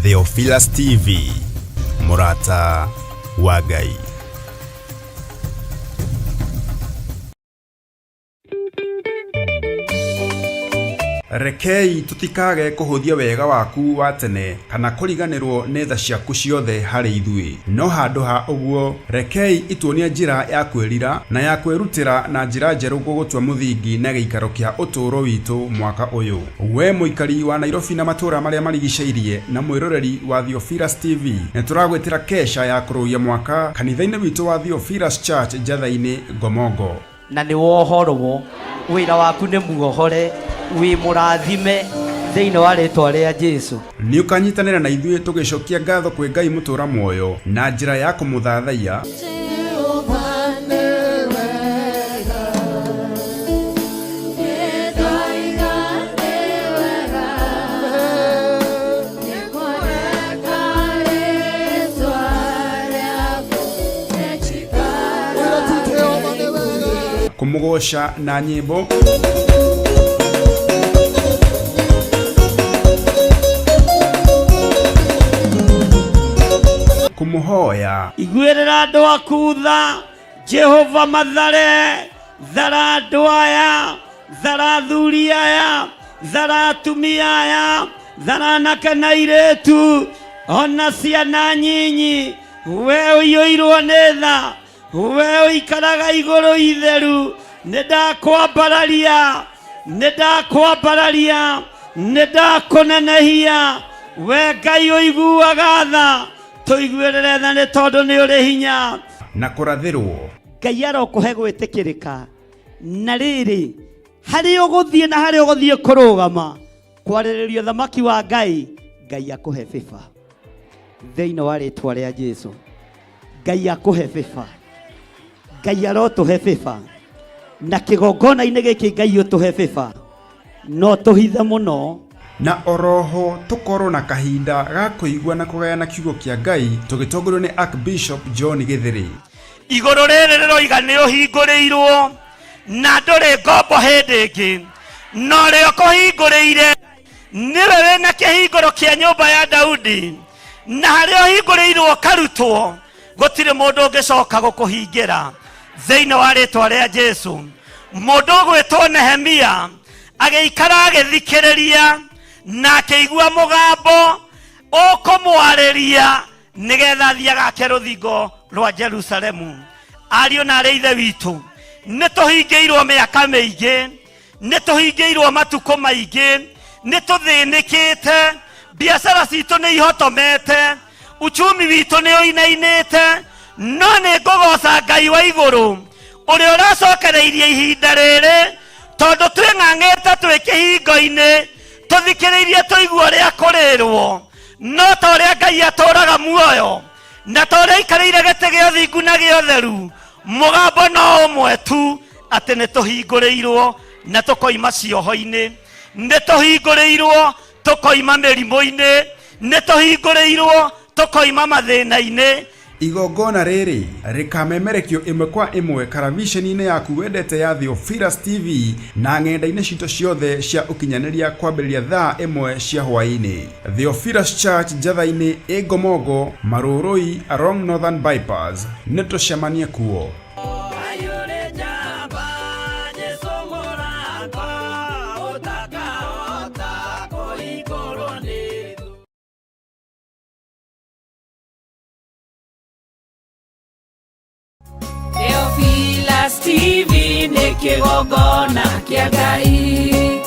Theophilus TV, mũrata wa Ngai. Rekei tũtikage kũhũthia wega waku wa tene kana kũriganĩrwo nĩ tha ciaku ciothe harĩ ithuĩ. No handũ ha ũguo, rekei ituonie njĩra ya kwĩrira na ya kwĩrutĩra na njĩra njerũ gũgũtua mũthingi na gĩikaro kĩa ũtũũro witũ mwaka ũyũ. We mũikari wa Nairobi na matũũra marĩa marigicĩirie na mwĩroreri wa Theophilus TV, nĩ tũragwĩtĩra kesha ya kũrũgia mwaka kanitha-inĩ witũ wa Theophilus Church Njatha-inĩ, Ngomongo. Na nĩ wohorwo, wĩra waku nĩ muohore, wĩ mũrathime thĩinĩ wa rĩtwa rĩa Jesu. Nĩ ũkanyitanĩra na ithuĩ tũgĩcokia ngatho kwĩ Ngai mũtũra muoyo na njĩra ya kũmũthathaiya, kũmũgoca na nyĩmbo, kũmũhoya. Iguĩrĩra andũ aku tha, Jehova, mathare, thara andũ aya, thara athuri aya, thara atumia aya, thara anake na airĩtu, ona ciana nyinyi. We ũiyũirwo nĩ tha, we ũikaraga igũrũ itheru, nĩ ndakwambararia, nĩ ndakwambararia, nĩ ndakũnenehia. We Ngai ũiguaga tha, tũiguĩrĩre tha nĩ tondũ nĩ ũrĩ hinya. Na kũrathĩrwo. Ngai arokũhe gwĩtĩkĩrĩka. Na rĩrĩ, harĩa ũgũthiĩ na harĩa ũgũthiĩ kũrũgama kwarĩrĩria ũthamaki wa Ngai, Ngai akũhe bĩba thĩinĩ wa rĩtwa rĩa Jesu. Ngai akũhe bĩba, Ngai arotũhe bĩba, na kĩgongona-inĩ gĩkĩ Ngai ũtũhe bĩba, no tũhithe mũno. Na oroho tũkorwo na kahinda ga kũigua na kũgayana kiugo kĩa Ngai tũgĩtongorio nĩ Archbishop John Gĩthĩrĩ. Igũrũ rĩrĩ rĩroiga nĩ ũhingũrĩirwo na ndũrĩ ngombo hĩndĩ ĩngĩ, na ũrĩa ũkũhingũrĩire nĩwe wĩna kĩhingũro kĩa nyũmba ya Daudi, na harĩa ũhingũrĩirwo ũkarutwo gũtirĩ mũndũ ũngĩcoka gũkũhingĩra thĩinĩ wa rĩtwa rĩa Jesu. Mũndũ ũgwĩtwo Nehemia agĩikara agĩthikĩrĩria na akĩigua mũgambo ũkũmwarĩria nĩgetha athiĩ agake rũthingo rwa Jerusalemu. Ariũ na arĩ ithe witũ, nĩ tũhingĩirwo mĩaka mĩingĩ, nĩ tũhingĩirwo matukũ maingĩ, nĩ tũthĩnĩkĩte, biacara citũ nĩ ihotomete, uchumi witũ nĩ ũinainĩte, no nĩ ngũgoca Ngai wa igũrũ ũrĩa ũracokereirie ihinda rĩrĩ, tondũ twĩng'ang'ĩte twĩ kĩhingo-inĩ tũthikĩrĩirie tũigua ũrĩa kũrĩrwo. No ta ũrĩa Ngai atũũraga muoyo na ta ũrĩa aikarĩire gĩtĩ gĩa ũthingu na gĩa ũtheru, mũgambo no ũmwe tu, atĩ nĩ tũhingũrĩirwo na tũkoima cioho-inĩ, nĩ tũhingũrĩirwo tũkoima mĩrimũ-inĩ, nĩ tũhingũrĩirwo tũkoima mathĩna-inĩ. Igongona rĩrĩ rĩkamemerekio ĩmwe kwa ĩmwe karaviceni-inĩ yaku wendete ya Theophilus TV na ng'enda-inĩ citũ ciothe cia ũkinyanĩria kwambĩrĩria thaa 1 cia hwaĩ-inĩ. Theophilus Church Njatha-inĩ ĩ Ngomongo, Marũrũi along Northern Bypass. Nĩ tũcemanie kuo. Theophilus TV nĩ kĩgongona kĩa Ngai,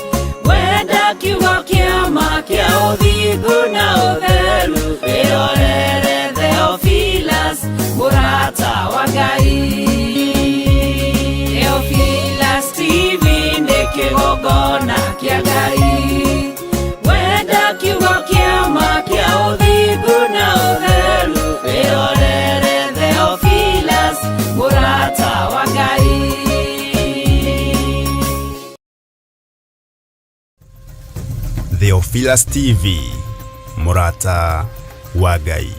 wenda kiugo kĩa ma kĩa ũthingu na ũtheru, wĩrorere Theophilus mũrata wa Ngai. Theophilus TV nĩ kĩgongona kĩa Ngai, wenda kiugo kĩa ma kĩa ũthingu na ũtheru, wĩrorere Theophilus mũrata wa Ngai. Theophilus TV, mũrata wa Ngai.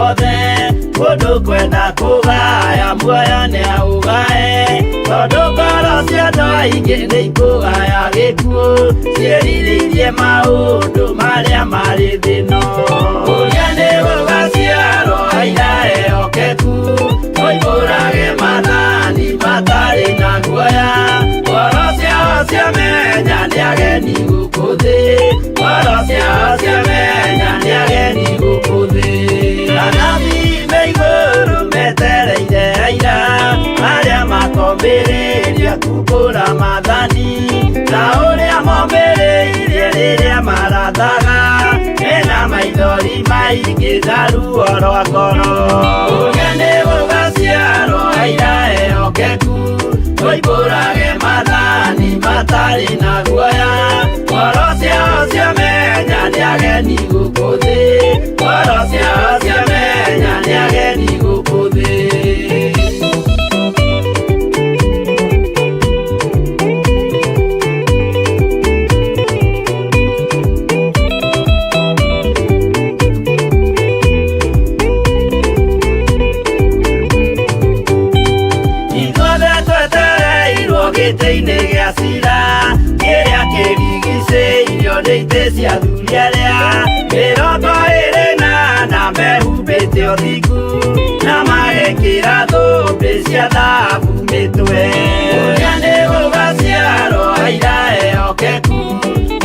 wothe Mũndũ kwenda kũgaya muoyo nĩ aũgae Tondũ ngoro cia andũ aingĩ nĩ ikũgaya gĩkuũ Ciĩrirĩirie maũndũ marĩa marĩ thĩ-ĩno Ũrĩa nĩ gũgaciarwo aira ehokeku Moimbũrage maathani matarĩ na guoya Ngoro ciao ciamenya nĩ ageni gũkũ thĩ Ngoro ciao ciamenya nĩ ageni gũkũ thĩ Anabii me igũrũ metereire aira Arĩa makombĩrĩria kumbũra maathani Ta ũrĩa mombĩrĩirie rĩrĩa marathaga Mena maithori maingĩ na ruo rwa ngoro Ũrĩa nĩ gũgaciarwo aira ehokeku Moimbũrage maathani matarĩ na guoya Ngoro ciao ciamenya nĩ ageni gũkũ thĩ Ngoro ciao ciamenya nĩ ageni gũkũ thĩ Ithuothe twetereirwo gĩtĩ-inĩ gĩa cira Kĩrĩa kĩrigicĩirio nĩ itĩ cia athuri arĩa mĩrongo ĩrĩ na ana mehumbĩte ũthingu Na magekĩra thũmbĩ cia thahabu mĩtwe Ũrĩa nĩ gũgaciarwo aira ehokeku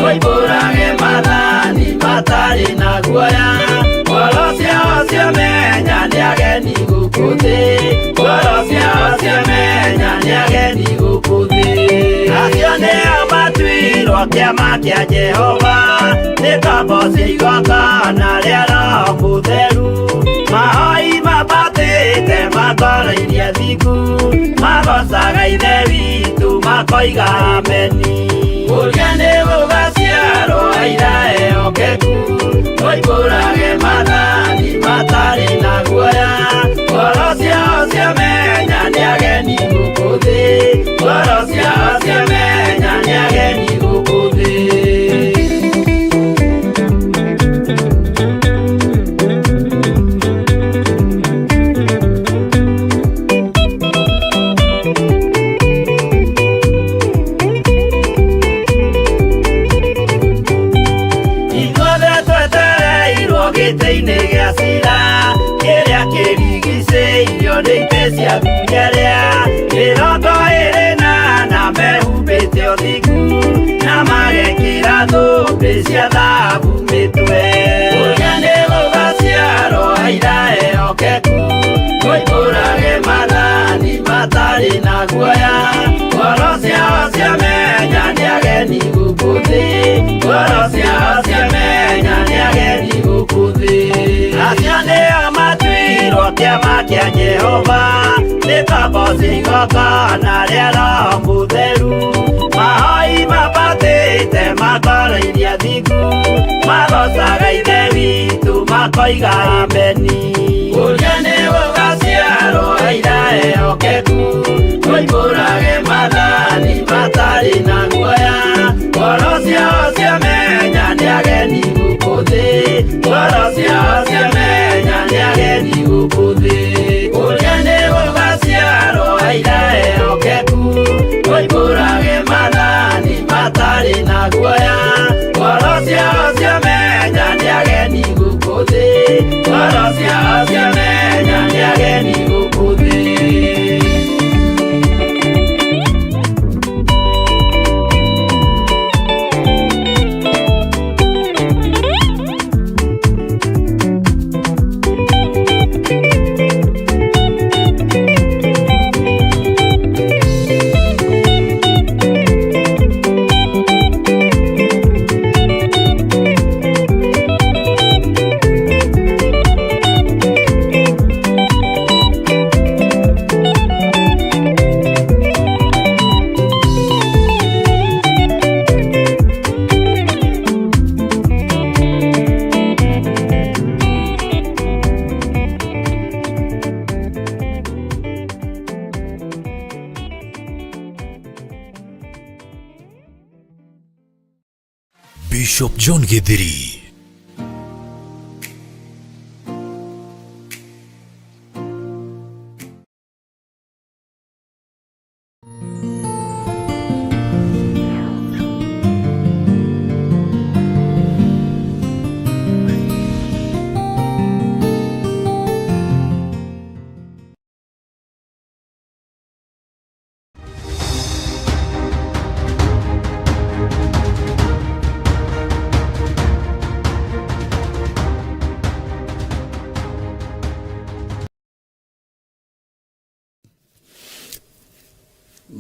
Moimbũrage maathani matarĩ na guoya Ngoro ciao ciamenya nĩ ageni gũkũ thĩ Ngoro ciao ciamenya nĩ ageni gũkũ thĩ Acio nĩo matuirwo kĩama kĩa Jehova Nĩ ngombo cia igongona rĩa Roho Mũtheru Mahoi mambatĩte makoroirie thingu Magocaga Ithe witũ makoiga ameni Ũrĩa nĩ gũgaciarwo aira ehokeku Moimbũrage maathani matarĩ na guoya Ngoro ciao ciamenya nĩ ageni gũkũ thĩ Ngoro ciao ciamenya nĩ ageni gũkũ thĩ Ithuothe twetereirwo gĩtĩ-inĩ gĩa cira Kĩrĩa kĩrigicĩirio nĩ itĩ cia athuri arĩa mĩrongo ĩrĩ na ana mehumbĩte ũthingu Na magekĩra thũmbĩ cia thahabu mĩtwe Ũrĩa nĩ gũgaciarwo aira ehokeku Moimbũrage maathani matarĩ na guoya Ngoro ciao ciamenya nĩ ageni gũkũ thĩ Ngoro ciao ciamenya nĩ ageni gũkũ thĩ Acio nĩo matuirwo kĩama kĩa Jehova Nĩ ngombo cia igongona rĩa Roho Mũtheru Mahoi mambatĩte makoroirie athingu Magocaga Ithe witũ makoiga ameni Ũrĩa nĩ gũgaciarwo aira ehokeku Moimbũrage maathani matarĩ na guoya Ngoro ciao ciamenya nĩ ageni gũkũ thĩ Ngoro ciao ciamenya nĩ ageni gũkũ thĩ Ũrĩa nĩ gũgaciarwo aira ehokeku Moimbũrage maathani matarĩ na guoya Ngoro ciao ciamenya nĩ ageni gũkũ thĩ Ngoro ciao ciamenya nĩ ageni gũkũ thĩ Bishop John Githiri.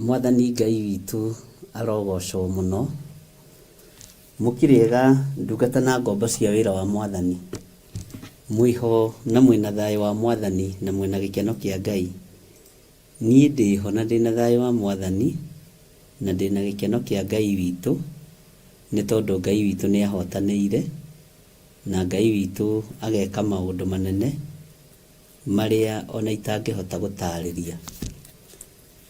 Mwathani Ngai witũ arogocwo mũno. Mũkĩrĩega ndungata na ngombo cia wĩra wa Mwathani. Mwĩho na mwĩna thayũ wa Mwathani na mwĩna gĩkeno kĩa Ngai. Niĩ ndĩho na ndĩna thayũ wa Mwathani na ndĩna gĩkeno kĩa Ngai witũ nĩ tondũ Ngai witũ nĩ ahotanĩire na Ngai witũ ageka maũndũ manene marĩa ona itangĩhota gũtarĩria.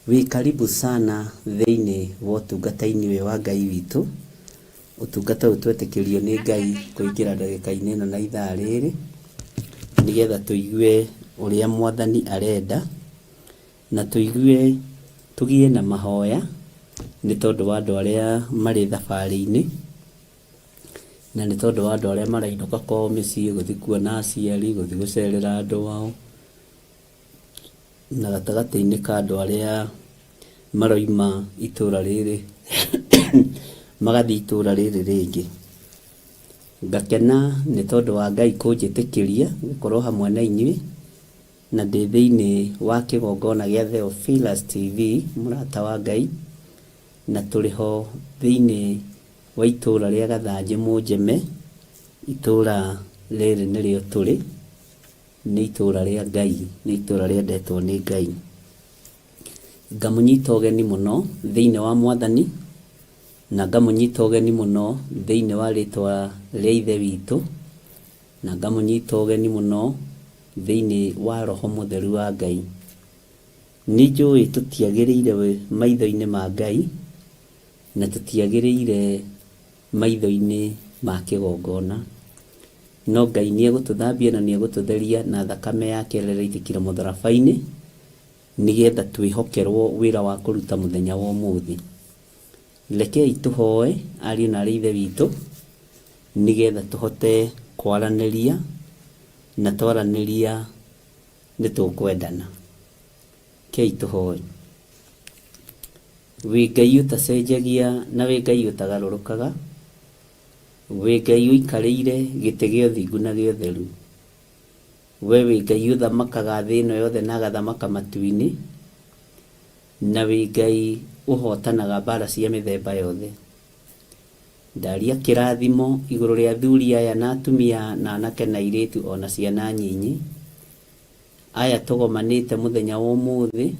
Wĩ karibu sana thĩinĩ wa ũtungata-inĩ ũyũ wa Ngai witũ, ũtungata ũyũ twetĩkĩrio nĩ Ngai kũingĩra ndagĩka-inĩ ĩno na ithaa rĩrĩ, nĩgetha tũigue ũrĩa Mwathani arenda, na tũigue tũgĩe na mahoya nĩ tondũ wa andũ arĩa marĩ thabarĩ-inĩ, na nĩ tondũ wa andũ arĩa marainũka kwao mĩciĩ gũthiĩ kuona aciari, gũthiĩ gũcerera andũ ao, na gatagatĩ-inĩ ka andũ arĩa maroima itũra rĩrĩ magathiĩ itũra rĩrĩ rĩngĩ. Ngakena nĩ tondũ wa Ngai kũnjĩtĩkĩria gũkorwo hamwe na inyuĩ, na ndĩ thĩinĩ wa kĩgongona gĩa Theophilus TV, mũrata wa Ngai, na tũrĩ ho thĩinĩ wa itũra rĩa Gathanjĩ Mũnjeme, itũra rĩrĩ nĩrĩo tũrĩ. Nĩ itũũra rĩa Ngai, nĩ itũũra rĩendetwo nĩ Ngai. Ngamũnyita ũgeni mũno thĩinĩ wa Mwathani, na ngamũnyita ũgeni mũno thĩinĩ wa rĩtwa rĩa Ithe witũ, na ngamũnyita ũgeni mũno thĩinĩ wa Roho Mũtheru wa Ngai. Nĩ njũĩ tũtiagĩrĩire maitho-inĩ ma Ngai, na tũtiagĩrĩire maitho-inĩ ma kĩgongona. No Ngai nĩ egũtũthambia na nĩ egũtũtheria na thakame yake ĩrĩa ĩraitĩkire mũtharaba-inĩ, nĩgetha twĩhokerwo wĩra wa kũruta mũthenya wa ũmũthĩ. Rekei tũhoe ariũ na aarĩ a Ithe witũ, nĩgetha tũhote kwaranĩria, na twaranĩria nĩ tũkwendana. Rekei tũhoe. Wĩ Ngai ũtacenjagia na wĩ Ngai ũtagarũrũkaga, wĩ Ngai ũikarĩire gĩtĩ gĩa ũthingu na gĩa ũtheru. We wĩ Ngai ũthamakaga thĩ ĩno yothe na agathamaka matu-inĩ, na wĩ Ngai ũhotanaga mbara cia mĩthemba yothe. Ndaria kĩrathimo igũrũ rĩa athuri aya na atumia na anake na airĩtu o na ciana nyinyi, aya tũgomanĩte mũthenya wa ũmũthĩ,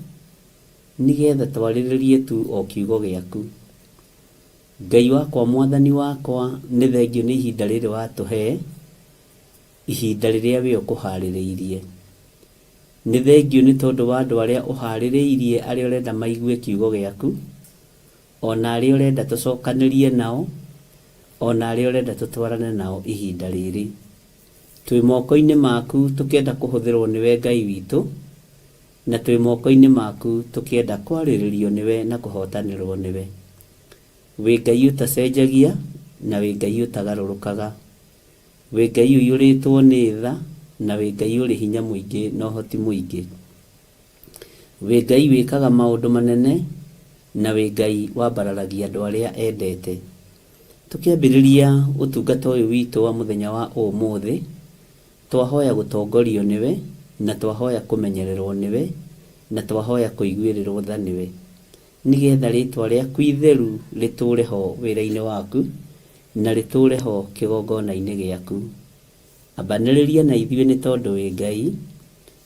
Nĩgetha twarĩrĩrie tu o kiugo gĩaku. Ngai wakwa Mwathani wakwa nĩ thengiũ nĩ ihinda rĩrĩ watũhe, ihinda rĩrĩa wee ũkũharĩrĩirie. Nĩ thengiũ nĩ tondũ wa andũ arĩa ũharĩrĩirie arĩa ũrenda maigue kiugo gĩaku, o na arĩa ũrenda tũcokanĩrie nao, o na arĩa ũrenda tũtwarane nao ihinda rĩrĩ. Twĩ moko-inĩ maku tũkĩenda kũhũthĩrwo nĩwe Ngai witũ, Na twĩ moko-inĩ maku tũkĩenda kwarĩrĩrio nĩwe na kũhotanĩrwo nĩwe. Wĩ Ngai ũtacenjagia na wĩ Ngai ũtagarũrũkaga. Wĩ Ngai ũiyũrĩtwo nĩ tha na wĩ Ngai ũrĩ hinya mũingĩ na ũhoti mũingĩ. Wĩ Ngai wĩkaga maũndũ manene na wĩ Ngai wambararagia andũ arĩa endete. Tũkĩambĩrĩria ũtungata ũyũ witũ wa mũthenya wa ũmũthĩ, Twahoya gũtongorio nĩwe, na twahoya kũmenyererwo nĩwe, na twahoya kũiguĩrĩrwo tha nĩwe, nĩgeetha rĩĩtwa rĩaku itheru rĩtũũre ho wĩra-inĩ waku, na rĩtũũre ho kĩgongona-inĩ gĩaku. Ambanĩrĩria na ithuĩ nĩ tondũ wĩ Ngai,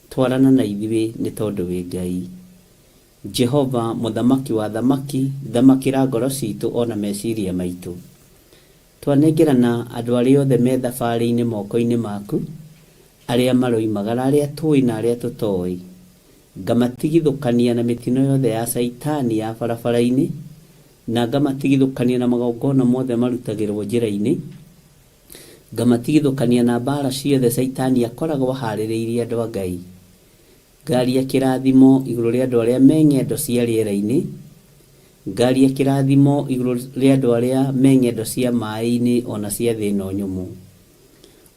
twarana na ithuĩ nĩ tondũ wĩ Ngai. Jehova, Mũthamaki wa athamaki, thamakĩra ngoro ciitũ o na meciria maitũ. Twanengerana andũ arĩa othe me thabarĩ-inĩ moko-inĩ maku, arĩa maroimagara, arĩa tũĩ na arĩa tũtoĩ. Ngamatigithũkania na mĩtino yothe ya Caitani ya barabara-inĩ, na ngamatigithũkania na magongona mothe marutagĩrwo njĩra-inĩ, ngamatigithũkania na mbaara ciothe Caitani akoragwo aharĩrĩirie andũ a Ngai. Ngaria kĩrathimo igũrũ rĩa andũ arĩa me ng'endo cia rĩera-inĩ, Ngaria kĩrathimo igũrũ rĩa andũ arĩa me ng'endo cia maĩ-inĩ o na cia thĩ ĩno nyũmũ.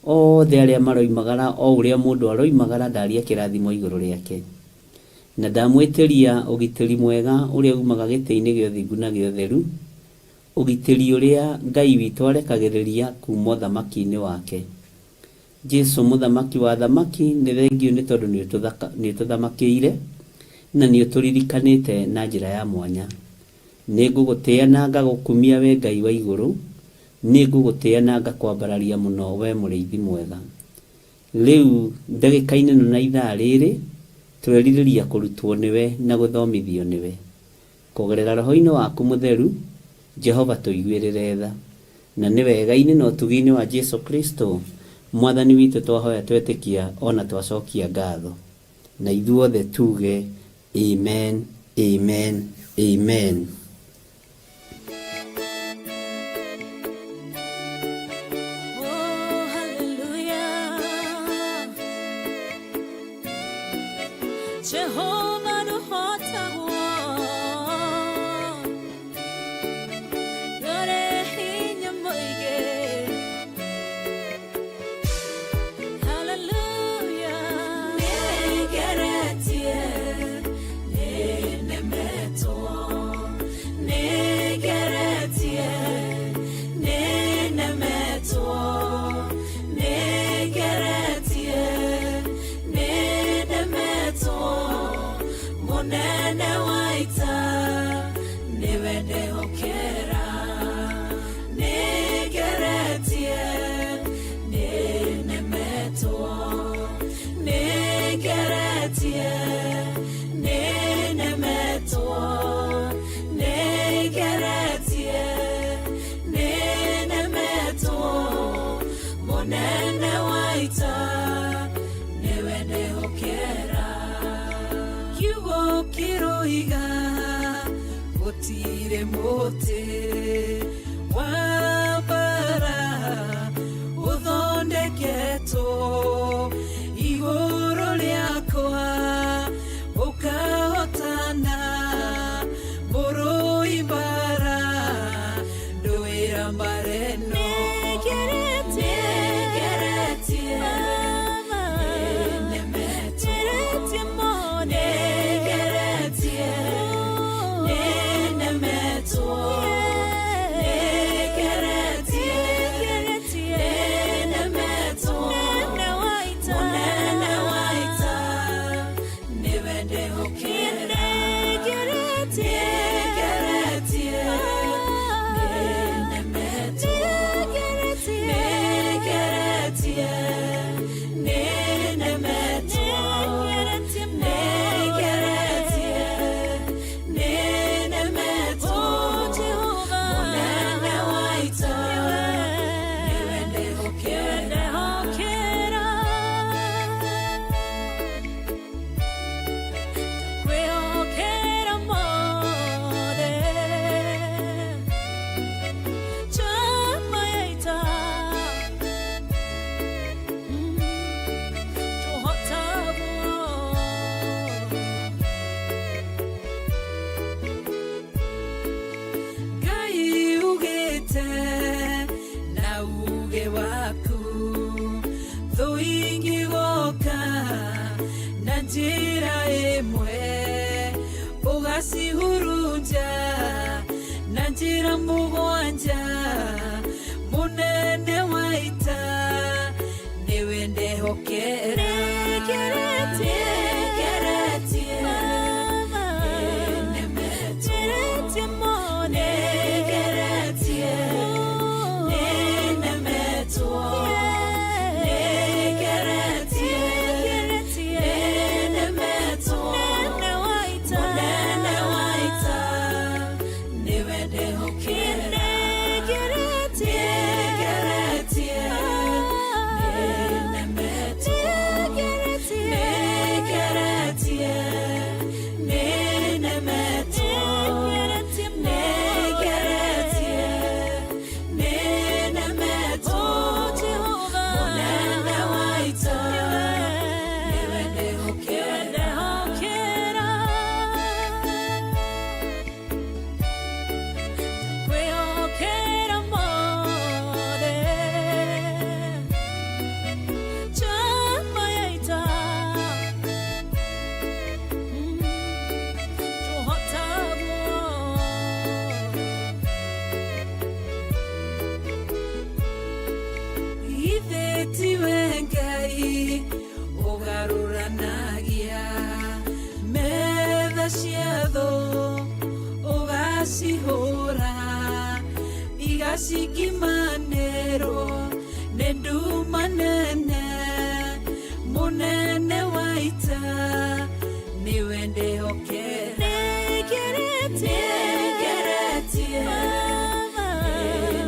Othe arĩa maroimagara o ũrĩa mũndũ aroimagara ndaria kĩrathimo igũrũ rĩake. Na ndamwĩtĩria ũgitĩri mwega ũrĩa umaga gĩtĩ-inĩ gĩa ũthingu na gĩa ũtheru, ũgitĩri ũrĩa Ngai witũ arekagĩrĩria kuuma ũthamaki-inĩ wake. Jesu mũthamaki wa athamaki nĩ thengiũ nĩ tondũ nĩ ũtũthamakĩire, Na nĩ ũtũririkanĩte na njĩra ya mwanya. Nĩ ngũgũtĩa na ngagũkumia we Ngai wa igũrũ, nĩ ngũgũtĩa na ngakwambararia mũno we mũrĩithi mwega. Rĩu ndagĩka-inĩ ĩno na ithaa rĩrĩ, twerirĩria kũrutwo nĩwe na gũthomithio nĩwe. Kũgerera roho-inĩ waku mũtheru, Jehova tũiguĩrĩre tha. Na nĩ wega-inĩ na ũtugi-inĩ wa Jesu Kristo, Mwathani witũ twahoya twetĩkia ona twacokia ngatho. Na ithuothe tuge amen, amen, amen. Oh, hallelujah. Jehovah nũhotagwo. Ndũrĩ hinya mũingĩ. Hallelujah. Nĩngeretie, nĩnemetwo. Nĩngeretie, nĩnemetwo. Nĩngeretie, nĩnemetwo. Mũnene wa ita, nĩwe ndehokera. Nĩngeretie, nĩnemetwo. Nĩngeretie, nĩnemetwo. Nĩngeretie, nĩnemetwo. Mũnene wa ita, nĩwe ndehokera. Kiugo kĩroiga gũtirĩ mũtĩ wa mbara ũthondeketwo igũrũ rĩakwa ũkahotana mũrũi mbara ndũĩra mbara ĩno. Nĩngeretie, nĩnemetwo. Nĩngeretie, nĩnemetwo. Nĩngeretie, nĩnemetwo. Mũnene wa ita, nĩwe ndehokera. Nĩngeretie, nĩnemetwo. Nĩngeretie, nĩnemetwo. Nĩngeretie, nĩnemetwo. Mũnene wa ita, nĩwe ndehokera. Kwĩhokera mothe. Njamba ya ita. Tũhotagwo. Ngai ugĩte na uge waku thũ ingĩgoka na njĩra ĩmwe ũgacihurunja na njĩra mũgwanja. Mũnene wa ita, nĩwe ndehokera. Nĩngeretie, Nĩngeretie, nĩnemetwo. Nĩngeretie, nĩnemetwo. Nĩngeretie, nĩnemetwo. Mũnene wa ita, nĩwe ndehokera. Nĩngeretie, nĩnemetwo. cia thũ ũgacihũra igacikimanĩrwo nĩ nduma nene mũnene wa ita nĩwe ndĩhokera nĩngeretie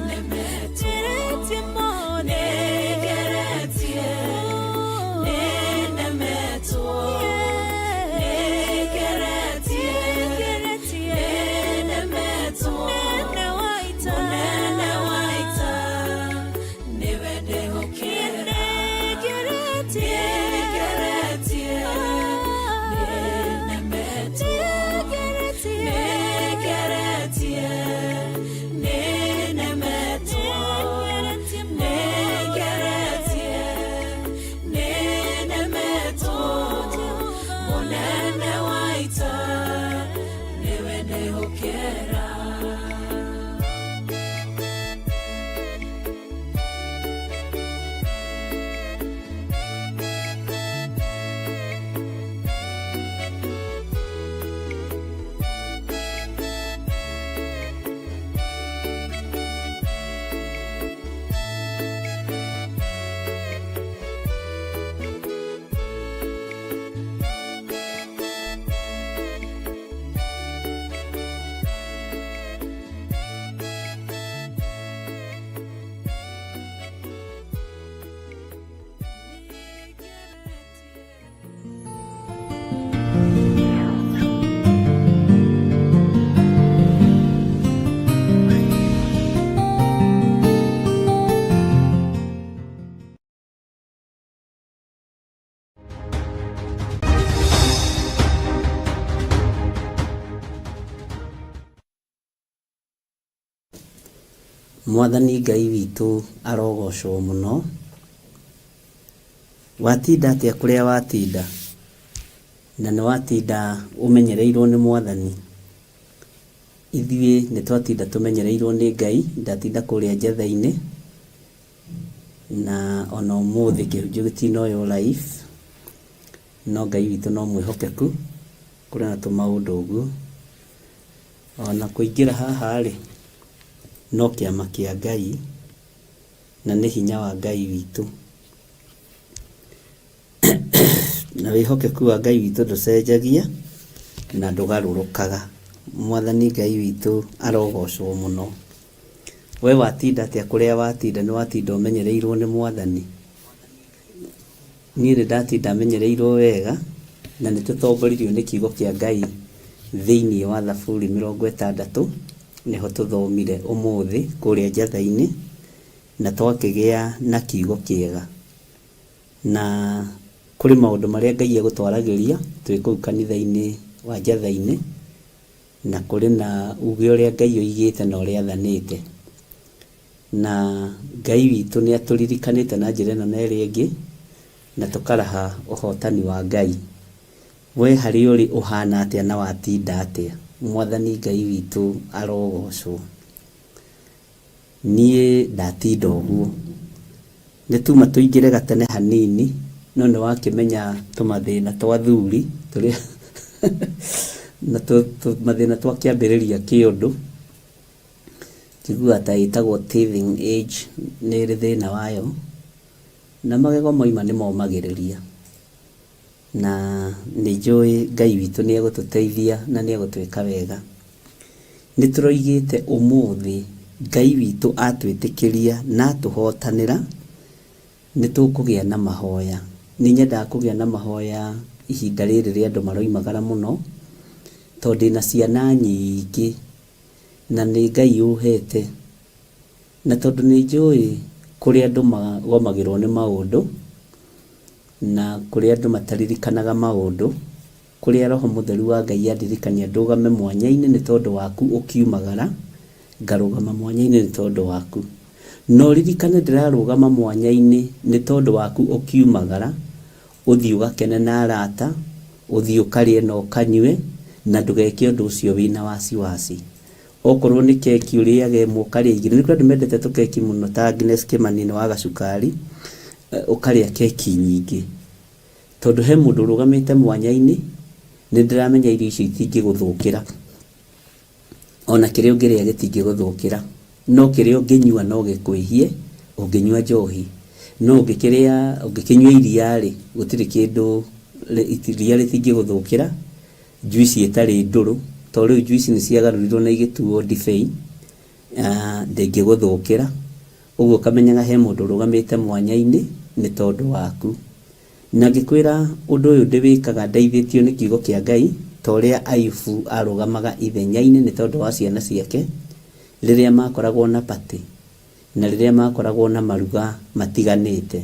nĩnemetwo nĩngeretie nĩnemetwo nĩngeretie nĩnemetwo mũnene wa ita nĩwe ndĩhokera nĩngeretie nĩnemetwo nĩngeretie nĩnemetwo nĩngeretie nĩnemetwo mũnene wa ita nĩwe ndĩhokera. Mwathani Ngai witũ arogocwo mũno. Watinda atĩa kũrĩa watinda? Na nĩ watinda ũmenyereirwo nĩ Mwathani? Ithuĩ nĩ twatinda tũmenyereirwo nĩ Ngai, ndatinda kũrĩa njetha-inĩ, na ona ũmũthĩ kĩhunjio gĩtinoywo live, no Ngai witũ no mwĩhokeku, kũrĩ na tũmaũndũ ũguo. Ona kũingĩra haha rĩ, no kĩama kĩa Ngai, na nĩ hinya wa Ngai witũ. Na wĩhokeku wa Ngai witũ ndũcenjagia na ndũgarũrũkaga. Mwathani Ngai witũ arogocwo mũno. We watinda atĩa kũrĩa watinda? Nĩ watinda ũmenyereirwo nĩ Mwathani? Niĩ nĩ ndatinda menyereirwo wega na nĩ tũtongoririo nĩ kiugo kĩa Ngai thĩinĩ wa Thaburi 60 nĩho tũthomire ũmũthĩ kũrĩa njatha-inĩ na twakĩgĩa na kiugo kĩega. Na kũrĩ maũndũ marĩa Ngai egũtwaragĩria twĩ kũu kanitha-inĩ wa njatha-inĩ na kũrĩ na uge ũrĩa Ngai oigĩte na ũrĩa athanĩte. Na Ngai witũ nĩ atũririkanĩte na njĩra ĩno na ĩrĩa ĩngĩ na tũkaraha ũhotani wa Ngai. We harĩa ũrĩ ũhana atĩa na watinda atĩa? Mwathani Ngai witũ arogocwo. Niĩ ndatinda ũguo. Nĩ tuma tũingĩre gatene hanini no nĩ wakĩmenya tũmathĩna twa athuri tũrĩa na tũmathĩna twa kĩambĩrĩria kĩa ũndũ. Njiguaga ta ĩtagwo teething age nĩ ĩrĩ thĩna wayo na magego moima nĩ momagĩrĩria. Na nĩ njũĩ Ngai witũ nĩ egũtũteithia na nĩ egũtwĩka wega. Nĩ tũroigĩte ũmũthĩ Ngai witũ atwĩtĩkĩria na atũhotanĩra nĩ tũkũgĩa na mahoya. Nĩ nyendaga kũgĩa na mahoya ihinda rĩrĩ rĩa andũ maroimagara mũno tondũ ndĩna ciana nyingĩ na nĩ Ngai ũhete. Na tondũ nĩ njũĩ kũrĩ andũ magomagĩrwo nĩ maũndũ na kũrĩ andũ mataririkanaga maũndũ, kũrĩa Roho Mũtheru wa Ngai andirikania ndũgame mwanya-inĩ nĩ tondũ waku ũkiumagara, ngarũgama mwanya-inĩ nĩ tondũ waku. Na ũririkane ndĩrarũgama mwanya-inĩ nĩ tondũ waku ũkiumagara, ũthiĩ ũgakene na arata, ũthiĩ ũkarĩe na ũkanyue, na ndũgeke ũndũ ũcio wĩna wasiwasi. Okorwo nĩ keki ũrĩaga ĩmwe ũkarĩa igĩrĩ, nĩ kũrĩ andũ mendete tũkeki mũno ta Agnes Kĩmani nĩ wa gacukari, ũkarĩa keki nyingĩ. Tondũ he mũndũ ũrũgamĩte mwanya-inĩ Nĩ ndĩramenya irio icio itingĩgũthũkĩra, ona kĩrĩa ũngĩrĩa gĩtingĩgũthũkĩra, no kĩrĩa ũngĩnyua no gĩkwĩhie, ũngĩnyua njohi, no ũngĩkĩrĩa, ũngĩkĩnyua iria rĩ, gũtirĩ kĩndũ, iria rĩtingĩgũthũkĩra, juici ĩtarĩ ndũrũ, tondũ rĩu juici nĩ ciagarũrirwo na igĩtuo ndibei, ndĩngĩgũthũkĩra, ũguo ũkamenyaga he mũndũ ũrũgamĩte mwanya-inĩ nĩ tondũ waku. Na ngĩkwĩra ũndũ ũyũ ndĩwĩkaga ndeithĩtio nĩ kiugo kĩa Ngai, ta ũrĩa Ayubu arũgamaga ithenya-inĩ nĩ tondũ wa ciana ciake rĩrĩa makoragwo na party na rĩrĩa makoragwo na maruga matiganĩte.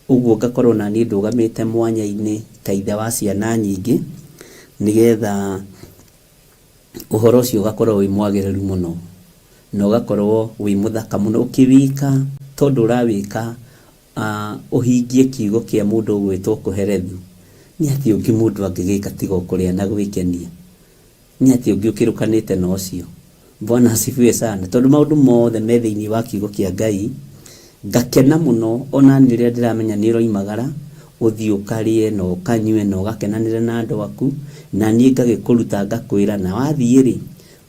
Ũguo ngakorwo na niĩ ndũgamĩte mwanya-inĩ ta ithe wa ciana nyingĩ, nĩgetha ũhoro ũcio ũgakorwo wĩ mwagĩrĩru mũno na ũgakorwo wĩ mũthaka mũno ũkĩwĩka tondũ ũrawĩka ũhingie kiugo kĩa mũndũ ũgwĩtwo Kohelethu. Nĩ atĩa ũngĩ mũndũ angĩgĩka tiga o kũrĩa na gwĩkenia? Nĩ atĩa ũngĩ ũkĩrũkanĩte na ũcio? Bwana asifiwe sana. Tondũ maũndũ mothe me thĩinĩ wa kiugo kĩa Ngai, ngakena mũno ona niĩ rĩrĩa ndĩramenya nĩ ũroimagara, ũthiĩ ũkarĩe na ũkanyue na ũgakenanĩre na andũ aku, na niĩ ngagĩkũruta ngakwĩra na wathiĩ rĩ,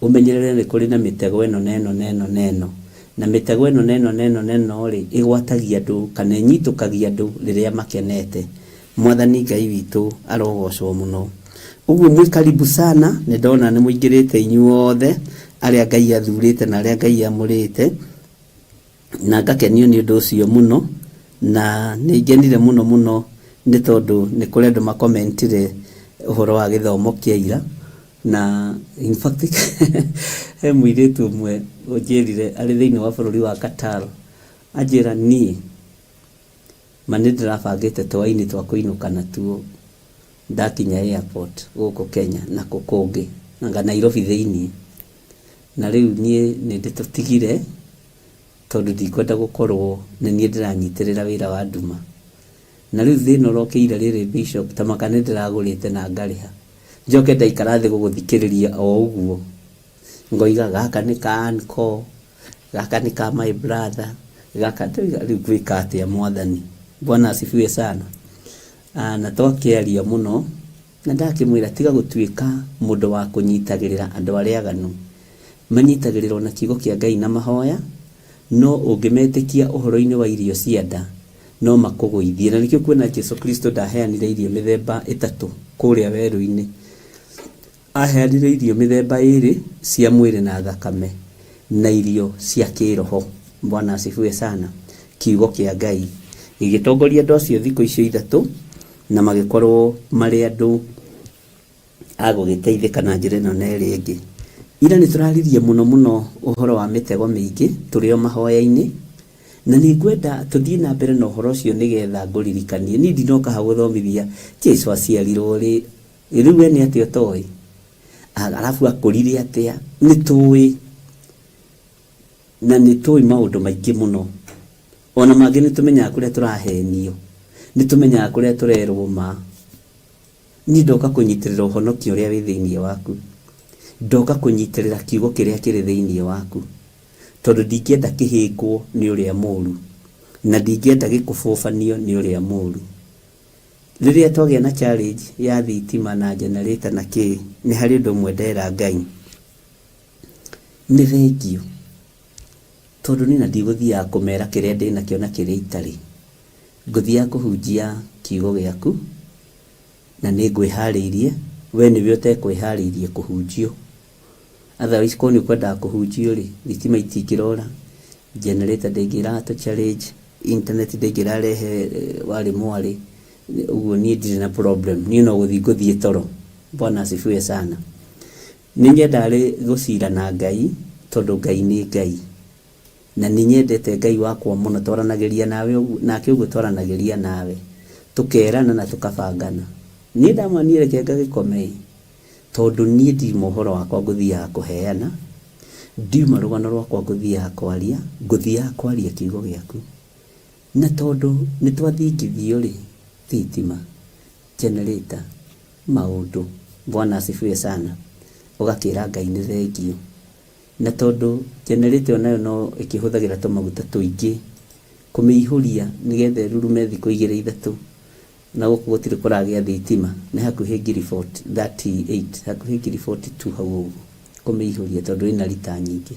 Ũmenyerere nĩ kũrĩ na mĩtego ĩno na ĩno na ĩno na ĩno. Na mĩtego ĩno na ĩno na ĩno na ĩno-rĩ, ĩgwatagia andũ kana ĩnyitũkagia andũ rĩrĩa makenete. Mwathani Ngai witũ arogocwo mũno. Ũguo mwĩ karibu sana, nĩ ndona nĩ mũingĩrĩte inyuothe arĩa Ngai athurĩte na arĩa Ngai amũrĩte. Na ngakenio nĩ ũndũ ũcio mũno, na nĩ ngenire mũno mũno nĩ tondũ nĩ kũrĩ andũ makomentire ũhoro wa gĩthomo kĩa ira, na in fact he mũirĩtu ũmwe ũnjĩrire arĩ thĩinĩ wa bũrũri wa Qatar, anjĩra niĩ ma nĩ ndĩrabangĩte twaini twa kũinũka natuo ndakinya airport gũkũ Kenya na kũ kũngĩ, anga Nairobi thĩinĩ. Na rĩu niĩ nĩ ndĩtũtigire tondũ ndikwenda gũkorwo nĩ niĩ ndĩranyitĩrĩra wĩra wa nduma. Na rĩu thĩna ũrokĩire rĩrĩ Bishop, ta maka nĩ ndĩragũrĩte na ngarĩha. Njoke ndaikara thĩ gũgũthikĩrĩria o ũguo, ngoiga gaka nĩ ka uncle, gaka nĩ ka my brother, gaka, ndoiga rĩu ngwĩka atĩa Mwathani? Bwana asifiwe sana. Na twakĩaria mũno, Na ndakĩmwĩra, Tiga gũtuĩka mũndũ wa kũnyitagĩrĩra andũ arĩa aganu. Manyitagĩrĩrwo na kiugo kĩa Ngai na mahoya, no ũngĩmetĩkia ũhoro-inĩ wa irio cia nda, no makũgũithie. Na nĩkĩo kuona Jesu Kristo ndaheanire irio mĩthemba ĩtatũ kũrĩa werũ-inĩ. Aheanire irio mĩthemba ĩrĩ, cia mwĩrĩ na thakame, na irio cia kĩroho. Bwana asifiwe sana. Kiugo kĩa Ngai gĩgĩtongoria andũ acio thikũ icio ithatũ, na magĩkorwo marĩ andũ a gũgĩteithĩka na njĩra ĩno na ĩrĩa ĩngĩ. Ira nĩ tũraririe mũno mũno ũhoro wa mĩtego mĩingĩ tũrĩ o mahoya-inĩ, Na nĩ ngwenda tũthiĩ na mbere na ũhoro ũcio nĩgetha ngũririkanie. Niĩ ndinoka haha gũthomithia Jesu aciarirwo rĩ. Rĩu we nĩ atĩa ũtoĩ? Arabu akũrire atĩa? Nĩ tũĩ. Na nĩ tũĩ maũndũ maingĩ mũno. Ona mangĩ nĩ tũmenyaga kũrĩa tũrahenio. Nĩ tũmenyaga kũrĩa tũrerwo ma. Niĩ ndoka kũnyitĩrĩra ũhonokio ũrĩa wĩ thĩinĩ waku. Ndoka kũnyitĩrĩra kiugo kĩrĩa kĩrĩ thĩinĩ waku. Tondũ ndingĩenda kĩhĩngwo nĩ ũrĩa mũũru, na ndingĩenda gĩkũbũbanio nĩ ũrĩa mũũru. Rĩrĩa twagĩa na challenge ya thitima na generator na kĩĩ, nĩ harĩ ũndũ ũmwe ndera Ngai, nĩ thengiũ tondũ niĩ ona ndigũthiaga kũmera kĩrĩa ndĩnakĩo na kĩrĩa itarĩ. Ngũthiaga kũhunjia kiugo gĩaku na nĩ ngwĩharĩirie, we nĩwe ũtekwĩharĩirie kũhunjio. Otherwise korwo nĩ ũkwendaga kũhunjio rĩ, thitima itingĩrora, generator ndĩngĩratũ challenge, internet ndĩngĩrarehe warĩ mwarĩ, ũguo niĩ ndirĩ na problem, niĩ no gũthiĩ ngũthiĩ toro. Bwana asifiwe sana. Nĩ nyendaga gũcira na Ngai tondũ Ngai nĩ Ngai. Na nĩ nyendete Ngai wakwa mũno, twaranagĩria nawe nake ũguo twaranagĩria nawe, tũkerana na tũkabangana. Niĩ ndamwĩra niĩ reke ngagĩkome ĩ, Tondũ niĩ ndiuma ũhoro wakwa ngũthiaga kũheana, ndiuma rũgano rwakwa ngũthiaga kwaria, ngũthiaga kwaria kiugo gĩaku. Na tondũ nĩ twathingithio-rĩ, thitima, generator, maũndũ, Bwana asifiwe sana, ũgakĩra Ngai nĩ thengiũ. Na tondũ generator ĩyo nayo no ĩkĩhũthagĩra tũmaguta tũingĩ kũmĩihũria nĩgetha ĩrurume thikũ igĩrĩ ithatũ. Na gũkũ gũtirĩ kũragĩa thitima, nĩ hakuhĩ ngiri 38, hakuhĩ ngiri 42 hau ũguo kũmĩihũria tondũ ĩna rita nyingĩ.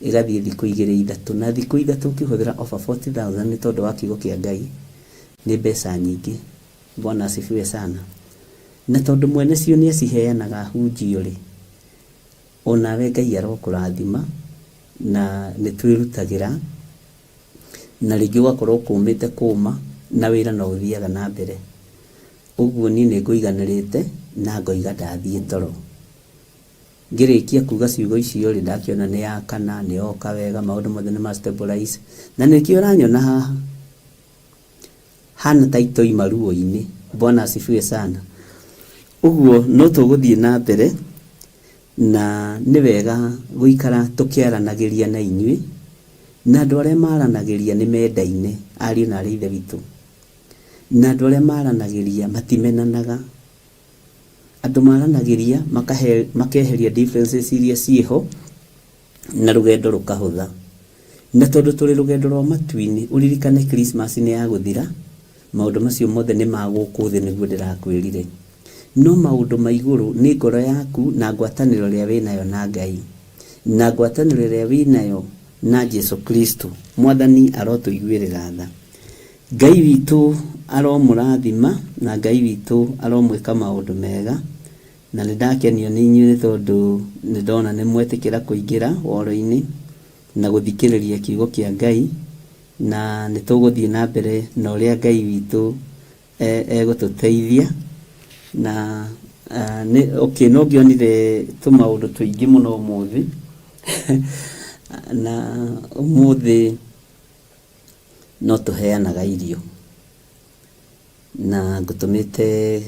Ĩgathiĩ thikũ igĩrĩ ithatũ, na thikũ ithatũ ũkĩhũthĩra over 40,000 nĩ tondũ wa kiugo kĩa Ngai nĩ mbeca nyingĩ. Bwana asifiwe sana. Na tondũ mwene cio nĩ aciheanaga hunjio rĩ, onawe Ngai arokũrathima na nĩ twĩrutagĩra na rĩngĩ ũgakorwo kũmĩte kũma na wĩra no ũthiaga na mbere. Ũguo niĩ nĩ ngũiganĩrĩte na ngoiga ndathiĩ toro. Ngĩrĩkia kuga ciugo icio rĩ, ndakĩona nĩ yakana, nĩ yoka wega, maũndũ mothe nĩ ma stabilize. Na nĩkĩo ũranyona haha hana ta itoima ruo-inĩ. Bwana asifiwe sana. Ũguo no tũgũthiĩ na mbere na nĩ wega gũikara tũkĩaranagĩria na inyuĩ, na andũ arĩa maranagĩria nĩ mendaine, ariũ na aarĩ a Ithe witũ, na andũ arĩa maranagĩria matimenanaga. Andũ maranagĩria makeheria differences iria ciĩho na rũgendo rũkahũtha. Na tondũ tũrĩ rũgendo rwa matu-inĩ, ũririkane Christmas nĩ ya gũthira, maũndũ macio mothe nĩ ma gũkũ thĩ nĩguo ndĩrakwĩrire. No maũndũ ma igũrũ nĩ ngoro yaku na ngwatanĩro ĩrĩa wĩnayo na Ngai, na ngwatanĩro ĩrĩa wĩnayo na Jesu Kristo. Mwathani arotũiguĩrĩra tha. Ngai witũ aromũrathima na Ngai witũ aromwĩka maũndũ mega. Na nĩ ndakenio nĩ inyuĩ nĩ tondũ nĩ ndona nĩ mwetĩkĩra kũingĩra woro-inĩ na gũthikĩrĩria kiugo kĩa Ngai, na nĩ tũgũthiĩ na mbere na ũrĩa Ngai witũ egũtũteithia. Na nĩ okay, no ngĩonire tũmaũndũ tũingĩ mũno ũmũthĩ na ũmũthĩ no tũheanaga irio, na ngũtũmĩte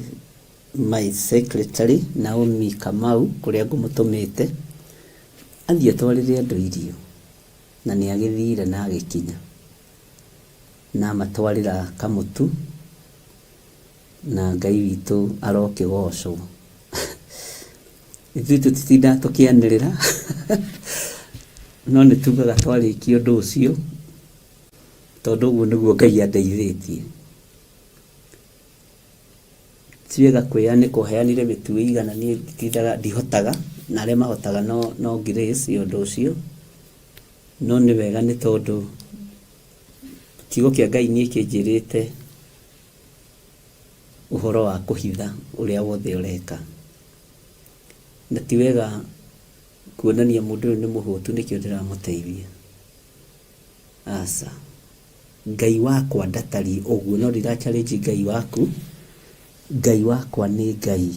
my secretary Naomi Kamau kũrĩa ngũmũtũmĩte athiĩ atwarĩre andũ irio, na nĩ agĩthire na agĩkinya na amatwarĩra kamũtu, na Ngai witũ arokĩgocwo. Ithuĩ tũtitindaga tũkĩanĩrĩra no nĩ tugaga twarĩkia ũndũ ũcio, tondũ ũguo nĩguo Ngai andeithĩtie. Ti wega kwĩyanĩka ũheanire mĩtu ĩigana, niĩ nditindaga ndihotaga, na arĩa mahotaga no grace ya ũndũ ũcio, no nĩ wega nĩ tondũ kiugo kĩa Ngai niĩ kĩnjĩrĩte ũhoro wa kũhitha ũrĩa wothe ũreka. Na ti wega kuonania mũndũ ũyũ nĩ mũhũtu nĩkĩo ndĩramũteithia. Aca. Ngai wakwa ndatariĩ ũguo, no ndira challenge Ngai waku, Ngai wakwa nĩ Ngai.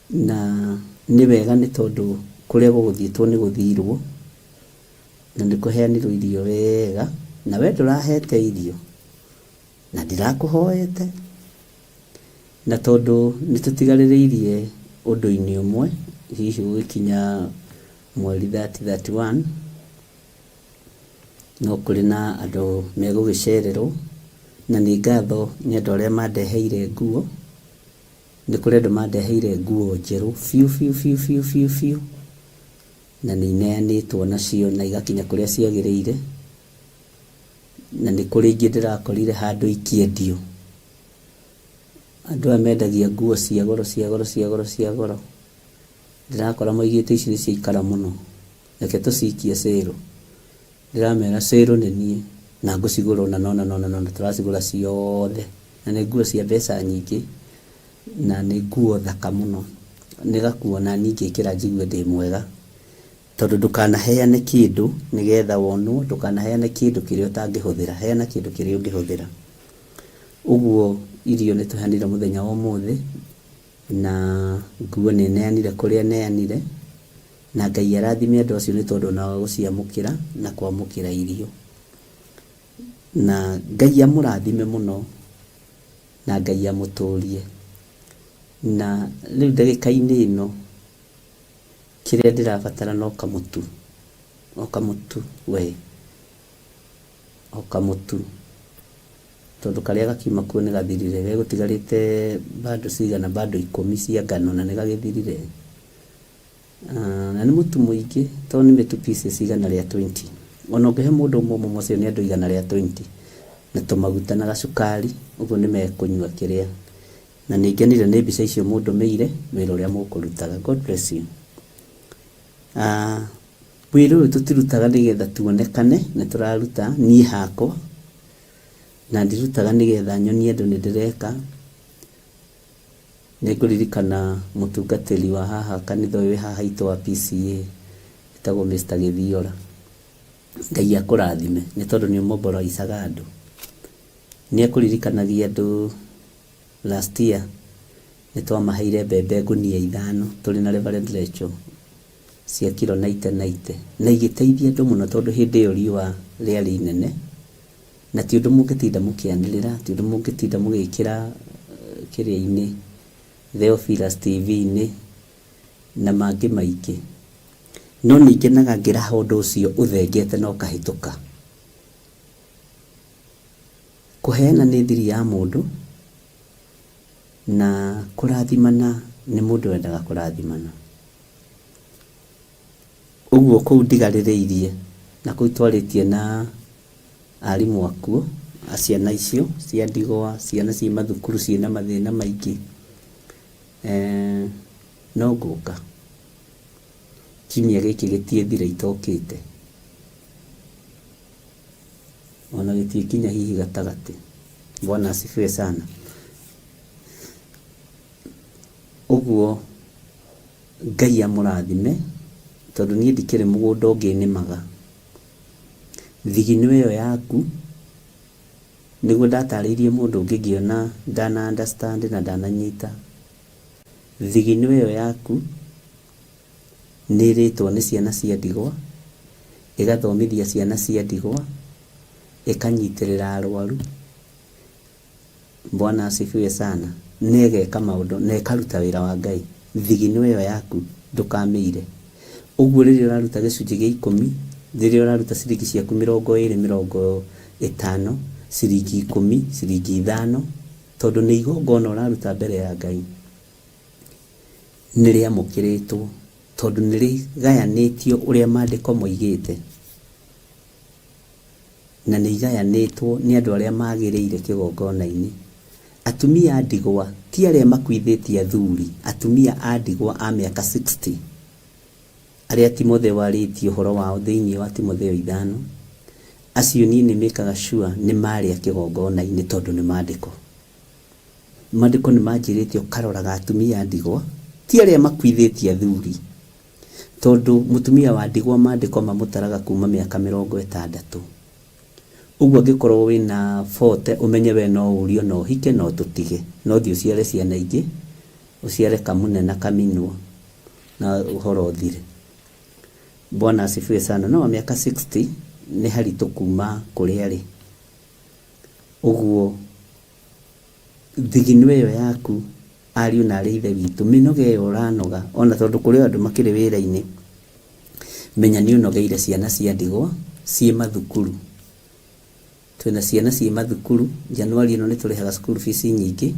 Na nĩ wega nĩ tondũ kũrĩa gũgũthiĩtwo nĩ gũthirwo, na nĩ kũheanirwo irio wega, na we ndũrahete irio, na ndirakũhoete. Na tondũ nĩ tũtigarĩrĩirie ũndũ-inĩ ũmwe, hihi gũgĩkinya mweri 30, 31, no kũrĩ na andũ megũgĩcererwo, na nĩ ngatho nĩ andũ arĩa mandeheire nguo. Nĩ kũrĩ andũ mandeheire nguo njerũ biũ biũ biũ biũ biũ biũ, na nĩ ineanĩtwo nacio na igakinya kũrĩa ciagĩrĩire. Na nĩ kũrĩ ingĩ ndĩrakorire handũ ikĩendio. Andũ aya mendagia nguo cia goro cia goro cia goro cia goro, ndĩrakora maigĩte ici nĩ ciaikara mũno, reke tũcikie sale. Ndĩramera sale nĩ niĩ na ngũcigũra ũna na ũna na ũna na ũna, tũracigũra ciothe. Na nĩ nguo cia mbeca nyingĩ, na nĩ nguo thaka mũno. Nĩ gakuo naniĩ ingĩkĩra njigue ndĩ mwega. Tondũ ndũkanaheane kĩndũ nĩgetha wonwo, ndũkanaheane kĩndũ kĩrĩa ũtangĩhũthĩra, heana kĩndũ kĩrĩa ũngĩhũthĩra. Ũguo irio nĩ tũheanire mũthenya wa ũmũthĩ, na nguo nĩ neanire kũrĩa neanire, na Ngai arathime andũ acio nĩ tondũ ona wa gũciamũkĩra na kwamũkĩra irio. Na Ngai amũrathime mũno, na Ngai amũtũrie. Na rĩu ndagĩka-inĩ ĩno, kĩrĩa ndĩrabatara no kamũtu, o kamũtu we, o kamũtu, tondũ karĩa gakiuma kuo nĩ gathirire, gegũtigarĩte bando cigana, bando ikũmi cia ngano na nĩ gagĩthirire. Na nĩ mũtu mũingĩ tondũ nĩ mĩtu pieces igana rĩa 20. Ona ũngĩhe mũndũ ũmwe ũmwe ũcio nĩ andũ igana rĩa 20. Na tũmaguta na gacukari, ũguo nĩ mekũnyua kĩrĩa. Na nĩ ngenire nĩ mbica icio mũndũmĩire, wĩra ũrĩa mũkũrutaga. God bless you. Ah, wĩra ũyũ tũtirutaga nĩgetha tuonekane, nĩ tũraruta niĩ hakwa, na ndirutaga nĩgetha nyonie andũ nĩ ndĩreka. Nĩ ngũririkana mũtungatĩri wa haha kanitha ũyũ wĩ haha haitũ wa PCEA, wĩtagwo Mr. Gĩthiora. Ngai akũrathime nĩ tondũ nĩ ũmoboraicaga andũ. Nĩ akũririkanagia andũ last year nĩ twamaheire mbembe ngũnia ithano tũrĩ na Reverend Rachel cia kiro 90 90 na igĩteithia andũ mũno tondũ hĩndĩ ĩyo riũa rĩarĩ inene na ti ũndũ mũngĩtinda mũkĩanĩrĩra, ti ũndũ mũngĩtinda mũgĩkĩra kĩrĩa-inĩ Theophilus TV-inĩ na mangĩ maingĩ. No nĩ ngenaga ngĩraha ũndũ ũcio ũthengete na ũkahĩtũka. Kũheana nĩ thiri ya mũndũ, na kũrathimana nĩ mũndũ wendaga kũrathimana. Ũguo kũu ndigarĩrĩirie na kũu twarĩtie na arimũ akuo, a ciana icio cia ndigwa, ciana ciĩ mathukuru ciĩna mathĩna maingĩ, no ngũka. Kiumia gĩkĩ gĩtiĩthira itokĩte. Ona gĩtiĩkinya hihi gatagatĩ. Bwana asifiwe sana. Ũguo Ngai amũrathime tondũ niĩ ndikĩrĩ mũgũnda ũngĩ nĩmaga. Thigino ĩyo yaku nĩguo ndatarĩirie mũndũ ũngĩ ngĩona ndana understand na ndananyita. Thigino ĩyo yaku nĩ ĩrĩtwo nĩ ciana cia ndigwa, ĩgathomithia ciana cia ndigwa, ĩkanyitĩrĩra arwaru. Bwana asifiwe sana. Na ĩgeka maũndũ na ĩkaruta wĩra wa Ngai. Thigino ĩyo yaku ndũkamĩire. Ũguo rĩrĩa ũraruta gĩcunjĩ gĩa ikũmi, rĩrĩa ũraruta ciringi ciaku mĩrongo ĩrĩ, mĩrongo ĩtano, ciringi ikũmi, ciringi ithano, tondũ nĩ igongona ũraruta mbere ya Ngai, nĩ rĩamũkĩrĩtwo tondũ nĩ rĩgayanĩtio ũrĩa maandĩko moigĩte. Na nĩ igayanĩtwo nĩ andũ arĩa magĩrĩire kĩgongona-inĩ. Atumia a ndigwa ti arĩa makuithĩtie athuri, atumia a ndigwa a mĩaka 60 arĩa Timotheo arĩtie ũhoro wao thĩinĩ wa Timotheo ithano, acio niĩ nĩ mĩkaga sure nĩ marĩa kĩgongona-inĩ tondũ nĩ maandĩko. Maandĩko nĩ manjĩrĩte ũkaroraga atumia a ndigwa ti arĩa makuithĩtie athuri. Tondũ mũtumia wa ndigwa maandĩko mamũtaraga kuma mĩaka 60. Ũguo angĩkorwo wĩna 40 ũmenye we no ũrio na ũhike na ũtũtige. No ũthiĩ ũciare ciana ingĩ, ũciare kamune na kaminwa na ũhoro ũthire. Bwana asifiwe sana. No wa mĩaka 60 nĩ haritũ kuma kũrĩa arĩ. Ũguo thigino ĩyo yaku Ariũ na aarĩ a Ithe witũ, mĩnoga ĩyo ũranoga, o na tondũ kũrĩ o andũ makĩrĩ wĩra-inĩ, menya nĩ ũnogeire ciana cia ndigwa ciĩ mathukuru. Twĩna ciana ciĩ mathukuru, Januari ĩno nĩ tũrĩhaga school fees nyingĩ,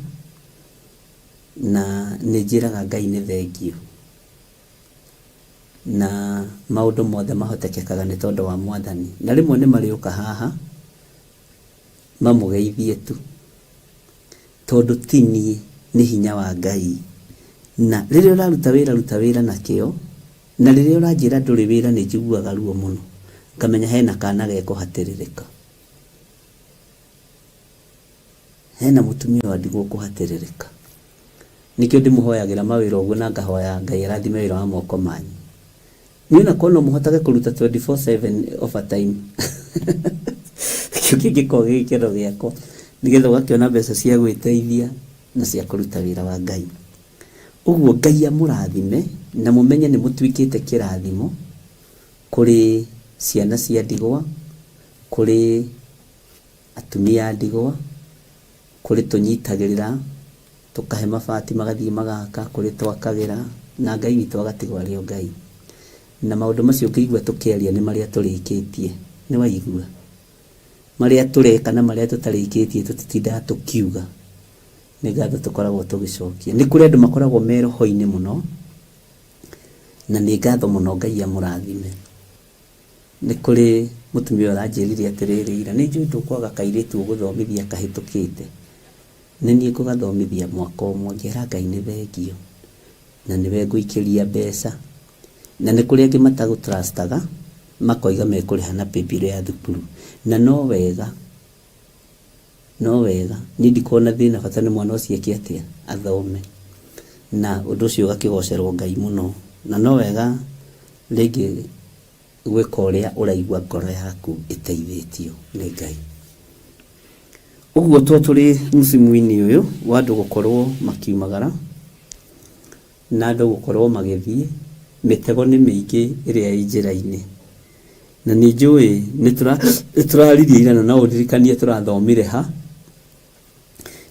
na nĩ njĩraga Ngai nĩ thengiũ. Na maũndũ mothe mahotekekaga nĩ tondũ wa Mwathani. Na rĩmwe nĩ marĩũka haha, mamũgeithie tu. Tondũ ti niĩ, nĩ hinya wa Ngai. Na rĩrĩa ũraruta wĩra ruta wĩra na kĩo, na rĩrĩa ũranjĩra ndũrĩ wĩra nĩ njiguaga ruo mũno, ngamenya hena kana gekũhatĩrĩrĩka. Hena mũtumia wa ndigwa ũkũhatĩrĩrĩka. Nĩkĩo ndĩmũhoyagĩra mawĩra ũguo na ngahoya Ngai arathime wĩra wa moko manyu. Niĩ ona korwo no mũhotage kũruta 24/7 overtime kĩu kĩngĩkorwo gĩ gĩkeno gĩakwa nĩgetha ũgakĩona mbeca cia gwĩteithia na cia kũruta wĩra wa Ngai. Ũguo Ngai amũrathime na mũmenye nĩ mũtuĩkĩte kĩrathimo kũrĩ ciana cia ndigwa, kũrĩ atumia a ndigwa, kũrĩ tũnyitagĩrĩra Tũkahe mabati magathiĩ magaka, kũrĩ twakagĩra, na Ngai witũ agatigwo arĩ o Ngai. Na maũndũ macio ũngĩigua tũkĩaria nĩ marĩa tũrĩkĩtie. Nĩ waigua? Marĩa tũreka na marĩa tũtarĩkĩtie tũtitindaga tũkiuga. Nĩ ngatho tũkoragwo tũgĩcokia. Nĩ kũrĩ andũ makoragwo me roho-inĩ mũno, na nĩ ngatho mũno Ngai amũrathime. Nĩ kũrĩ Mũtumia ũyũ aranjĩrire atĩrĩrĩ ira, nĩ njũĩ ndũkwaga kairĩtu ũgũthomithia kahĩtũkĩte, nĩ niĩ ngũgathomithia mwaka ũmwe. Ngera Ngai nĩ thengio, na nĩwe ngũikĩria mbeca. Na nĩ kũrĩ angĩ matagũtrustaga, makoiga mekũrĩha na paybill ya thukuru. Na no wega, no wega, niĩ ndikoragwo na thĩna bata nĩ mwana ũcio eke atĩa, athome. Na ũndũ ũcio ũgakĩgocerwo Ngai mũno. Na no wega rĩngĩ gwĩka ũrĩa ũraigua ngoro yaku ĩteithĩtio nĩ Ngai. Ũguo to tũrĩ msimu-inĩ ũyũ wa andũ gũkorwo makiumagara na andũ gũkorwo magĩthiĩ, mĩtego nĩ mĩingĩ ĩrĩa ĩ njĩra-inĩ. Na nĩ njũĩ nĩ tũraririe ira na no ũndirikanie tũrathomire ha,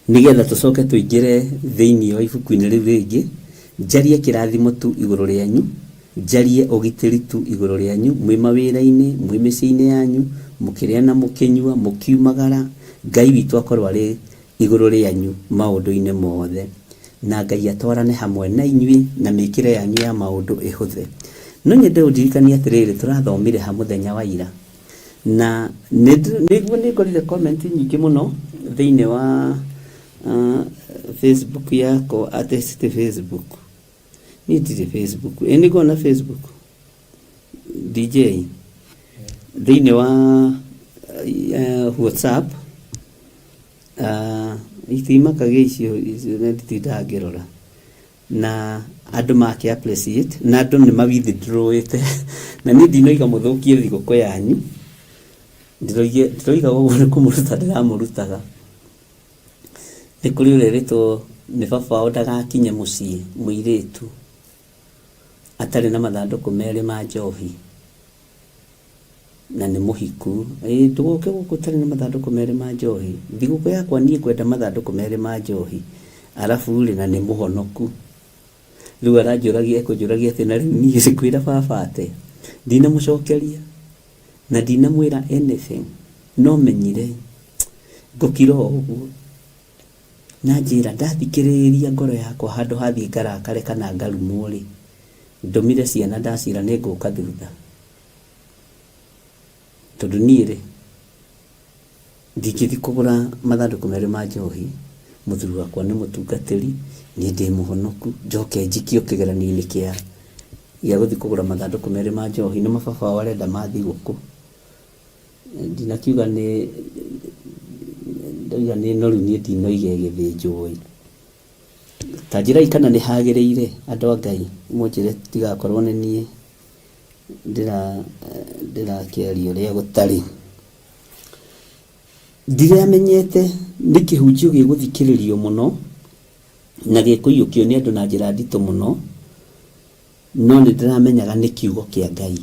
nĩgetha tũcoke tũingĩre thĩinĩ wa ibuku-inĩ rĩu rĩngĩ, njarie kĩrathimo tu igũrũ rĩanyu, njarie ũgitĩri tu igũrũ rĩanyu, mwĩ mawĩra-inĩ, mwĩ mĩciĩ-inĩ yanyu, mũkĩrĩa na mũkĩnyua, mũkiumagara, Ngai witũ akorwo arĩ igũrũ rĩanyu maũndũ-inĩ mothe, na Ngai atwarane hamwe na inyuĩ, na mĩkĩre yanyu ya maũndũ ĩhũthe. No nyende ũndirikanie atĩrĩrĩ, tũrathomire ha mũthenya wa ira? Na nĩguo nĩ ngorire comment nyingĩ mũno thĩinĩ wa Facebook yakwa atĩ ti Facebook. Niĩ ndirĩ Facebook. Ĩ nĩ ngoragwo na Facebook? DJ thĩinĩ wa WhatsApp itimakagia icio icio nĩ nditindaga ngĩrora. Na andũ makĩ appreciate na andũ nĩ ma withdraw-ĩte na niĩ ndinoiga mũthũkie thigũkũ yanyu ndiroiga ũguo nĩ kũmũruta ndĩramũrutaga nĩ kũrĩ ũrerĩtwo nĩ baba wao ndagakinye mũciĩ mũirĩtu atarĩ na mathandũkũ merĩ ma njohi na nĩ mũhiku. Ĩĩ ndũgoke gũkũ ũtarĩ na mathandũkũ merĩ ma njohi. Thigũkũ yakwa niĩ ngwenda mathandũkũ merĩ ma njohi. Arabu rĩ, na nĩ mũhonoku. Rĩu aranjũragia ekũnjũragia atĩ na rĩu niĩ ngwĩra baba atĩa? Ndinamũcokeria na ndinamwĩra anything. No menyire ngũkira o ũguo. Na anjĩra ndathikĩrĩria ngoro yakwa handũ ha thiĩ ngarakare kana ngarumwo rĩ, ndũmire ciana ndaciĩra nĩ ngũka thutha. Tondũ niĩ-rĩ, ndingĩthiĩ kũgũra mathandũkũ merĩ ma njohi, mũthuri wakwa nĩ mũtungatĩri, niĩ ndĩ mũhonoku, njoke njikio kĩgeranio-inĩ kĩa gĩa gũthiĩ kũgũra mathandũkũ merĩ ma njohi, nĩmo baba wao arenda ma thigũkũ. Ndinakiuga nĩ ndauga nĩ noru niĩ ndinoiga ĩgĩthĩnjwo ĩ. Ta njĩrai kana nĩ hagĩrĩire andũ a Ngai, mũnjĩre tigakorwo nĩ niĩ ndĩrakĩaria ũrĩa gũtarĩ. Ndiramenyete nĩ kĩhunjio gĩgũthikĩrĩrio mũno na gĩkũiyũkio nĩ andũ na njĩra nditũ mũno, no nĩ ndĩramenyaga nĩ kiugo kĩa Ngai.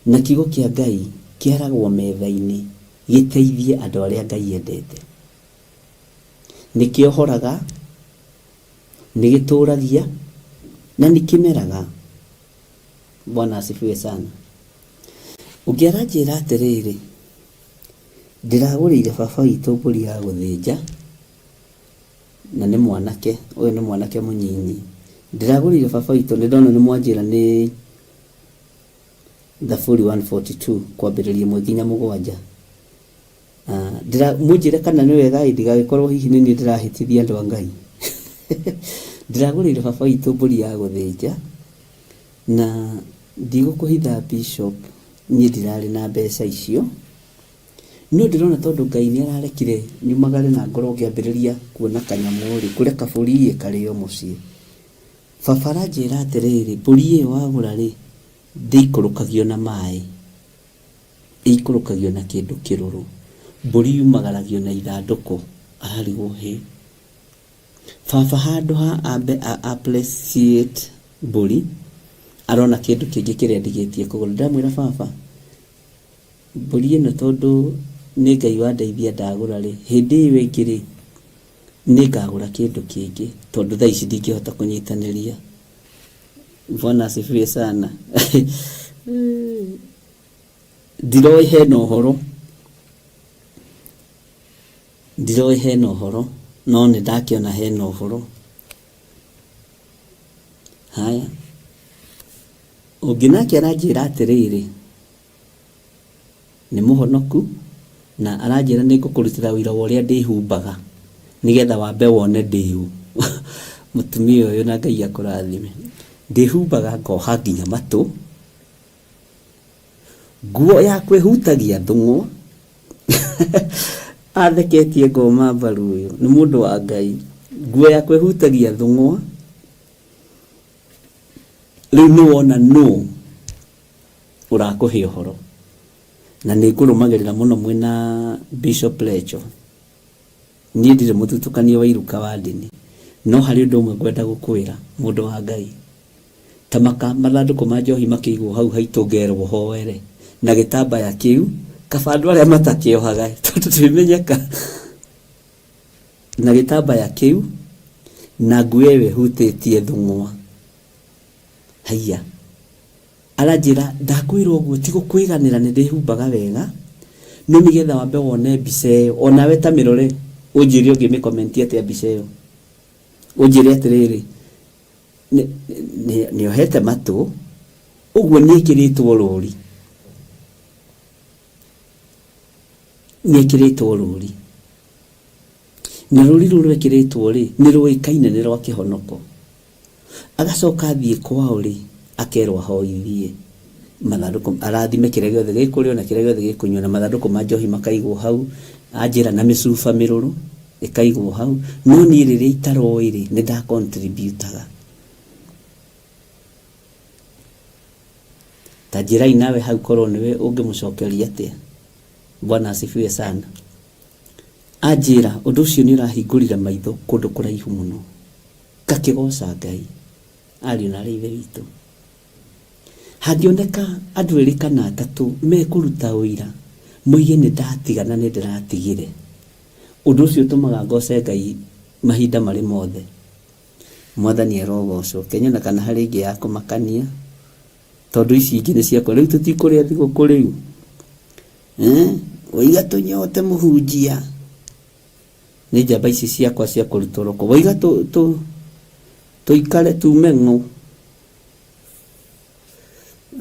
Na kiugo kĩa Ngai kĩaragwo metha-inĩ gĩteithie andũ arĩa Ngai endete. Nĩ kĩohoraga, nĩ gĩtũragia, na nĩ kĩmeraga. Bwana asifiwe sana. Ũngĩ aranjĩra atĩrĩrĩ, ndĩragũrĩire baba witũ mbũri ya gũthĩnja, na nĩ mwanake, ũyũ nĩ mwanake mũnyinyi. Ndĩragũrĩire baba witũ, nĩ ndona nĩ mwanjĩra nĩ Thaburi 142 kwambĩrĩria ĩmwe nginya mũgwanja. Mũnjĩre kana nĩ wega ĩ ndigagĩkorwo hihi nĩ niĩ ndĩrahĩtithia andũ a Ngai. Ndĩragũrĩire baba witũ mbũri ya gũthĩnja na ndigũkũhitha Bishop niĩ ndirarĩ na mbeca icio. No ndĩrona tondũ Ngai nĩ ararekire nyumagare na ngorwo ngĩambĩrĩria kuona kanyamũ rĩ, ngũre kabũri ĩ karĩo mũciĩ. Baba aranjĩra atĩrĩrĩ, mbũri ĩyo wagũra rĩ, ndĩikũrũkagio na maĩ. Ĩikũrũkagio na kĩndũ kĩrũrũ. Mbũri yumagaragio na ithandũkũ. Ararigwo hĩ. Baba handũ ha ambe a appreciate mbũri, arona kĩndũ kĩngĩ kĩrĩa ndigĩtie kũgũra. Ndĩramwĩra baba, mbũri ĩno tondũ nĩ Ngai wandeithia ndagũra rĩ, hĩndĩ ĩyo ĩngĩ rĩ, nĩ ngagũra kĩndũ kĩngĩ tondũ thaa ici ndingĩhota kũnyitanĩria. Bwana asifiwe sana. Ndiroĩ hena ũhoro, ndiroĩ hena ũhoro, no nĩ ndakĩona hena ũhoro. Haya, ũngĩ nake aranjĩra atĩrĩrĩ, Nĩ mũhonoku na aranjĩra nĩ ngũkũrutĩra ũira wa ũrĩa ndĩhumbaga nĩgetha wambe wone ndĩ ũ. Mũtumia ũyũ na Ngai akũrathime. Ndĩhumbaga ngoha nginya matũ, nguo yakwa ĩhutagia thũng'wa. Atheketie ngoma mbaru ũyũ, nĩ mũndũ wa Ngai. Nguo yakwa ĩhutagia thũng'wa. Rĩu nĩ wona nũ ũrakũhe ũhoro. Na nĩ ngũrũmagĩrĩra mũno mwĩna Bishop Lecho. Niĩ ndirĩ mũthutũkanio wa iruka wa ndini, no harĩ ũndũ ũmwe ngwenda gũkwĩra, mũndũ wa Ngai. Ta maka mathandũkũ ma njohi makĩigwo hau haitũ ngerwo hoere na gĩtambaya kĩu, kaba andũ arĩa matakĩohaga tondũ twĩmenyeka na gĩtambaya kĩu na nguo ĩyo ĩhutĩtie thũng'wa. Haiya. Aranjĩra, ndakwĩra ũguo ti gũkwĩganĩra nĩ ndĩhumbaga wega, no nĩgetha wambe wone mbica ĩyo, o nawe ta mĩrore ũnjĩre ũngĩmĩ comment atĩa mbica ĩyo. Ũnjĩre atĩrĩrĩ, nĩ ohete matũ, ũguo nĩ ekĩrĩtwo rũri. Nĩ ekĩrĩtwo rũri. Na rũri rũu rwekĩrĩtwo rĩ, nĩ rũĩkaine nĩ rwa kĩhonoko. Agacoka athiĩ kwao rĩ, akerwo ahoithie mathandũkũ, arathime kĩrĩa gĩothe gĩkũrĩo na kĩrĩa gĩothe gĩkũnyuo, na mathandũkũ ma njohi makaigwo hau, anjĩra na mĩcuba mĩrũrũ ĩkaigwo hau. No niĩ rĩrĩa itaroĩ rĩ, nĩ nda contribute aga. Ta njĩrai nawe hau korwo nĩwe ũngĩmũcokeria atĩa. Bwana asifiwe sana. Anjĩra ũndũ ũcio nĩ ũrahingũrire maitho kũndũ kũraihu mũno. Ngakĩgooca Ngai. Ariũ na aarĩ a Ithe witũ, hangĩoneka andũ erĩ kana atatũ mekũruta ũira moige nĩ ndatiga na nĩ ndĩratigire, ũndũ ũcio ũtũmaga ngooce Ngai mahinda marĩ mothe. Mwathani arogocwo. Kenyona kana harĩ ĩngĩ ya kũmakania, tondũ ici ingĩ nĩ ciakwa. Rĩu tũtikũrĩa thigũkũ rĩu? Eh? Waiga tũnyote mũhunjia. Nĩ njamba ici ciakwa cia kũrutũrũkwo. Waiga tũ, tũ, tũikare tume ng'ũ.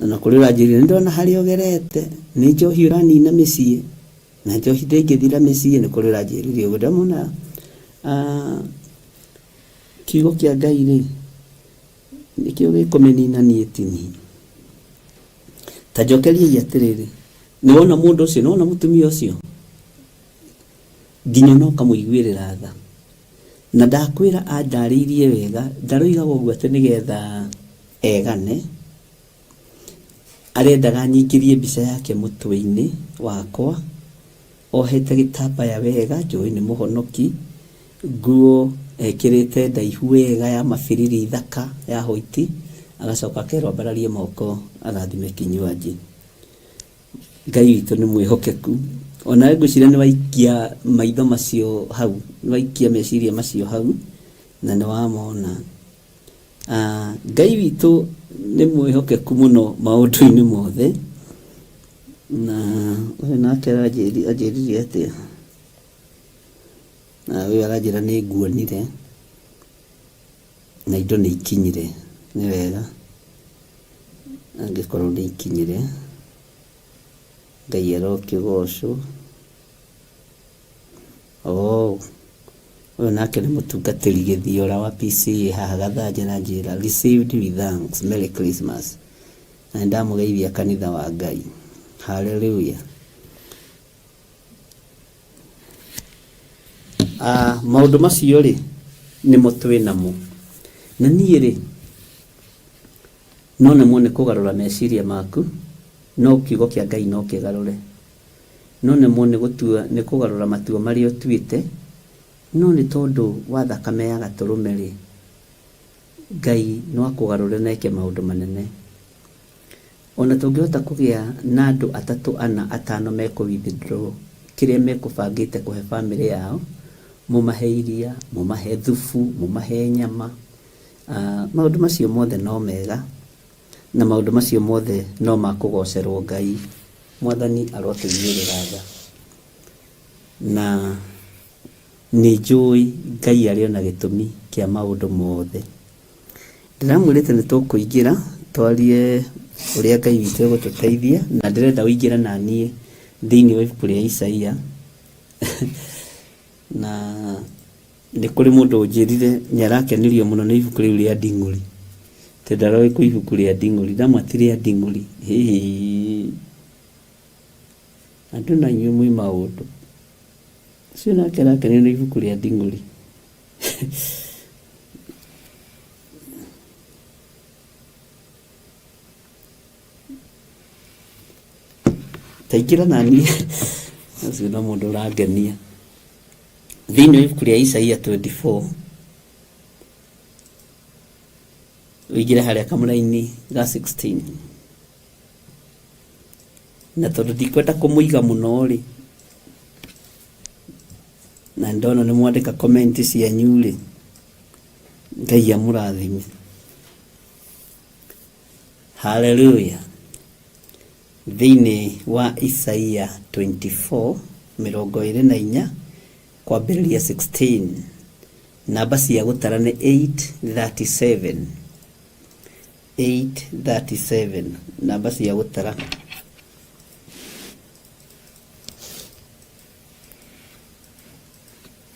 Na kũrĩ ũranjĩrire nĩ ndona harĩa ũgerete, nĩ njohi ũranina mĩciĩ, na njohi ndĩngĩthira mĩciĩ, nĩ kũrĩ ũranjĩrire ũguo. Ndamona ah, kiugo kĩa Ngai rĩ, nĩkĩo gĩkũmĩnina niĩ ti niĩ. Ta njokeriai atĩrĩrĩ, nĩ wona mũndũ ũcio, nĩ wona mũtumia ũcio? Nginya ona ũkamũiguĩrĩra tha. Na ndakwĩra andarĩirie wega, ndaroigaga ũguo atĩ nĩgetha egane, arendaga nyingĩrie mbica yake mũtwe-inĩ wakwa, ohete gĩtambaya wega, njũĩ nĩ mũhonoki, nguo ekĩrĩte ndaihu wega ya mabiriri thaka ya hwaiti, agacoka akerwo ambararie moko arathime kinywaji. Ngai witũ nĩ mwĩhokeku. Onawe ngwĩciria nĩ waikia maitho macio hau, nĩ waikia meciria macio hau, na nĩ wamona. Ah, Ngai witũ nĩ mwĩhokeku mũno maũndũ-inĩ mothe. Na ũyũ nake anjĩrire atĩa? Na ũyũ aranjĩra nĩ nguonire, na indo nĩ ikinyire. Nĩ wega. Angĩkorwo nĩ ikinyire, Ngai arokĩgocwo. Oh, ũyũ nake nĩ mũtungatĩri gĩthiora wa PCEA haha Gathanja aranjĩra received with thanks, Merry Christmas. Na nĩ ndamũgeithia kanitha wa Ngai. Hallelujah. Ah, maũndũ macio rĩ, nĩmo twĩ namo. Na niĩ rĩ, No nemwo nĩ kũgarũra meciria maku, no kiugo kĩa Ngai no kĩgarũre. No nemwo nĩ gũtua nĩ kũgarũra matua marĩa ũtuĩte, no nĩ tondũ wa thakame ya gatũrũme-rĩ, Ngai no akũgarũre na eke maũndũ manene. O na tũngĩhota kũgĩa na andũ atatũ, ana, atano mekũ withdraw kĩrĩa mekũbangĩte kũhe famĩlĩ yao, mũmahe iria, mũmahe thubu, mũmahe nyama, Maũndũ macio mothe no mega, na maũndũ macio mothe no ma kũgocerwo Ngai. Mwathani arotũiguĩrĩra tha. Na nĩ njũĩ Ngai arĩ o na gĩtũmi kĩa maũndũ mothe. Ndĩramwĩrĩte nĩ tũkũingĩra twarie ũrĩa Ngai witũ egũtũteithia, na ndĩrenda ũingĩre na niĩ. Thĩinĩ wa ibuku rĩa Isaia na nĩ kũrĩ mũndũ ũnjĩrire nĩ arakenirio mũno nĩ ibuku rĩu rĩa Nding'ũri, atĩ ndaroĩ kwĩ ibuku rĩa Nding'ũri, ndamwĩra ti rĩa Nding'ũri, hĩhĩ, andũ na inyuĩ mwĩ maũndũ, ũcio nake arakenio nĩ ibuku rĩa Nding'ũri. Taingĩra naniĩ ũcio no mũndũ ũrangenia. Thĩinĩ wa ibuku rĩa Isaia 24 ũingĩre harĩa kamũraini ga 16 na tondũ ndikwenda kũmũiga mũno rĩ, na ndona nĩ mwandĩka comment cianyu rĩ, Ngai amũrathime. Haleluya. Thĩinĩ wa Isaia 24 24 kwambĩrĩria 16 namba cia gũtara nĩ 837 837 namba cia gũtara.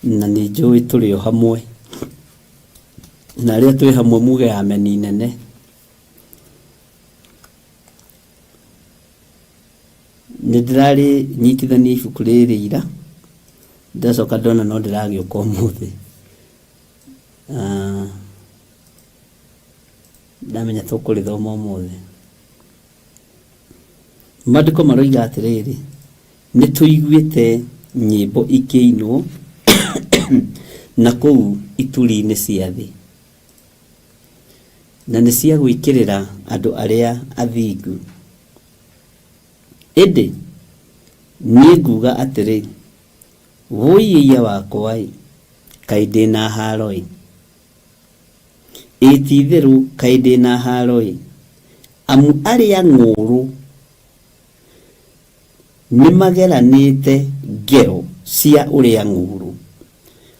Na nĩ njũĩ tũrĩ o hamwe, na arĩa twĩ hamwe muge ameni nene. Nĩ ndĩrarĩ nyitithania ibuku rĩrĩ ira, ndacoka ndona no ndĩragĩũka ũmũthĩ. Ah, ndamenya tũkũrĩthoma ũmũthĩ. Maandĩko maroiga atĩrĩrĩ, nĩ tũiguĩte nyĩmbo ikĩinwo na kũu ituri-inĩ cia thĩ, na nĩ cia gwĩkĩrĩra andũ arĩa athingu. Ĩndĩ niĩ nguuga atĩrĩ, Wũi-ĩiya wakwa-ĩ, kaĩ ndĩ na haaro-ĩ! Ĩ ti-itherũ kaĩ ndĩ na haaro-ĩ! Amu arĩa ng'ũũrũ nĩmageranĩte ngero cia ũrĩa ng'ũũrũ,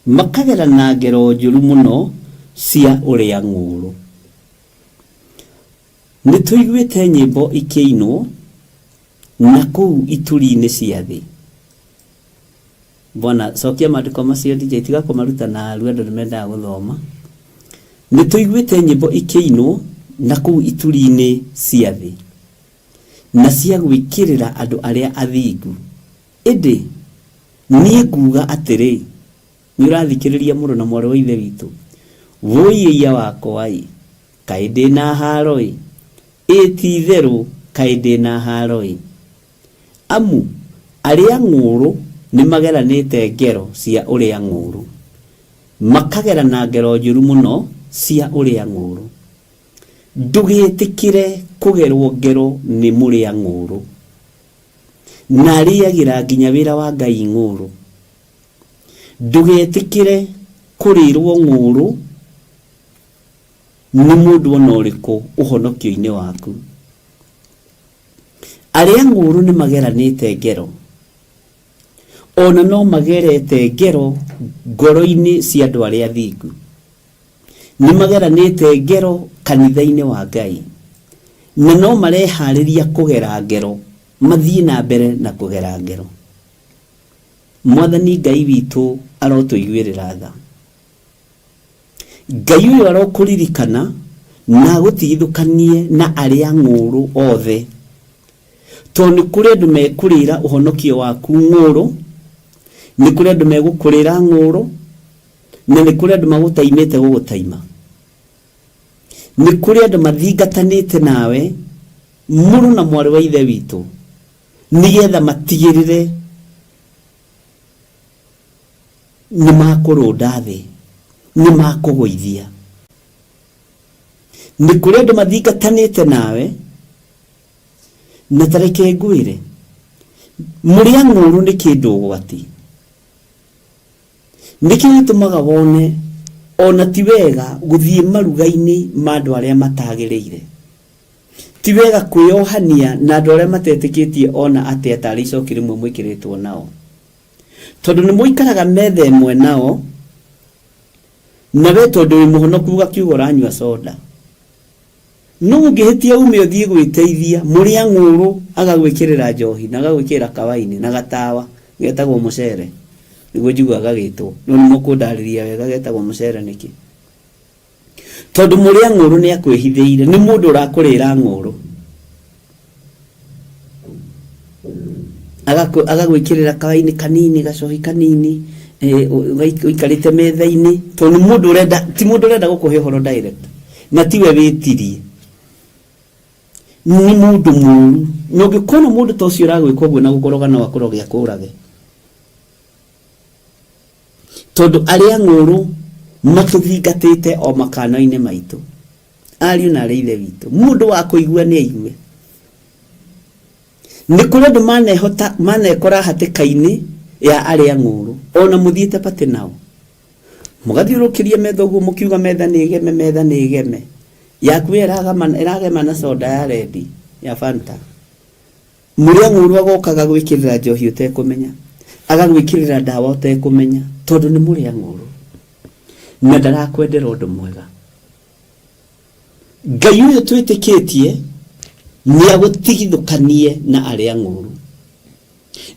makagerana ngero njũru mũno cia ũrĩa ng'ũũrũ. Nĩtũiguĩte nyĩmbo ikĩinwo na kũu ituri-inĩ cia thĩ. Bwana, cokia maandĩko macio DJ, tiga kũmaruta na aru, andũ nĩmendaga gũthoma. Nĩtũiguĩte nyĩmbo ikĩinwo na kũu ituri-inĩ cia thĩ, na cia gwĩkĩrĩra andũ arĩa athingu. Ĩndĩ niĩ nguuga atĩrĩ, nĩũrathikĩrĩria mũrũ na mwarĩ wa Ithe witũ? Wũi-ĩiya wakwa-ĩ, kaĩ ndĩ na haaro-ĩ! Ĩ ti-itherũ kaĩ ndĩ na haaro-ĩ! Amu arĩa ng'ũũrũ nĩmageranĩte ngero cia ũrĩa ng'ũũrũ, makagerana ngero njũru mũno cia ũrĩa ng'ũũrũ. Ndũgetĩkĩre kũgerwo ngero nĩ mũrĩa ng'ũũrũ, na arĩagĩra nginya wĩra wa Ngai ng'ũũrũ. Ndũgetĩkĩre kũrĩrwo ng'ũũrũ nĩ mũndũ o na ũrĩkũ ũhonokio-inĩ waku. Arĩa ng'ũũrũ nĩ mageranĩte ngero, o na no magerete ngero ngoro-inĩ cia andũ arĩa athingu. Nĩ mageranĩte ngero kanitha-inĩ wa Ngai, na no mareharĩria kũgera ngero, mathiĩ na mbere na kũgera ngero. Mwathani Ngai witũ arotũiguĩrĩra tha. Ngai ũyũ arokũririkana na agũtigithũkanie na arĩa ng'ũũrũ othe, tondũ nĩ kũrĩ andũ mekũrĩra ũhonokio waku ng'ũũrũ, nĩ kũrĩ andũ megũkũrĩra ng'ũũrũ, na nĩ kũrĩ andũ magũtaimĩte gũgũtaima. Nĩ kũrĩ andũ mathingatanĩte nawe, mũrũ na mwarĩ wa Ithe witũ, nĩgetha matigĩrĩre nĩ makũrũnda thĩ, nĩ makũgũithia. Nĩ kũrĩ andũ mathingatanĩte nawe, na ta reke ngwĩre, mũrĩa ng'ũũrũ nĩ kĩndũ ũgwati. Nĩkĩo gĩtũmaga wone ona ti wega gũthiĩ maruga-inĩ ma andũ arĩa matagĩrĩire. Ti wega kwĩyohania na andũ arĩa matetĩkĩtie ona atĩa tarĩ icoki rĩmwe mwĩkĩrĩtwo nao. Tondũ nĩ mũikaraga metha ĩmwe nao, na we tondũ wĩ mũhonoku ũgakiuga ũranyua soda. No ũngĩhĩtia ume ũthiĩ gwĩteithia, mũrĩa ng'ũrũ agagwĩkĩrĩra njohi na agagwĩkĩrĩra kawaini na gatawa getagwo mũcere, nĩguo njiguaga gagĩtwo, no nĩ mũkũndarĩria wega getagwo mũcere nĩkĩ. Tondũ mũrĩa ng'ũrũ nĩ akwĩhithĩire, nĩ mũndũ ũrakũrĩra ng'ũrũ, agagwĩkĩrĩra kawaini kanini, gacohi kanini, ũikarĩte metha-inĩ, tondũ nĩ mũndũ ũrenda, ti mũndũ ũrenda gũkũhe ũhoro direct, na tiwe wĩtirie, nĩ mũndũ mũru. Na ũngĩkona mũndũ ta ũcio ũragwĩka ũguo na gũkũroga, no akũroge akũrage, tondũ arĩa ng'ũrũ matũthingatĩte o makano-inĩ maitũ. Ariũ na arĩ ithe witũ, mũndũ wa kũigua nĩ aigue. Nĩ kũrĩ andũ manehota manekora hatĩka-inĩ ya arĩa ng'ũrũ, ona mũthiĩte patĩ nao, mũgathiũrũrũkĩria metha ũguo, mũkiuga metha nĩ ĩgeme, metha nĩ ĩgeme, yaku ĩragama ĩragema na soda ya red ya Fanta. Mũrĩa ng'ũrũ agoka agagwĩkĩrĩra njohi ũtekũmenya, agagwĩkĩrĩra ndawa ũtekũmenya, tondũ nĩ mũrĩa ng'ũrũ na ndarakwendera ũndũ mwega. Ngai ũyũ twĩtĩkĩtie nĩ agũtigithũkanie na arĩa ng'ũrũ,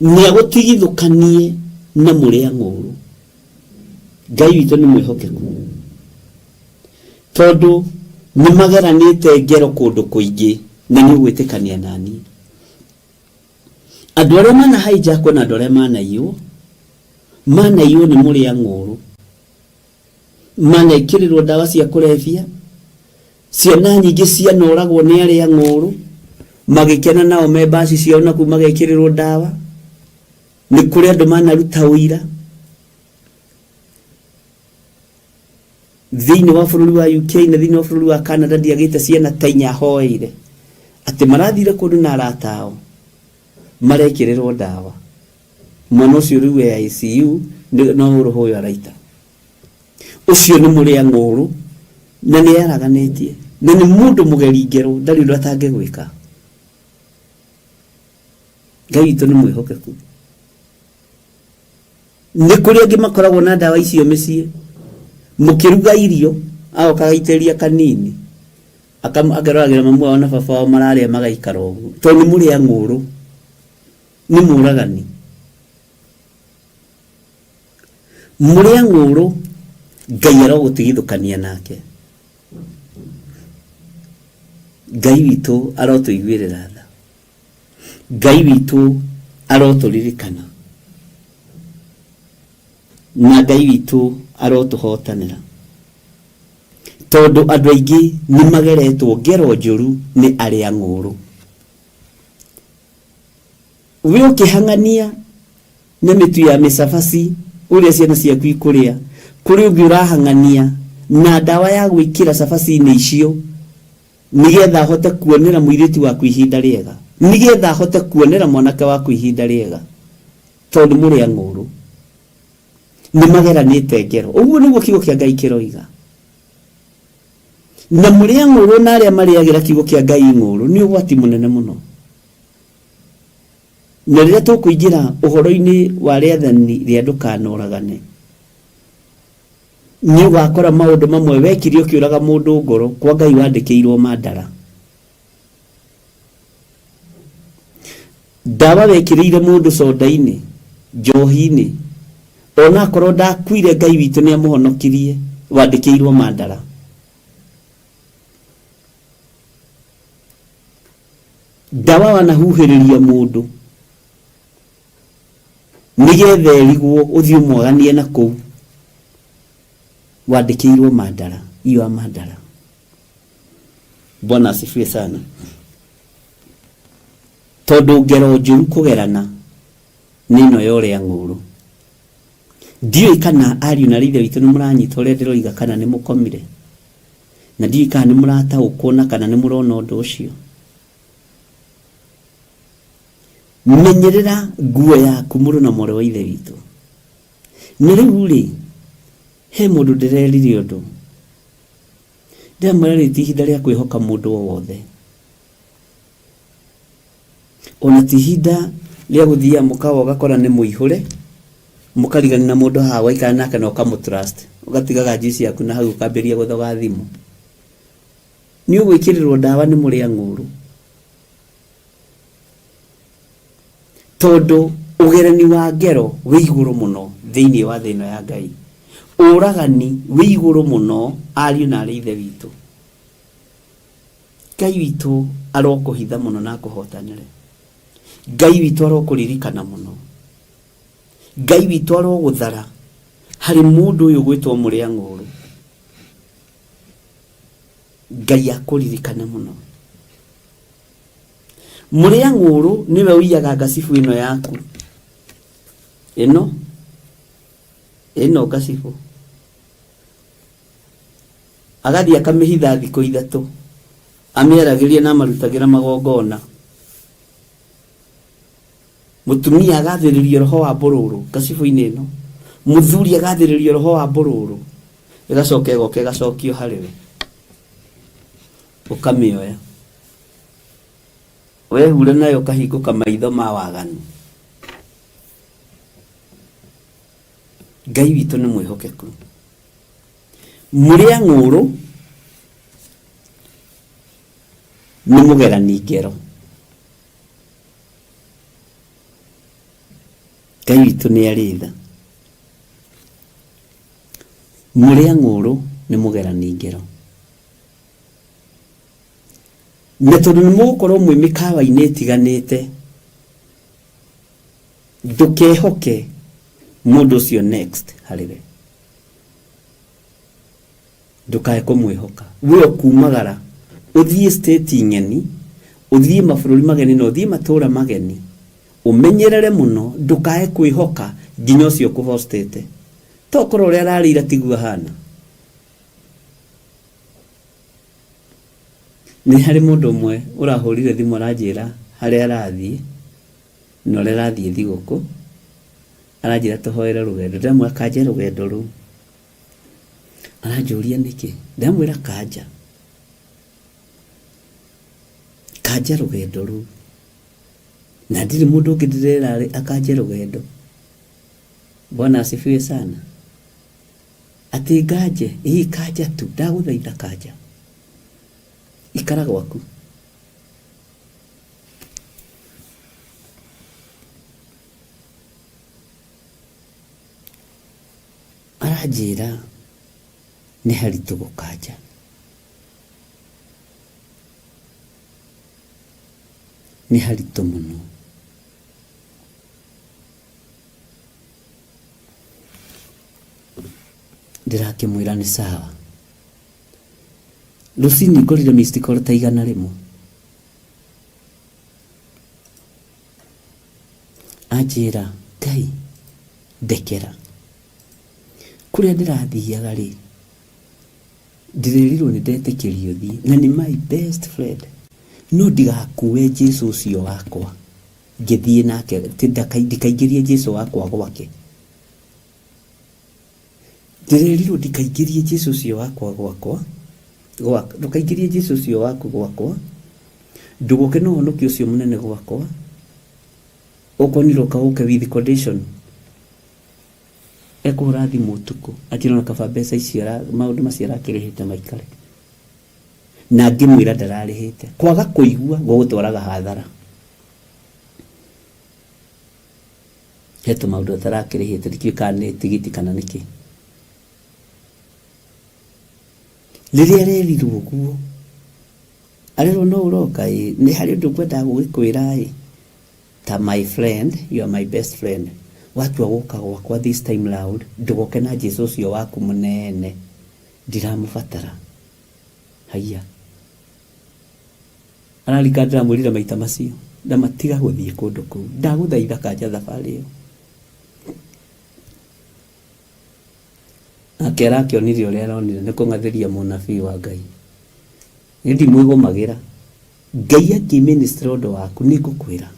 nĩ agũtigithũkanie na mũrĩa ng'ũrũ. Ngai witũ nĩ mwĩhokeku, tondũ nĩ mageranĩte ngero kũndũ kũingĩ, na nĩ ũgwĩtĩkania naniĩ. Andũ arĩa mana hijackwo na andũ arĩa manaiywo, manaiywo nĩ mũrĩa ng'ũrũ, manekĩrĩrwo ndawa cia kũrebia, ciana nyingĩ cianoragwo nĩ arĩa ng'ũrũ, magĩkena nao me mbaci ciao na kũu magekĩrĩrwo ndawa. Nĩ kũrĩ andũ manaruta ũira thĩinĩ wa bũrũri wa UK na thĩinĩ wa bũrũri wa Canada, ndiagĩte ciana ta inya hoeire atĩ marathire kũndũ na arata ao marekĩrĩrwo ndawa, mwana ũcio rĩu e ICU, no ũrũhũyũ araita. Ũcio nĩ mũrĩa ng'ũrũ na nĩ araganĩtie na nĩ mũndũ mũgeri ngero, ndarĩ ũndũ atangĩgwĩka. Ngai witũ nĩ mwĩhokeku. Nĩ kũrĩ angĩ makoragwo na ndawa icio mĩciĩ, mũkĩruga irio agoka agaitĩrĩria kanini, akeroragĩra mamu wao na baba wao mararĩa, magaikara ũguo, tondũ nĩ mũrĩa ng'ũrũ, nĩ mũragani. Mũrĩa ng'ũrũ Ngai arogũtigithũkania nake. Ngai witũ arotũiguĩrĩra tha, Ngai witũ arotũririkana, na Ngai witũ arotũhotanĩra, tondũ andũ aingĩ nĩ mageretwo ngero njũru nĩ arĩa ng'ũrũ. We ũkĩhang'ania na mĩtu ya mĩcabaci ũrĩa ciana ciaku ikũrĩa, kũrĩ ũngĩ ũrahang'ania na ndawa ya gwĩkĩra cabaci-inĩ icio nĩgetha ahote kuonera mũirĩtu waku ihinda rĩega, nĩgetha ahote kuonera mwanake waku ihinda rĩega, tondũ mũrĩ ang'ũrũ, nĩ mageranĩte ngero. Ũguo nĩguo kiugo kĩa Ngai kĩroiga. Na mũrĩ ang'ũrũ na arĩa marĩagĩra kiugo kĩa Ngai ng'ũrũ nĩ ũgwati mũnene mũno. Na rĩrĩa tũkũingĩra ũhoro-inĩ wa rĩathani rĩa ndũkanoragane, nĩ ũgakora maũndũ mamwe wekire ũkĩũraga mũndũ ngoro, kwa Ngai wandĩkĩirwo mandara. Ndawa wekĩrĩire mũndũ soda-inĩ, njohi-inĩ, ona akorwo ndakuire Ngai witũ nĩ amũhonokirie, wandĩkĩirwo mandara. Ndawa wanahuhĩrĩria mũndũ nĩgetha ĩrigwo ũthiĩ ũmwaganie na kũu, wandĩkĩirwo mandara, iyo a mandara. Bwana asifiwe sana. Tondũ ngero njũru kũgerana nĩ ĩno ya ũrĩa ng'ũrũ. Ndiũĩ kana ariũ na ithe witũ nĩ mũranyita ũrĩa ndĩroiga kana nĩ mũkomire, na ndiũĩ kana nĩ mũrataũkwo na kana nĩ mũrona ũndũ ũcio. Menyerera nguo yaku mũrũ na mwarĩ wa ithe witũ. Na rĩu rĩ, he mũndũ ndĩrerire ũndũ, ndĩramwĩra rĩu ti ihinda rĩa kwĩhoka mũndũ o wothe, ona ti ihinda rĩa gũthiaga mũkawa ũgakora nĩ mũihũre, mũkarigania na mũndũ haha waikara nake na ũkamũ trust, ũgatigaga juice yaku na hau ũkambĩrĩria gũthoga thimũ. Nĩ ũgwĩkĩrĩrwo ndawa nĩ mũrĩa ng'ũrũ. Tondũ ũgerani wa ngero wĩ igũrũ mũno thĩinĩ wa thĩ ĩno ya Ngai. Ũragani wĩ igũrũ mũno ariũ na arĩ ithe witũ. Ngai witũ arokũhitha mũno na akũhotanĩre. Ngai witũ arokũririkana mũno. Ngai witũ arogũthara harĩ mũndũ ũyũ ũgwĩtwo mũrĩa ng'ũrũ. Ngai akũririkane mũno. Mũrĩa ng'ũrũ nĩwe ũiyaga ngacibũ ĩno yaku. Ĩno ĩno ngacibũ. Agathiĩ akamĩhitha thikũ ithatũ. Amĩaragĩria na amarutagĩra magongona. Mũtumia agathĩrĩrio roho wa mbũrũrũ ngacibũ-inĩ ĩno. Mũthuri agathĩrĩrio roho wa mbũrũrũ. Ĩgacoka ĩgoka ĩgacokio harĩ we. Ũkamĩoya. Wehura nayo ũkahingũka maitho ma waganu. Ngai witũ nĩ mwĩhokeku. Mũrĩa ng'ũrũ nĩ mũgerani ngero. Ngai witũ nĩ arĩ tha. Mũrĩa ng'ũrũ nĩ mũgerani ngero. Na tondũ nĩ mũgũkorwo mwĩ mĩkawa-inĩ ĩtiganĩte, ndũkehoke mũndũ ũcio next harĩ we. Ndũkae kũmwĩhoka. We ũkumagara ũthiĩ state ng'eni, ũthiĩ mabũrũri mageni na ũthiĩ matũra mageni, ũmenyerere mũno ndũkae kwĩhoka nginya ũcio ũkũhostĩte. Tokorwo ũrĩa ararĩ ira tiguo ahana. Nĩ harĩ mũndũ ũmwe ũrahũrire thimũ aranjĩra harĩa arathiĩ na ũrĩa arathiĩ thigũkũ, aranjĩra tũhoere rũgendo. Ndĩramwĩra kanja rũgendo rũu. Aranjũria nĩkĩ, ndĩramwĩra kanja, kanja rũgendo rũu. Na ndirĩ mũndũ ũngĩ ndĩrera akanje rũgendo. Bwana asifiwe sana. Atĩ nganje, ĩĩ kanja tu, ndagũthaitha kanja. Ikara gwaku. Aranjĩra nĩ haritũ gũkanja. Nĩ haritũ mũno. Ndĩrakĩmwĩra nĩ sawa. Rũcinĩ ngorire missed call ta 100. Anjĩra Ngai ndekera. Kũrĩa ndĩrathiaga rĩ, ndĩrerirwo nĩ ndetĩkĩrio thiĩ na nĩ my best friend. No ndigakue Jesu ũcio wakwa ngĩthiĩ nake, ndikaingĩrie Jesu wakwa gwake. Ndĩrerirwo ndikaingĩrie Jesu ũcio wakwa gwakwa, ndũkaingĩrie Jesu ũcio waku gwakwa, ndũgoke na ũhonokio ũcio mũnene gwakwa, ũkonire ũka ũke with condition. Ekũhũra thimũ ũtukũ anjĩre ona kaba mbeca icio maũndũ macio arakĩrĩhĩte maikare. Na ngĩmwĩra ndararĩhĩte. Kwaga kũigua gũgũtwaraga hathara. He tũmaũndũ atarakĩrĩhĩte ndikĩũĩ kana nĩ tigiti kana nĩkĩ. Rĩrĩa arerirwo ũguo, arerwo no ũroka ĩ, nĩ harĩ ũndũ ngwendaga gũgĩkwĩra ĩ, ta my friend, you are my best friend, watua gũka gwakwa this time round, ndũgoke na Jesu ũcio waku mũnene, ndiramũbatara. Haiya. Ararika ndĩramwĩrire maita macio, ndamatiga gũthiĩ kũndũ kũu, ndagũthaitha kanja thabarĩ ĩyo. Nake arakĩonire ũrĩa aronire nĩ kũng'athĩria mũnabii wa Ngai. Niĩ ndimwĩgũmagĩra. Ngai akĩminister ũndũ waku nĩ ngũkwĩra.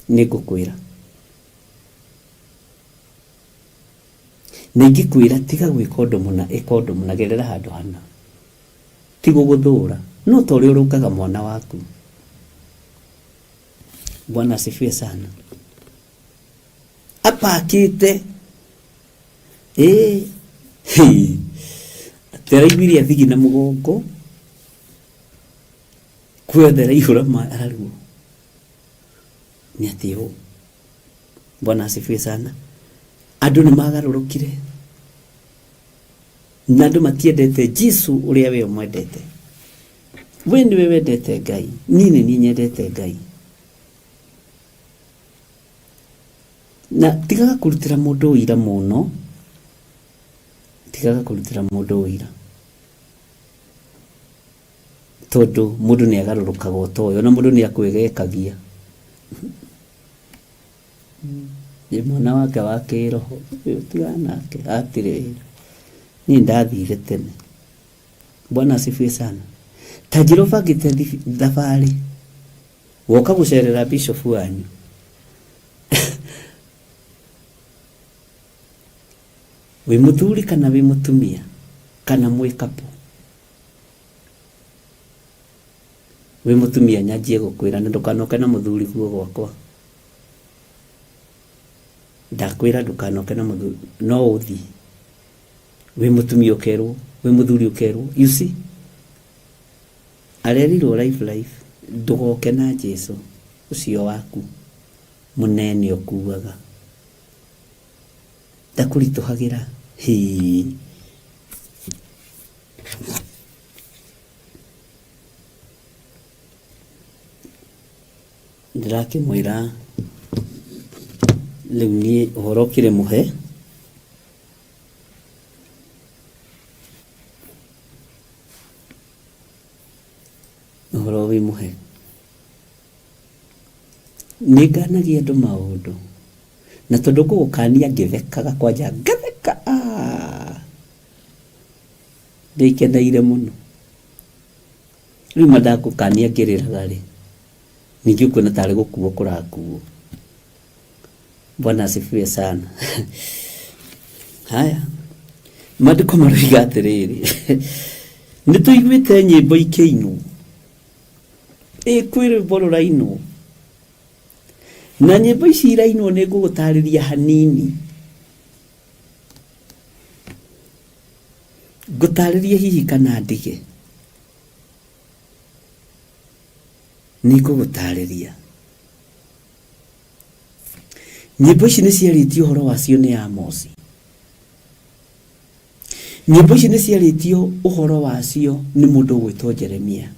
Nĩ ngũkwĩra. Na ingĩkwĩra tiga gwĩka ũndũ mũna, ĩka ũndũ mũna, gerera handũ hana. Ti gũgũthũra, no ta ũrĩa ũrũngaga mwana waku. Bwana asifiwe sana. Apakĩte ĩĩ. Teraiguire athigi na mũgongo kwĩothe araihũra maĩ ararigwo nĩ atĩ ũũ. Bwana asifiwe sana. Andũ nĩ magarũrũkire na andũ matiendete Jesu ũrĩa we ũmwendete. We nĩwe wendete Ngai, niĩ nĩ niĩ nyendete Ngai. Na tigaga kũrutĩra mũndũ ũira mũno, tigaga kũrutĩra mũndũ ũira tondũ mũndũ nĩ agarũrũkaga ũtoĩ, ona mũndũ nĩ akwĩgekagia. Nĩ mwana wake wa kĩroho, ũyũ tigana nake, hatirĩ wĩra. Niĩ ndathire tene. Bwana asifiwe sana. Ta njĩra ũbangĩte thabarĩ, woka gũcerera bishop wanyu. Wĩ mũthuri kana wĩ mũtumia kana mwĩ couple. Wĩ mũtumia nyanjie gũkwĩra na ndũkanoke na mũthuri guo gwakwa. Ndakwĩra ndũkanoke na mũthuri, no ũthiĩ. Wĩ mũtumia ũkerwo, wĩ mũthuri ũkerwo. You see? Arerirwo life life, ndũgoke na Jesu ũcio waku mũnene ũkuaga. Ndakũritũhagĩra. Hii. Ndĩrakĩmwĩra rĩu niĩ ũhoro ũkĩrĩ mũhe. Ũhoro wĩ mũhe. Nĩ nganagia andũ maũndũ. Na tondũ ngũgũkania ngĩthekaga kwanja ngatheka aah ndĩkeneire mũno. Rĩu ma ndagũkania ngĩrĩraga rĩ, ningĩ ũkuona tarĩ gũkuo kũrakuo. Bwana asifiwe sana. Haya, maandĩko maroiga atĩrĩrĩ, nĩ tũiguĩte nyĩmbo ikĩinwo, ĩ kwĩ rwĩmbo rũrainwo, na nyĩmbo ici irainwo nĩ ngũgũtarĩria hanini, ngũtarĩrie hihi kana ndige, nĩ ngũgũtarĩria. Nyĩmbo ici nĩ ciarĩtio ũhoro wacio nĩ Amosi. Nyĩmbo ici nĩ ciarĩtio ũhoro wacio nĩ mũndũ ũgwĩtwo Jeremia.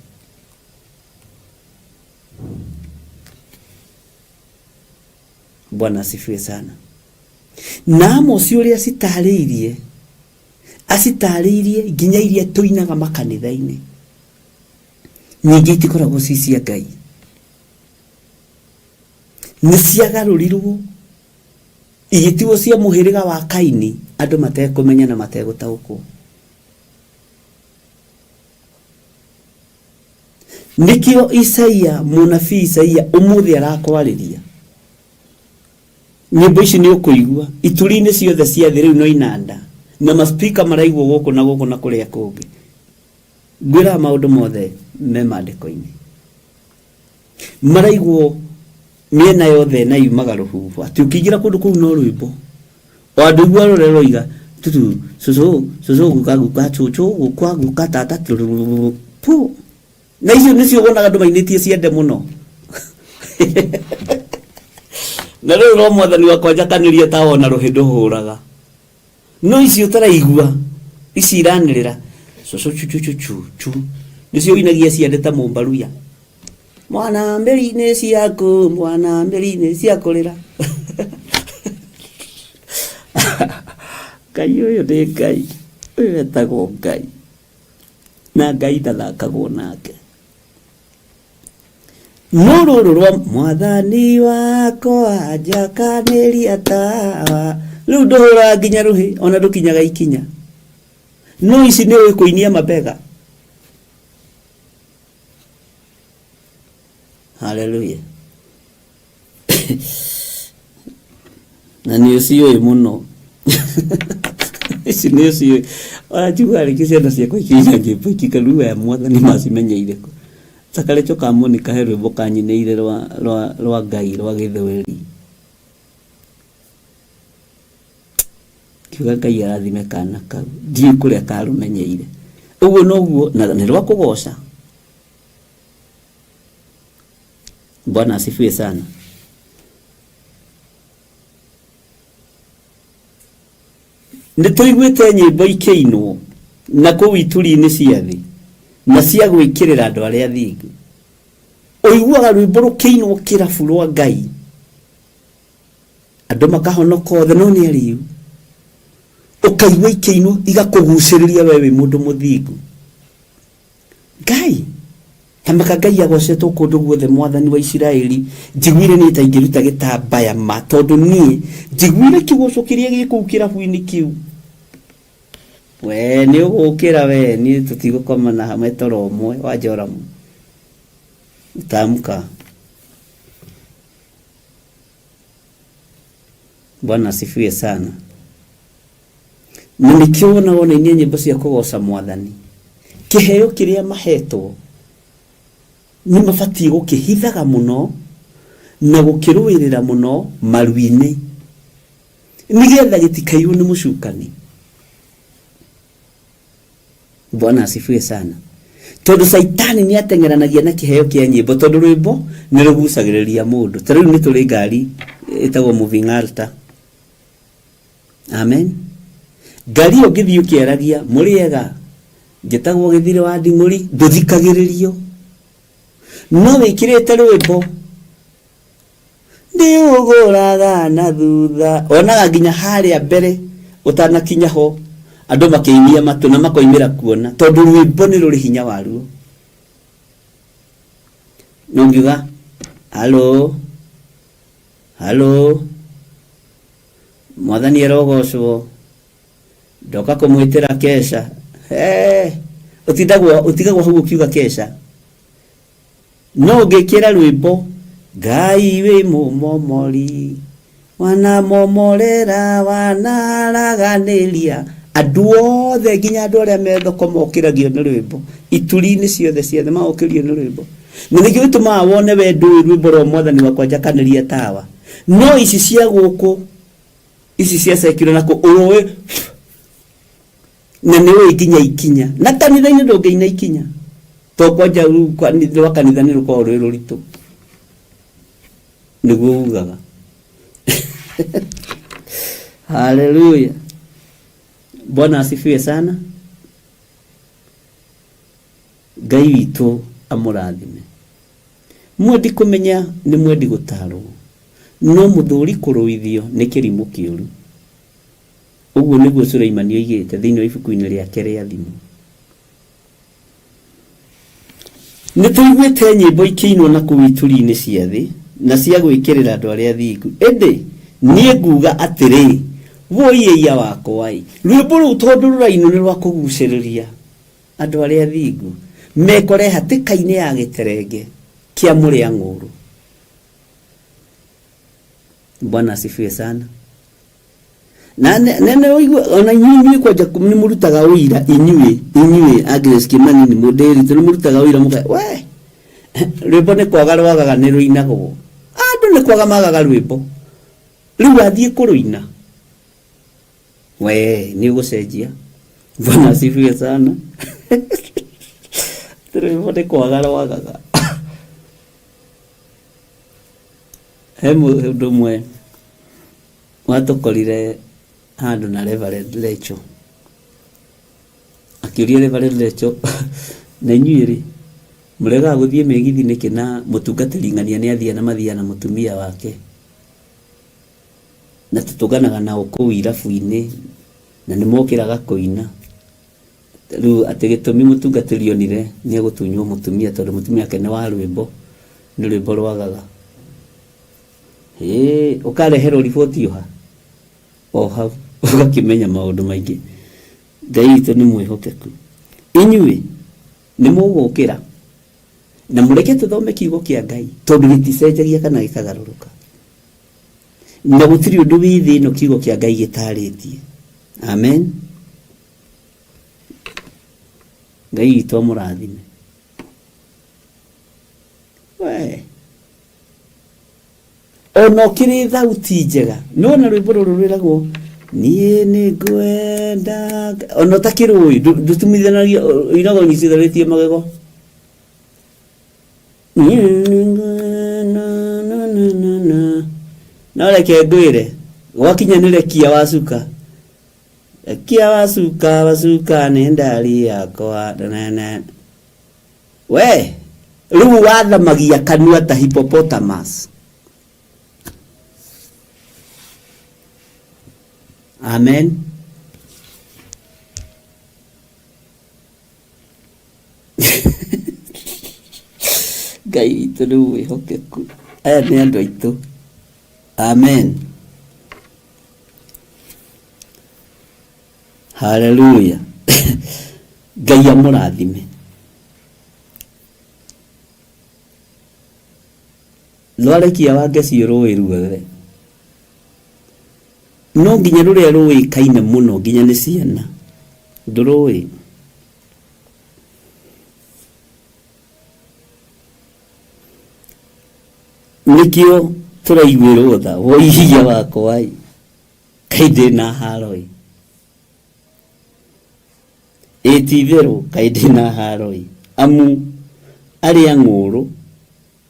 Bwana asifiwe sana. Na Amosi ũrĩa acitarĩirie, acitarĩirie nginya iria tũinaga makanitha-inĩ. Nyingĩ itikoragwo ci cia Ngai. Nĩ ciagarũrirwo igĩtigwo cia mũhĩrĩga wa Kaini andũ matekũmenya na mategũtaũkwo. Nĩkĩo Isaia, mũnabii Isaia ũmũthĩ arakwarĩria. Nyĩmbo ici nĩ ũkũigua ituri-inĩ ciothe cia thĩ rĩu no inanda na maspika maraigwo gũkũ na gũkũ na kũrĩa kũngĩ. Ngwĩraga maũndũ mothe me maandĩko-inĩ. Maraigwo mĩena yothe na yumaga rũhuho atĩ ũkĩingĩra kũndũ kũu no rwĩmbo. O andũ igua rũrĩa rũroiga tutu cũcũ cũcũ guka guka cũcũ gukwa guka tata turururu pu. Na icio nĩcio wonaga andũ mainĩtie ciende mũno. Na rĩu no mwathani wakwa njakanĩrie tawa ona rũhĩ ndũhũraga. No ici ũtaraigua ici iranĩrĩra cũcũ chu chu chu chu chu nĩcio ũinagia ciande ta mũmbaruya. Mwana mbĩri nĩ ciaku, mwana mbĩri nĩ ciakũrĩra. Ngai ũyũ nĩ Ngai, ũyũ etagwo Ngai. Na Ngai ndathakagwo nake. No rũrũ rwa mwathani wakwa njakanĩria tawa rĩu ndũhũraga nginya rũhĩ ona ndũkinyaga ikinya no ici nĩ ũĩ kũinia mabega haleluya na nĩ ũciũĩ mũno ici nĩ ũciũĩ ona njiguaga rĩngĩ ciana ciakwa ikĩina nyĩmbo ikĩka rĩu aya mwathani macimenyeire kũ ta karecho ka Monica he rwĩmbo kanyinĩire rwa, rwa, rwa Ngai rwa gĩthweri kiuga Ngai arathime kana kau ndiũĩ kũrĩa karũmenyeire. Ũguo noguo na nĩ rwa kũgoca. Bwana asifiwe sana. Nĩ tũiguĩte nyĩmbo ikĩinwo na kũu ituri-inĩ cia thĩ na cia gwĩkĩrĩra andũ arĩa athingu. Ũiguaga rwĩmbo rũkĩinwo kĩrabu rwa Ngai, andũ makahonoka othe no nĩ arĩu. Ũkaigua ikĩinwo igakũgucĩrĩria we wĩ mũndũ mũthingu. Ngai tamaka Ngai agocetwo kũndũ guothe mwathani wa Isiraeli njiguire niĩ ta ingĩruta gĩtambaya ma tondũ niĩ njiguire kĩgoco kĩrĩa gĩ kũu kĩrabu-inĩ kĩu we nĩ ũgũkĩra we niĩ tũtigũkomana hamwe toro ũmwe wa Joramu utamka. Bwana asifiwe sana. Na nĩkĩo wona wonainia nyĩmbo cia kũgoca mwathani kĩheo kĩrĩa mahetwo nĩ mabatiĩ gũkĩhithaga mũno na gũkĩrũĩrĩra mũno maru-inĩ nĩgetha gĩtikaiywo nĩ mũcukani. Bwana asifiwe sana. Tondũ caitani nĩ ateng'eranagia na kĩheo kĩa nyĩmbo tondũ rwĩmbo nĩ rũgucagĩrĩria mũndũ. Ta rĩu nĩ tũrĩ ngari ĩtagwo moving altar. Amen. Ngari ĩyo ũngĩthiĩ ũkĩaragia mũrĩega njĩtagwo Gĩthirĩ wa Nding'ũri ndũthikagĩrĩrio. No wĩkĩrĩte rwĩmbo ndĩũgũraga na thutha onaga nginya harĩa mbere ũtanakinya ho andũ makĩinia matũ na makoimĩra kuona tondũ rwĩmbo nĩ rũrĩ hinya waruo. No ngiuga halo halo mwathani arogocwo ndoka kũmwĩtĩra kesha. Hey, ũtindagwo ũtigagwo hau ũkiuga kesha no ũngĩkĩra rwĩmbo Ngai wĩ mũmomori wanamomorera wanaraganĩria andũ othe nginya andũ arĩa me thoko mokĩragio nĩ rwĩmbo ituri-inĩ ciothe ciothe maokĩrio nĩ rwĩmbo na nĩkĩo gĩtũmaga wone we ndũĩ rwĩmbo rwa mwathani wakwa njakanĩria tawa no ici cia gũkũ ici cia secular na kũ ũrũĩ na nĩ ũĩ nginya ikinya na kanitha-inĩ ndũngĩina ikinya to kwanja rwa kanitha nĩ rũkoragwo rwĩ rũritũ nĩguo ugaga. Haleluya, Bwana asifiwe sana. Ngai witũ amũrathime. Mwendi kũmenya nĩ mwendi gũtarwo, no mũthũri kũrũithio nĩ kĩrimũ kĩũru. Ũguo nĩguo Suleimani oigĩte thĩinĩ wa ibuku-inĩ rĩake rĩa Thimo. Nĩ tũiguĩte nyĩmbo ikĩinwo na kũu ituri-inĩ cia thĩ na cia gwĩkĩrĩra andũ arĩa athingu, ĩndĩ niĩ nguuga atĩrĩ, Wũi ĩiya wakwa-ĩ! Rwĩmbo rũu tondũ rũrainwo nĩ rwa kũgucĩrĩria andũ arĩa athingu mekore hatĩka-inĩ ya gĩterenge kĩa mũrĩa ng'ũũrũ. Bwana asifiwe sana. Na na ũigua ona inyuĩ inyuĩ kwanja nĩ mũrutaga ũira inyuĩ inyuĩ Agnes Kimani nĩ mũndĩrite nĩ mũrutaga ũira mũka we rwĩmbo nĩ kwaga rwagaga nĩ rũinagwo andũ nĩ kwaga magaga rwĩmbo rĩu wathiĩ kũrũina we nĩ ũgũcenjia. Bwana asifiwe sana. Rwĩmbo nĩ kwaga rwagaga. He mũndũ ũmwe watũkorire handũ na Reverend Lecho akĩũria Reverend Lecho na inyuĩ rĩ mũregaga gũthiĩ mĩgithi nĩkĩ na mũtungatĩri ng'ania nĩ athiaga na mathiaga na mũtumia wake na tũtũnganaga nao kũu irabu-inĩ na nĩ mokĩraga kũina. Rĩu atĩ gĩtũmi mũtungatĩri onire nĩ egũtunywo mũtumia tondũ mũtumia wake nĩ wa rwĩmbo, nĩ rwĩmbo rwagaga. Ĩĩ ũkareherwo riboti o ha? O hau ũgakĩmenya maũndũ maingĩ. Ngai witũ nĩ mwĩhokeku. Inyuĩ nĩ mũgũkĩra na mũreke tũthome kiugo kĩa Ngai tondũ gĩticenjagia kana gĩkagarũrũka. Na gũtirĩ ũndũ wĩ thĩ ĩno kiugo kĩa Ngai gĩtarĩtie. Amen. Ngai witũ amũrathime. We. Ona ũkĩrĩ thauti njega. Nĩwona rwĩmbo rũrũ rwĩragwo Niĩ nĩ ngwenda ona ũtakĩrũĩ ndũtumithanagia ũinaga ũnyitithanĩtie magego. Niĩ nĩ ngwenda na na na na. No reke ngwĩre gwakinya nĩ rekia wacuka rekia wacuka wacuka nĩ ndari yakwa na na na. We rĩu wathamagia kanua ta hippopotamus. Amen. Ngai witũ nĩ mwĩhokeku. Aya nĩ andũ aitũ. Amen. Haleluya. Ngai amũrathime. Rwarekia Wangeci rũĩ ruothe. No nginya rũrĩa rũĩkaine mũno nginya nĩ ciana. Ndũrũĩ? Nĩkĩo tũraiguĩrwo tha woiya wakwa ĩ kaĩ ndĩna haro ĩ. Ĩ ti-itherũ kaĩ ndĩ na haaro-ĩ! Amu arĩa ng'ũũrũ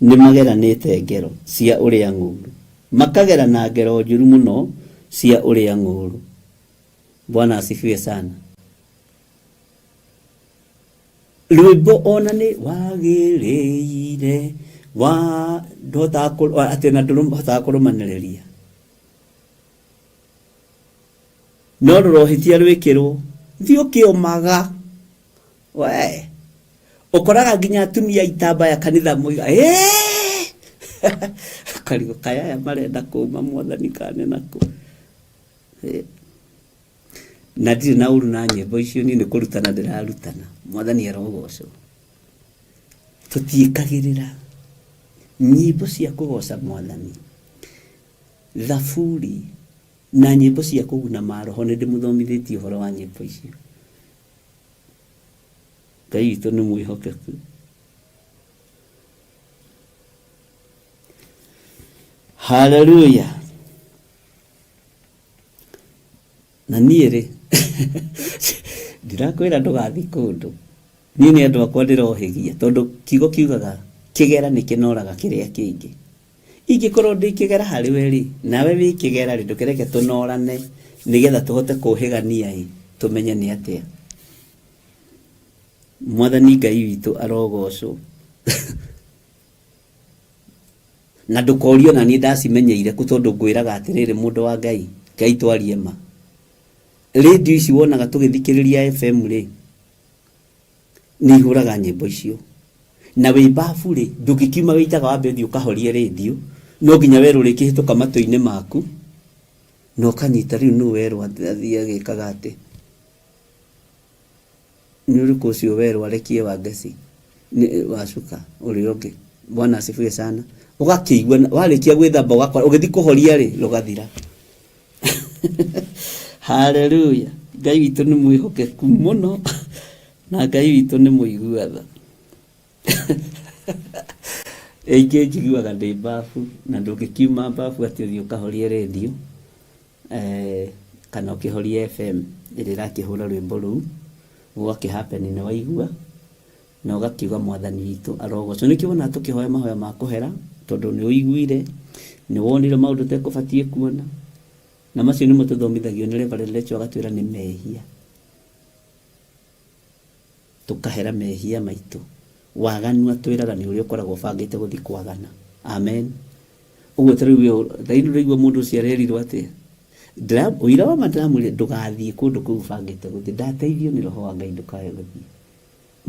nĩmageranĩte ngero cia ũrĩa ng'ũũrũ, makagerana ngero njũru mũno cia ũrĩa ng'ũũrũ. Bwana asifiwe sana. Rwĩmbo ona nĩ wagĩrĩire wa ndũhotaga atĩ ona ndũhotaga kũrũmanĩrĩria. No rũrohĩtia rwĩkĩrwo, thiĩ ũkĩũmaga. We, ũkoraga nginya atumia itambaya kanitha moiga, "Ĩĩ!" Ũkarigwo kaĩ aya marenda kũma mwathani kana nĩ nakũ. Na ndirĩ na ũru na nyĩmbo icio niĩ nĩ kũrutana ndĩrarutana. Mwathani arogocwo. Tũtiĩkagĩrĩra nyĩmbo cia kũgoca mwathani. Thaburi na nyĩmbo cia kũguna maroho nĩ ndĩmũthomithĩtie ũhoro wa nyĩmbo icio. Ngai witũ nĩ mwĩhokeku. Haleluya. Na niĩ rĩ ndirakwĩra ndũgathiĩ kũndũ. Niĩ nĩ andũ akwa ndĩrohĩgia tondũ kiugo kiugaga kĩgera nĩ kĩnoraga kĩrĩa kĩngĩ. Ingĩkorwo ndĩ kĩgera harĩ we-rĩ, nawe wĩ kĩgera-rĩ, ndũkĩreke tũnorane nĩgetha tũhote kũhĩgania-ĩ, tũmenye nĩ atĩa. Mwathani Ngai witũ arogocwo. Na ndũkorio na niĩ ndacimenyeire kũ tondũ ngwĩraga atĩrĩrĩ mũndũ wa Ngai, Ngai twarie ma. Rĩndiũ ici wonaga tũgĩthikĩrĩria FM rĩ, nĩ ihũraga nyĩmbo icio. Na wĩ babu rĩ, ndũngĩkiuma wĩ njaga wambe ũthiĩ ũkahorie rĩndiũ, no nginya werwo rĩkĩhĩtũka matũ-inĩ maku, na ũkanyita rĩu nũ werwo athiĩ agĩkaga atĩ. Nĩ ũrĩkũ ũcio werwo arekie Wangeci wacuka ũrĩa ũngĩ. Bwana asifiwe sana. Ũgakĩigua warĩkia gwĩthamba ũgakora ũgĩthiĩ kũhoria rĩ rũgathira. Haleluya. Ngai witũ nĩ mwĩhokeku mũno na Ngai witũ nĩ mũigua tha. Aingĩ njiguaga ndĩ mbabu na ndũngĩkiuma mbabu atĩ ũthiĩ ũkahorie rĩndiũ kana ũkĩhorie FM ĩrĩa ĩrakĩhũra rwĩmbo rũu, gũgakĩ happen nĩ waigua na ũgakiuga mwathani witũ arogocwo. Nĩkĩo wonaga tũkĩhoya mahoya ma kũhera tondũ nĩ ũiguire, nĩ wonire maũndũ ũtekũbatiĩ kuona, na macio nĩmo tũthomithagio nĩ Reverend Rachel agatwĩra nĩ mehia. Tũkahera mehia maitũ. Waganu atwĩraga nĩ ũrĩa ũkoragwo ũbangĩte gũthiĩ kwagana. Amen. Ũguo ta rĩu ta rĩu ndũraigua mũndũ ũcio arerirwo atĩa? Ũira wa ma ndĩramwĩrire ndũgathiĩ kũndũ kũu ũbangĩte gũthiĩ. Ndateithio nĩ roho wa Ngai ndũkae gũthiĩ.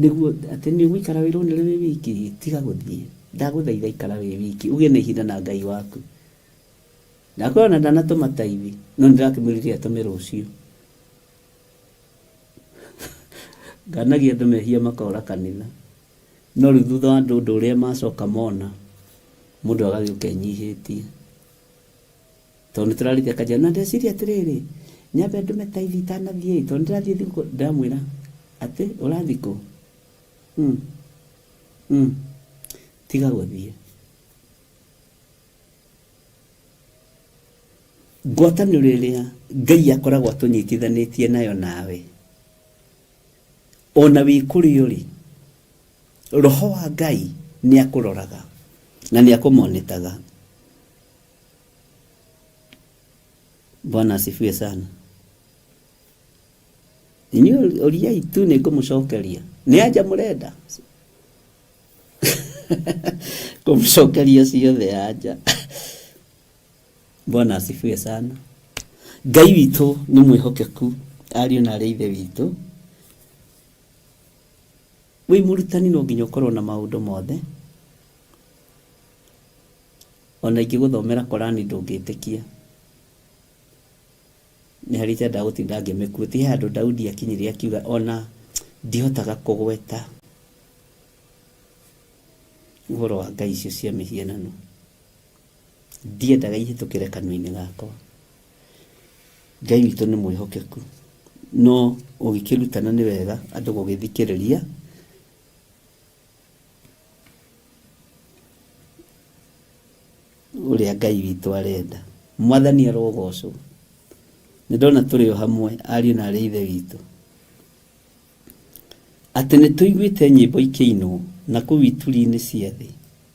Nĩguo atĩ nĩ ũgũikara wĩronere wĩ wiki, tiga gũthiĩ. Ndagũthaitha ikara wĩ wiki, ũgĩe na ihinda na Ngai waku. Ndakwĩra ona ndanatũma taithi, no nĩndĩrakĩmwĩrire atũme rũciũ. Nganagia andũ mehia makora kanitha. No rĩu thutha wa andũ ũndũ ũrĩa macoka mona, mũndũ agagĩũka enyihĩtie. Tondũ nĩ tũrarĩtie akanjĩra na ndeciria atĩrĩrĩ, nyambe ndũme taithi itanathiĩ ĩ, tondũ nĩ ndĩrathiĩ thigũkũ, ndĩramwĩra atĩ ũrathiĩ kũ? Tiga gũthiĩ. Ngwatanĩro ĩrĩa Ngai akoragwo atũnyitithanĩtie nayo nawe, ona wĩ kũrĩa ũrĩ, roho wa Ngai nĩ akũroraga na nĩ akũmonitaga. Bwana asifiwe sana. Inyuĩ ũriai tu nĩ ngũmũcokeria. Nĩ anja mũrenda? Kũmũcokeria ciothe anja. Bwana asifiwe sana. Ngai witũ nĩ mwĩhokeku, ariũ na arĩ ithe witũ. Wĩ mũrutani no nginya ũkorwo na maũndũ mothe. Ona ingĩgũthomera Korani ndũngĩtĩkia. Nĩ harĩ itendaga gũtinda ngĩmĩkuua. Ti he handũ Daudi akinyire akiuga ona ndihotaga kũgweta ũhoro wa ngai icio cia mĩhianano. Ndiendaga ihĩtũkĩre kanua-inĩ gakwa. Ngai witũ nĩ mwĩhokeku. No ũgĩkĩrutana nĩ wega andũ gũgĩthikĩrĩria. Ũrĩa Ngai witũ arenda. Mwathani arogocwo. Nĩ ndona tũrĩ o hamwe ariũ na arĩ a Ithe witũ. Atĩ nĩ tũiguĩte nyĩmbo ikĩinwo na kũu ituri-inĩ cia thĩ,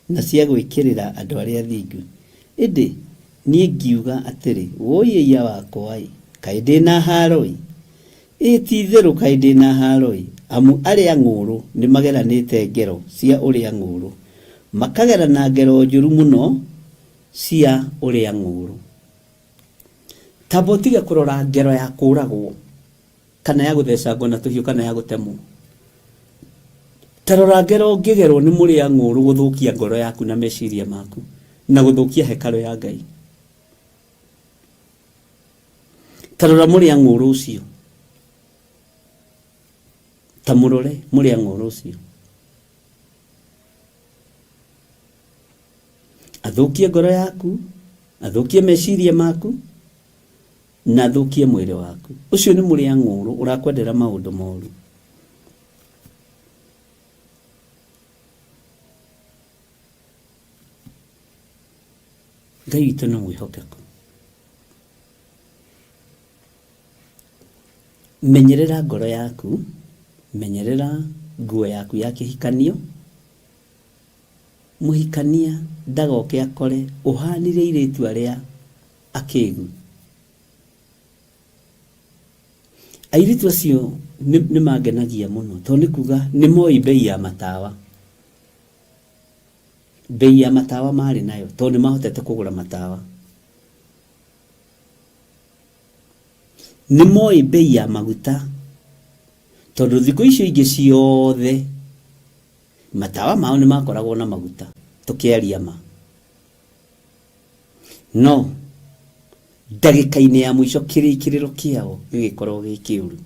na cia gwĩkĩrĩra andũ arĩa athingu. Ĩndĩ niĩ ngiuga atĩrĩ, Wũi-ĩiya wakwa-ĩ, kaĩ ndĩ na haaro-ĩ! Ĩĩ, ti-itherũ kaĩ ndĩ na haaro-ĩ! Amu arĩa ng'ũũrũ nĩmageranĩte ngero cia ũrĩa ng'ũũrũ, makagerana ngero njũru mũno cia ũrĩa ng'ũũrũ. Tamba ũtige kũrora ngero ya kũũragwo, kana ya gũthecangwo na tũhiũ, kana ya gũtemwo. Ta rora ngero ũngĩgerwo nĩ mũrĩa ng'ũũrũ gũthũkia ngoro yaku na meciria maku, na gũthũkia hekarũ ya Ngai. Ta rora mũrĩa ng'ũũrũ ũcio. Ta mũrore mũrĩa ng'ũũrũ ũcio. Athũkie ngoro yaku, athũkie meciria maku, na athũkie mwĩrĩ waku. Ũcio nĩ mũrĩa ng'ũũrũ ũrakwendera maũndũ moru. Ngai witũ nĩ mwĩhokeku. Menyerera ngoro yaku, menyerera nguo yaku ya kĩhikanio. Mũhikania ndagoke akore ũhanire airĩtu arĩa akĩgu. Airĩtu acio nĩ mangenagia mũno tondũ nĩ kuga nĩ moĩ mbei ya matawa. Mbei ya matawa marĩ nayo tondũ nĩ mahotete kũgũra matawa. Nĩ moĩ mbei ya maguta tondũ thikũ icio ingĩ ciothe matawa mao nĩ makoragwo na maguta tũkĩaria ma. No ndagĩka-inĩ ya mũico kĩrĩkĩrĩro kĩao gĩgĩkorwo gĩ kĩũru.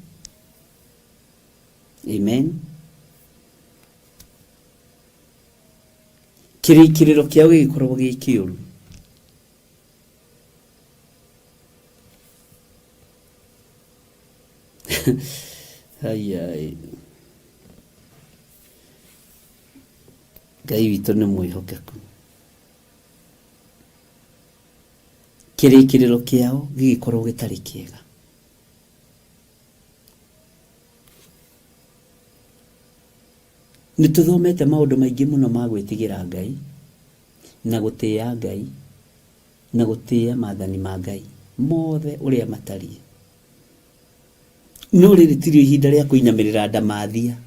Amen. Kĩrĩkĩrĩro kĩao gĩgĩkorwo gĩ kĩũru. Haiya. Ngai witũ nĩ mwĩhokeku. Kĩrĩkĩrĩro kĩao gĩgĩkorwo gĩtarĩ kĩega. Nĩ tũthomete maũndũ maingĩ mũno ma gwĩtigĩra Ngai, na gũtĩa Ngai, na gũtĩa maathani ma Ngai mothe ũrĩa matariĩ. No rĩrĩ tirĩo ihinda rĩa kũinamĩrĩra ndamathia.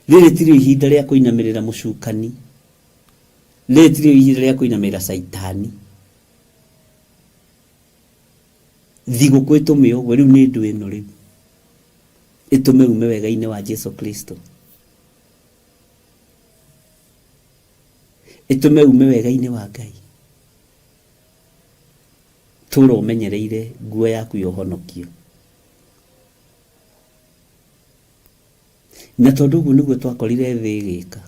Rĩrĩ tirĩo ihinda rĩa kũinamĩrĩra mũcukani. Rĩrĩ tirĩo ihinda rĩa kũinamĩrĩra caitani. Thigũkũ ĩtũme ũguo, rĩu nĩ ndũ ĩno rĩu. Ĩtũme ume wega-inĩ wa Jesu Kristo. Ĩtũme ume wega-inĩ wa Ngai. Tũra ũmenyereire nguo yaku ya ũhonokio. Na tondũ ũguo nĩguo twakorire thĩ ĩgĩka,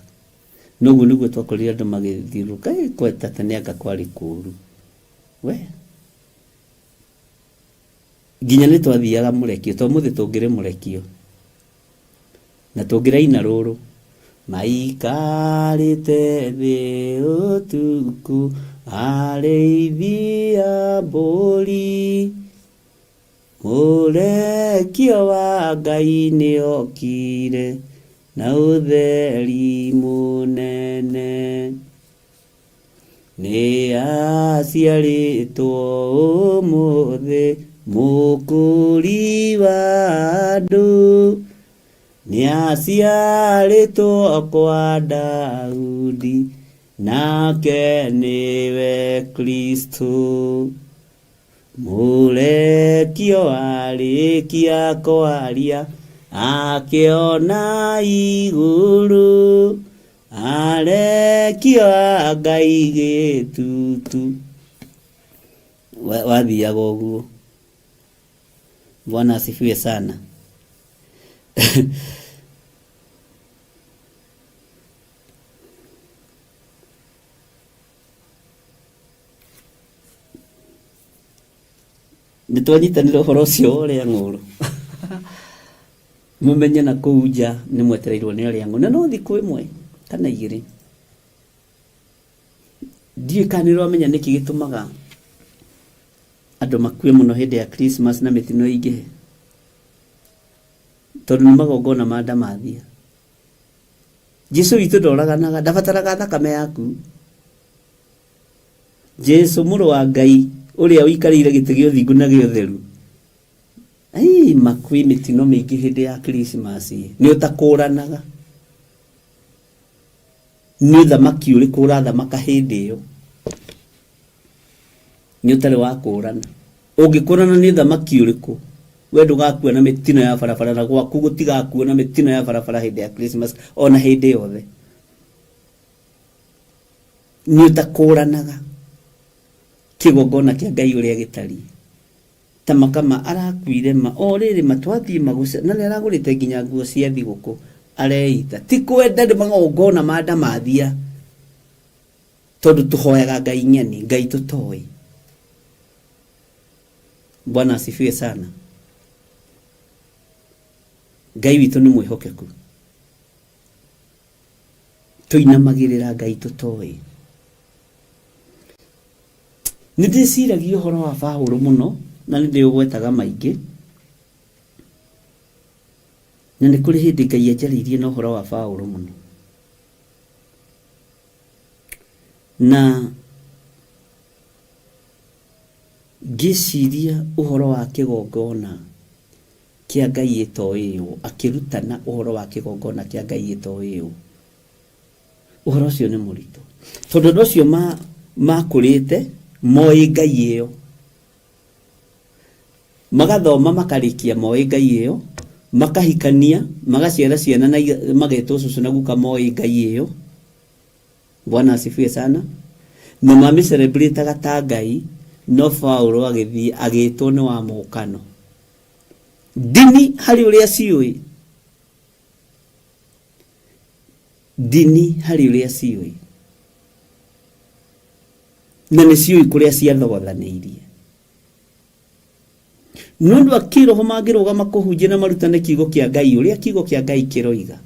na ũguo nĩguo twakorire andũ magĩthiũrũrũka, ĩ kweta tene anga kwarĩ kũũru. We! Nginya nĩ twathiaga mũrekio, to ũmũthĩ tũngĩrĩ mũrekio, na tũngĩraina rũrũ, maikarĩte thĩ ũtukũ Arĩithi a mbũri, mũrekio wa Ngai nĩokire na ũtheri mũnene. Nĩ aciarĩtwo ũmũthĩ mũkũri wa andũ, nĩ aciarĩtwo kwa Daudi, nake nĩwe Kristo. Mũrekio arĩkia kwaria, akĩona igũrũ, arekio a Ngai gĩtutu. Wathiaga ũguo. Bwana asifiwe sana. Nĩ twanyitanĩra ũhoro ũcio wa ũrĩa ng'ũrũ. Mũmenye na kũu nja nĩ mwetereirwo nĩ arĩa ng'ũrũ. Na no thikũ ĩmwe kana igĩrĩ. Ndiũĩ kana nĩ ũramenya nĩkĩ gĩtũmaga andũ makue mũno hĩndĩ ya Christmas na mĩtino ĩingĩhe. Tondũ nĩ magongona ma ndamathia. Jesu witũ ndoraganaga, ndabataraga thakame yaku. Jesu mũrũ wa Ngai ũrĩa ũikarĩire gĩtĩ gĩa ũthingu na gĩa ũtheru. Ai, ma kwĩ mĩtino mĩingĩ hĩndĩ ya Christmas nĩ ũtakũranaga. Nĩ ũthamaki ũrĩkũ ũrathamaka hĩndĩ ĩyo? Nĩ ũtarĩ wa kũrana. Ũngĩkũrana nĩ ũthamaki ũrĩkũ, we ndũgakua na mĩtino ya barabara na gwaku gũtigakuo na mĩtino ya barabara hĩndĩ ya Christmas ona hĩndĩ yothe. Nĩ ũtakũranaga kĩgongona kĩa Ngai ũrĩa gĩtariĩ. Ta makama arakuire ma o rĩrĩ ma twathiĩ ma gũce na nĩ aragũrĩte nginya nguo cia thigũkũ areita. Ti kwenda nĩ magongona ma ndamathia tondũ tũhoyaga Ngai ng'eni, Ngai tũtoĩ. Bwana asifiwe sana. Ngai witũ nĩ mwĩhokeku. Tũinamagĩrĩra Ngai tũtoĩ. Nĩ ndĩciragia ũhoro wa Paũlũ mũno na nĩ ndĩũgwetaga maingĩ. Na nĩ kũrĩ hĩndĩ Ngai anjarĩirie na ũhoro wa Paũlũ mũno. Na ngĩciria ũhoro wa kĩgongona kĩa Ngai ĩtoĩywo, akĩrutana ũhoro wa kĩgongona kĩa Ngai ĩtoĩywo. Ũhoro ũcio nĩ mũritũ. Tondũ andũ acio makũrĩte moĩ Ngai ĩyo. Magathoma makarĩkia moĩ Ngai ĩyo, makahikania, magaciara ciana na magetwo cũcũ na guka moĩ Ngai ĩyo. Bwana asifiwe sana. Na mamĩcelebrataga ta Ngai, no Paulo agĩthiĩ agĩtwo nĩ wa mũkano. Ndini harĩ ũrĩa ciũĩ. Ndini harĩ ũrĩa ciũĩ. Na nĩ ciũĩ kũrĩa ciathogothanĩirie. No andũ a kĩroho mangĩrũgama kũhunjia na marutane kiugo kĩa Ngai ũrĩa kiugo kĩa Ngai kĩroiga.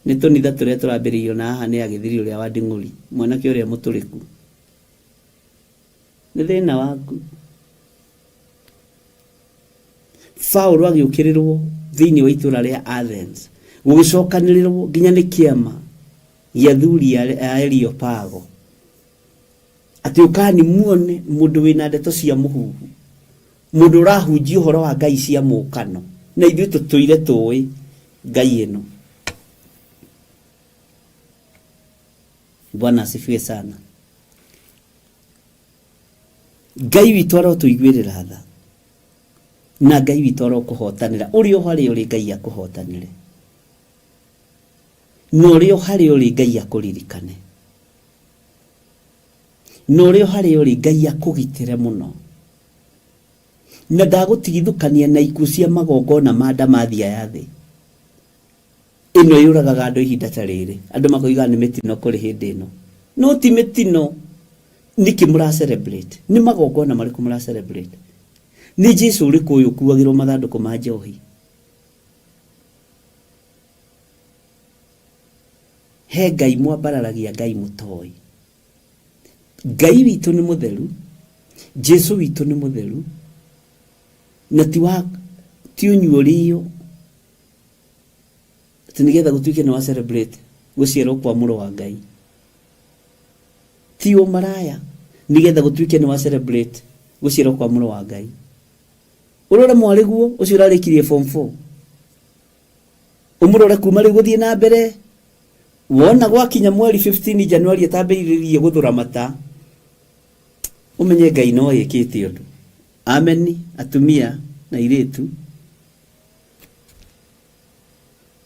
Nĩ tũnitha tũrĩa tũrambĩrĩirio na haha nĩ agĩthiri ũrĩa wa nding'ũri, mwanake ũrĩa mũtũrĩku. Nĩ thĩna waku. Paulo agĩũkĩrĩrwo thĩinĩ wa itũra rĩa Athens, gũgĩcokanĩrĩrwo nginya nĩ kĩama gĩa athuri a Areopago. Atĩ ũkani muone mũndũ wĩna ndeto cia mũhuhu, mũndũ ũrahunjia ũhoro wa Ngai cia mũkano, na ithuĩ tũtũire tũĩ Ngai ĩno. Bwana asifiwe sana. Ngai witũ arotũiguĩrĩra tha, na Ngai witũ arokũhotanĩra ũrĩ o harĩa ũrĩ, Ngai akũhotanĩre, na ũrĩ o harĩa ũrĩ, Ngai akũririkane, na ũrĩ o harĩa ũrĩ, Ngai akũgitĩre mũno, na ndagũtigithũkania na ikuũ cia magongona ma ndamathia ya thĩ ĩno yũragaga andũ ihinda ta rĩrĩ. Andũ makoiga nĩ mĩtino kũrĩ hĩndĩ ĩno, no ti mĩtino. Nĩkĩ mũra celebrate? Nĩ magongona marĩkũ mũra celebrate? Nĩ Jesu ũrĩkũ ũyũ ũkuagĩrwo mathandũkũ ma njohi? He Ngai mwambararagia, Ngai mũtoĩ. Ngai witũ nĩ mũtheru, Jesu witũ nĩ mũtheru, na ti wa ti ũnyuũrĩo atĩ nĩgetha gũtuĩke nĩ wa celebrate gũciarwo kwa mũrũ wa Ngai. Ti ũmaraya nĩgetha gũtuĩke nĩ wa celebrate gũciarwo kwa mũrũ wa Ngai. Ũrore mwarĩguo ũcio ũrarĩkirie form 4, ũmũrore kuma rĩu gũthiĩ na mbere, wona gwakinya mweri 15 January atambĩrĩrie gũthũra mata, ũmenye Ngai no ĩkĩte ũndũ. Ameni atumia na airĩtu,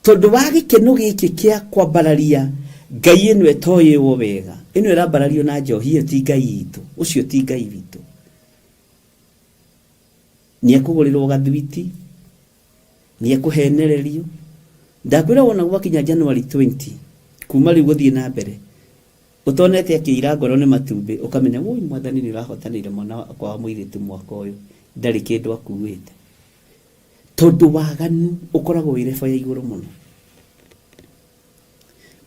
tondũ wa gĩkeno gĩkĩ kĩa kwambararia Ngai ĩno ĩtoĩwo wega, ĩno ĩrambarario na njohi, ĩyo ti Ngai itũ, ũcio ti Ngai witũ. Nĩekũgũrĩrwo gathwiti, nĩekũhenererio. Ndakwĩra wona gwakinya January 20 kuma rĩu gũthiĩ na mbere, ũtonete akĩira ngoro nĩ matumbĩ, ũkamenya woi mwathani nĩ ũrahotanĩire mwana wakwa wa mũirĩtu mwaka ũyũ, ndarĩ kĩndũ akuĩte. Tondũ waganu ũkoragwo wĩ level ya igũrũ mũno.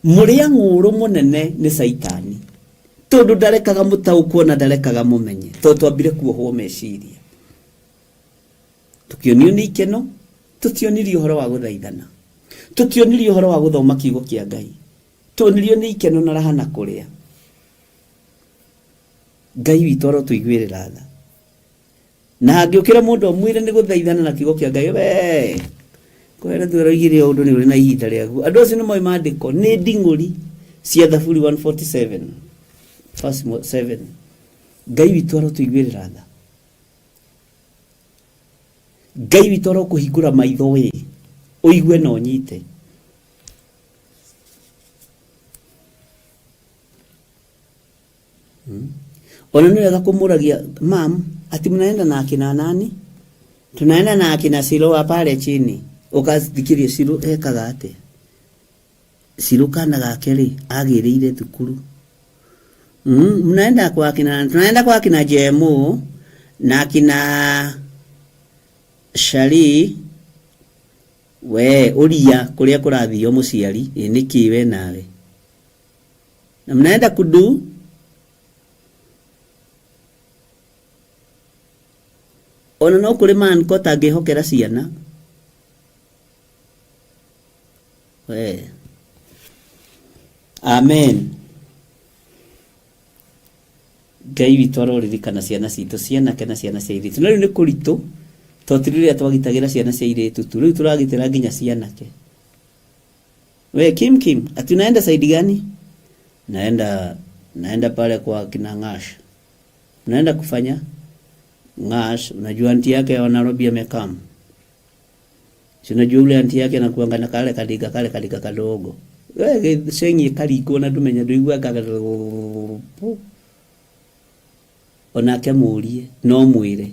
Mũrĩa ng'ũrũ mũnene nĩ Caitani, tondũ ndarekaga mũtaũkwo na ndarekaga mũmenye, tondũ twambire kuohwo meciria. Tũkĩonio nĩ ikeno, tũtionirio ũhoro wa gũthaithana, tũtionirio ũhoro wa gũthoma kiugo kĩa Ngai, tuonirio nĩ ikeno na raha na kũrĩa. Ngai witũ arotũiguĩrĩra tha. Na hangĩũkĩra mũndũ amwĩre nĩ gũthaithana na kiugo kĩa Ngai, we kwere tu aroigire ũndũ nĩ ũrĩ na ihinda rĩaku. Andũ acio nĩ moĩ maandĩko, nĩ nding'ũri cia Thaburi 147 verse 7. Ngai witũ arotũiguĩrĩra tha. Ngai witũ arokũhingũra maitho we, ũigue na ũnyite. Ona nĩ wega kũmũragia mam, ati mnaenda na akina nani? Tunaenda na akina Siloa pale chini. Ũkathikĩria Silo ekaga atĩa? Silo kana gake rĩ, agĩrĩire thukuru. Mnaenda kwa akina, tunaenda kwa akina Jemo na akina Shari. We ũria kũrĩa kũrathio mũciari, ĩ nĩkĩ we nawe? Na mnaenda kudu ona no kũrĩ man ko tangĩhokera ciana. We. Amen. Ngai witũ aroririkana ciana citũ cianake na ciana cia airĩtu. Na rĩu nĩ kũritũ tondũ ti rĩrĩa twagitagĩra ciana cia airĩtu tu, rĩu tũragitĩra nginya cianake. We Kim Kim, ati unaenda side gani? Naenda pale kwa kina Ngash. Unaenda kufanya Ngash, unajua anti yake wa Nairobi amekam. Si unajua ule anti yake anakuanga na kale kadiga kale kadiga kadogo. We sengi karingo na ndumenya nduigua kaga. Onake mũrie no mwĩre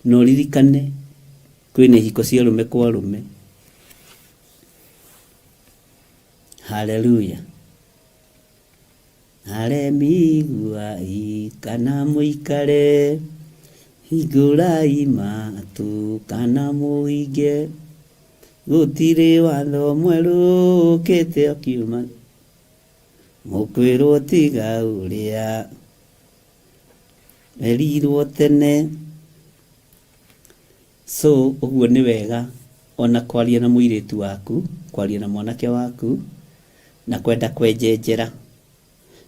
no ririkane kwĩna ihiko cia arũme kwa arũme. Haleluya. Aremiguai kana mũikare, hingũrai matũ kana mũhinge, gũtirĩ watho mwerũ ũkĩte ũkiuma, mũkwĩrwo tiga ũrĩa werirwo tene. So ũguo nĩ wega ona kwaria na mũirĩtu waku, kwaria na mwanake waku, na kwenda kwenjenjera.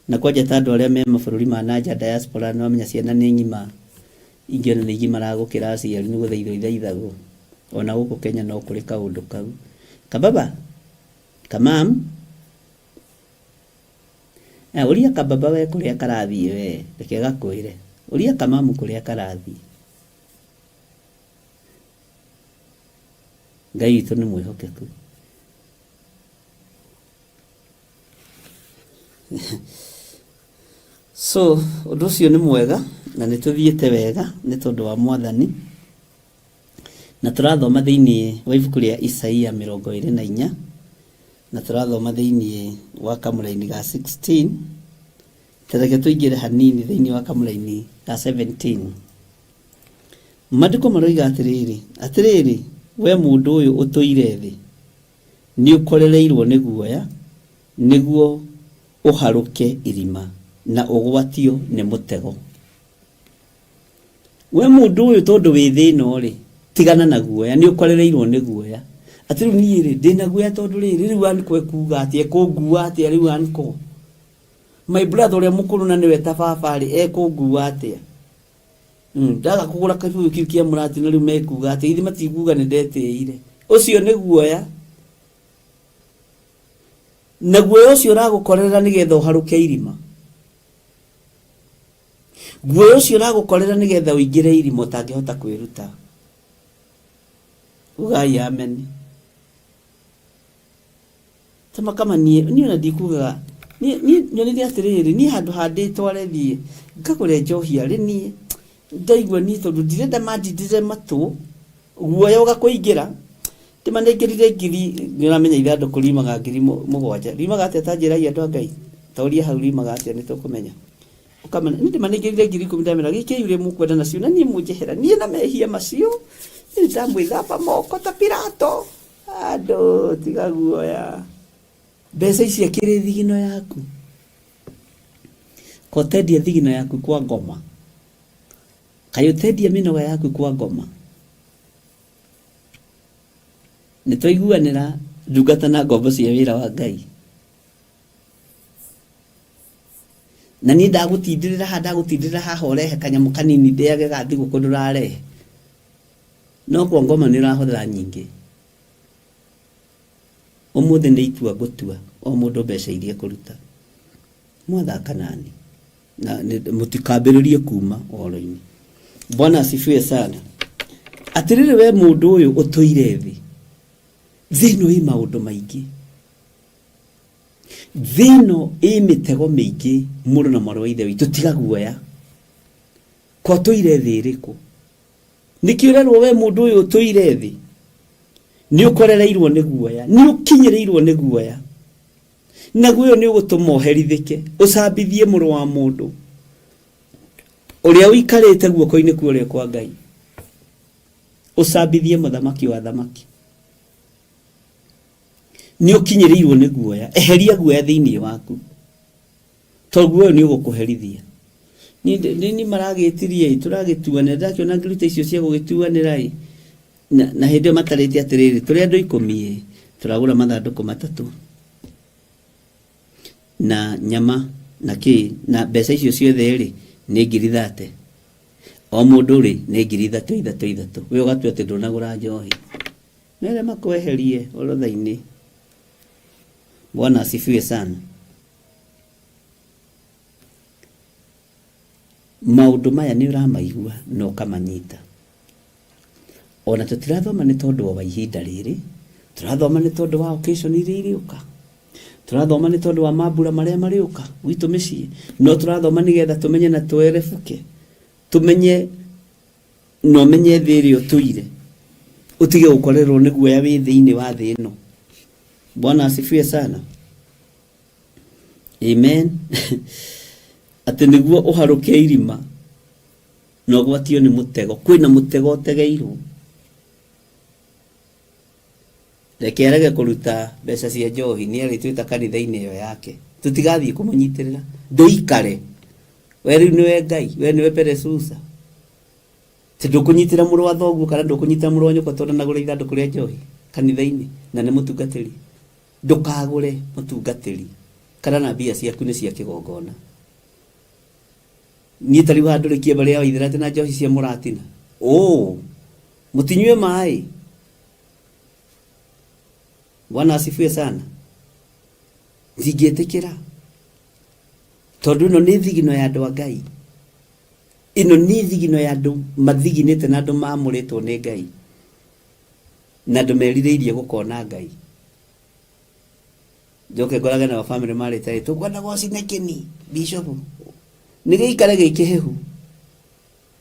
Na kwanja ta andũ arĩa me mabũrũri ma nanja diaspora, nĩ wamenya ciana nĩ ng'ima, ingĩ ona nĩ igimaraga gũkĩra aciari, nĩ gũthaithwo ithaithagwo. Ona gũkũ Kenya no kũrĩ kaũndũ kau. Kababa, kamam, ũria kababa we kũrĩa karathiĩ we, reke gakwĩre. Ũria kamamu kũrĩa karathiĩ. Ngai witũ nĩ mwĩhokeku. So ũndũ ũcio nĩ mwega na nĩ tũthiĩte wega nĩ tondũ wa mwathani. Na tũrathoma thĩinĩ wa ibuku rĩa Isaia 24, na tũrathoma thĩinĩ wa kamũraini ga 16. Tareke tũingĩre hanini thĩinĩ wa kamũraini ga 17. Maandĩko maroiga atĩrĩrĩ, atĩrĩrĩ we mũndũ ũyũ ũtũire thĩ, nĩ ũkorereirwo nĩ guoya, nĩguo ũharũke irima. Na ũgwatio nĩ mũtego. We mũndũ ũyũ tondũ wĩ thĩ ĩno rĩ, tigana na guoya, nĩ ũkorereirwo nĩ guoya. Atĩ rĩu niĩ rĩ, ndĩna guoya tondũ rĩrĩ, rĩu anko ekuga atĩa, ekũngua atĩa rĩu anko? My brother ũrĩa mũkũrũ na nĩwe ta baba rĩ, ekũngua atĩa? Ndaga kũgũra kĩbũyũ kĩu kĩa mũratina rĩu mekuga atĩa, githĩ matikuga nĩ ndetĩire? Ũcio nĩ guoya. Na guoya ũcio ũragũkorerera nĩgetha ũharũke irima. Guoya ũcio ũragũkorera nĩgetha ũingĩre irima ũtangĩhota kwĩruta. Ugai ameni. Tama kama niĩ niĩ ona ndikugaga niĩ niĩ nyonire atĩrĩrĩ niĩ handũ ha ndĩtware thiĩ ngagũre njohi arĩ niĩ ndaigua niĩ tondũ ndirenda mandindĩre matũ guoya ũgakũingĩra ndĩmanengerire ngiri nĩ ũramenya ithandũkũ riumaga ngiri mũgwanja riumaga atĩa ta njĩrai andũ a Ngai toria hau riumaga atĩa nĩ tũkũmenya ũkamenya niĩ ndĩmanengerire 10,000 ndamera gĩkĩi ũrĩa mũkwenda nacio na niĩ mũnjehera niĩ na mehia macio niĩ ndamwĩthamba moko ta Pilato andũ tiga guoya mbeca ici akĩrĩ thigino yaku kotendia thigino yaku kwa ngoma kaĩ ũtendia mĩnoga yaku kwa ngoma nĩ twaiguanĩra ndungata na ngombo cia wĩra wa Ngai na niĩ ndagũtindĩrĩra haha ndagũtindĩrĩra haha ũrehe kanyamũ kanini ndĩage ga thigũkũ ndũrarehe no kwa ngoma nĩ ũrahũthĩra nyingĩ ũmũthĩ nĩ itua ngũtua o mũndũ mbeca iria ekũruta mwathaka nani na mũtikambĩrĩrie kuma ũhoro-inĩ bwana asifiwe sana atĩrĩrĩ we mũndũ ũyũ ũtũire thĩ thĩ ĩno ĩ maũndũ maingĩ thĩ ĩno ĩ mĩtego mĩingĩ mũrũ na mwarĩ wa ithe witũ tiga guoya kwa ũtũire thĩ ĩrĩkũ nĩkĩ ũrerwo we mũndũ ũyũ ũtũire thĩ nĩ ũkorereirwo nĩ guoya nĩ ũkinyĩrĩirwo nĩ guoya naguo ũyũ nĩ ũgũtũma ũherithĩke ũcambithie mũrũ wa mũndũ ũrĩa ũikarĩte guoko-inĩ kwa ũrĩo kwa Ngai ũcambithie mũthamaki wa thamaki nĩ ũkinyĩrĩirwo nĩ guoya eheria guoya thĩinĩ waku tondũ guoya nĩ ũgũkũherithia nĩ maragĩtirie ĩ tũragĩtuanĩra ndakĩona ngĩruta icio cia gũgĩtuanĩra ĩ na hĩndĩ ĩyo matarĩte atĩrĩrĩ tũrĩ andũ ikũmi ĩ tũragũra mathandũkũ matatũ na nyama na kĩ na mbeca icio ciothe rĩ nĩ 30,000 o mũndũ rĩ nĩ 3,000 ithatũ ithatũ we ũgatua atĩ ndũnagũra njohi mere makweherie orodha-inĩ bwana asifiwe sana maũndũ maya nĩ ũramaigua na ũkamanyita ona tũtirathoma nĩ tondũ wa ihinda rĩrĩ tũrathoma nĩ tondũ wa occasion iria irĩũka tũrathoma nĩ tondũ wa mambura marĩa marĩũka gwitũ mĩciĩ no tũrathoma nĩgetha tũmenye na twerebuke tũmenye na ũmenye thĩ ĩrĩa ũtũire ũtige gũkorerwo nĩ guoya wĩ thĩinĩ wa thĩ ĩno bwana asifiwe sana amen atĩ nĩguo ũharũke irima na ũgwatio nĩ mũtego kwĩna mũtego ũtegeirwo reke arege kũruta mbeca cia njohi nĩ arĩtwĩta kanitha-inĩ ĩyo yake tũtigathiĩ kũmũnyitĩrĩra ndũikare we rĩu nĩwe Ngai we nĩwe Peresusa ti ndũkũnyitĩra mũrũ wa thoguo kana ndũkũnyitĩra mũrũ wa nyũkwa tondũ ndanagũra ithandũkũ rĩa njohi kanitha-inĩ na nĩ mũtungatĩri ndũkagũre mũtungatĩri kana na mbia ciaku nĩ cia kĩgongona niĩ ta rĩu handũ rĩkie mbere ya waithĩra atĩ na njohi cia mũratina ũ mũtinyue maĩ bwana asifiwe sana ndingĩtĩkĩra tondũ ĩno nĩ thigino ya andũ a Ngai ĩno nĩ thigino ya andũ mathiginĩte na andũ maamũrĩtwo nĩ Ngai na andũ merirĩirie gũkona Ngai njoke ngorage nao bamĩrĩ marĩte ĩ tũkwenda gũcine kĩni bishop nĩ gĩikare gĩ kĩhehu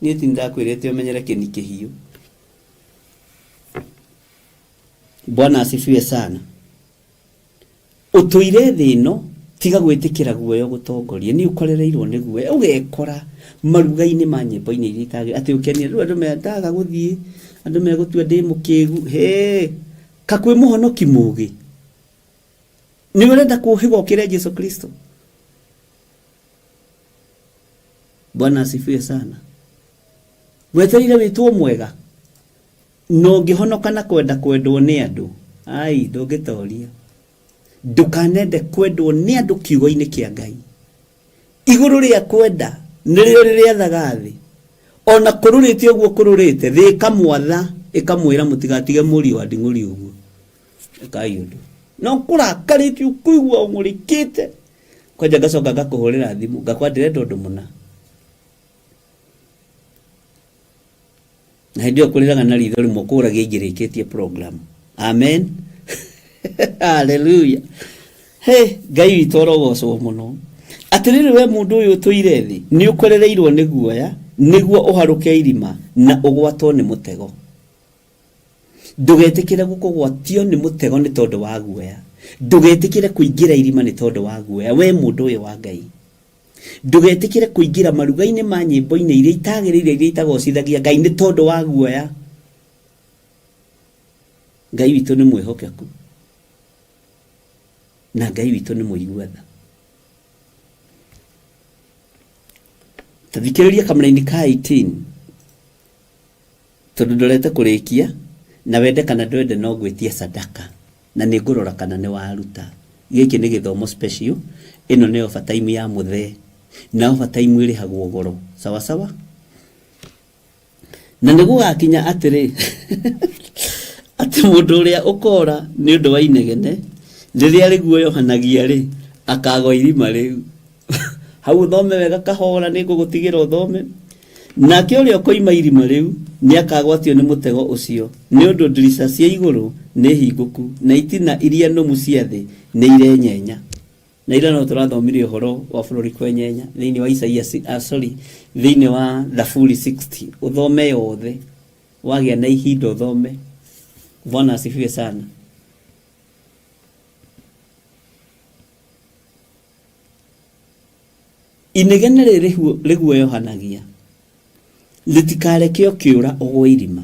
niĩ ti ndakwĩrĩte ũmenyere kĩni kĩhiũ bwana asifiwe sana ũtũire thĩ ĩno tiga gwĩtĩkĩra guoya ũgũtongorie nĩ ũkorereirwo nĩ guoya ũgekora maruga-inĩ ma nyĩmbo-inĩ iria itagĩrĩire atĩ ũkenie rĩu andũ mendaga gũthiĩ andũ megũtua ndĩ mũkĩgu hĩ ka kwĩ mũhonoki mũgĩ nĩ ũrenda kũhĩga ũkĩre Jesu Kristo Bwana asifiwe sana. Wetereire wĩtwo mwega na ũngĩhonoka na kwenda kwendwo nĩ andũ, ai, ndũngĩtoria. Ndũkanende kwendwo nĩ andũ kiugo-inĩ kĩa Ngai. Igũrũ rĩa kwenda nĩrĩo rĩrĩathaga thĩ. Ona kũrũrĩte ũguo kũrũrĩte, thĩ ĩkamwatha ĩkamwĩra mũtigatige mũriũ wa nding'ũri ũguo. Ĩkai ũndũ. No kũrakarĩte ũkũigua ũng'ũrĩkĩte. Kwanja ngacoka ngakũhũrĩra thimũ ngakwa ndĩrenda ũndũ mũna. Na hĩndĩ ĩyo kũrĩraga na ritho rĩmwe kũragia ingĩrĩkĩtie program. Amen. Hallelujah. He, Ngai witũ arogocwo mũno. Atĩrĩrĩ we mũndũ ũyũ ũtũire thĩ, nĩ ũkorereirwo nĩ guoya, nĩguo ũharũke irima na ũgwatwo nĩ mũtego. Ndũgetĩkĩre gũkũgwatio nĩ mũtego nĩ tondũ wa guoya. Ndũgetĩkĩre kũingĩra irima nĩ tondũ wa guoya, we mũndũ ũyũ wa Ngai. Ndũgetĩkĩre kũingĩra maruga-inĩ ma nyĩmbo-inĩ iria itagĩrĩire, iria itagocithagia Ngai nĩ tondũ wa guoya. Ngai witũ nĩ mwĩhokeku na Ngai witũ nĩ mũigua tha. Ta thikĩrĩria kamũraini ka 18 tondũ ndorete kũrĩkia na wende kana ndwende no ngwĩtie sadaka na nĩ ngũrora kana nĩ waruta. Gĩkĩ nĩ gĩthomo special, ĩno nĩ overtime ya mũthee na overtime ĩrĩhagwo goro. Sawa sawa? Na nĩ gũgakinya atĩrĩ atĩ mũndũ ũrĩa ũkora nĩ ũndũ wa inegene rĩrĩa rĩguoyohanagia rĩ, akagwa irima rĩu. Hau ũthome wega kahora, nĩ ngũgũtigĩra ũthome. Nake ũrĩa ũkoima irima rĩu nĩ akagwatio nĩ mũtego ũcio, nĩ ũndũ ndirica cia igũrũ nĩ hingũku na itina iria nũmu cia thĩ nĩ irenyenya. Na ira no tũrathomire ũhoro wa bũrũri kwenyenya thĩinĩ wa Isaia, sorry, thĩinĩ wa Thaburi 60. Ũthome yothe, wagĩa na ihinda ũthome. Bwana asifiwe sana. Inegene rĩrĩ rĩguoyohanagia rĩtikareke ũkĩũra ũgwe irima.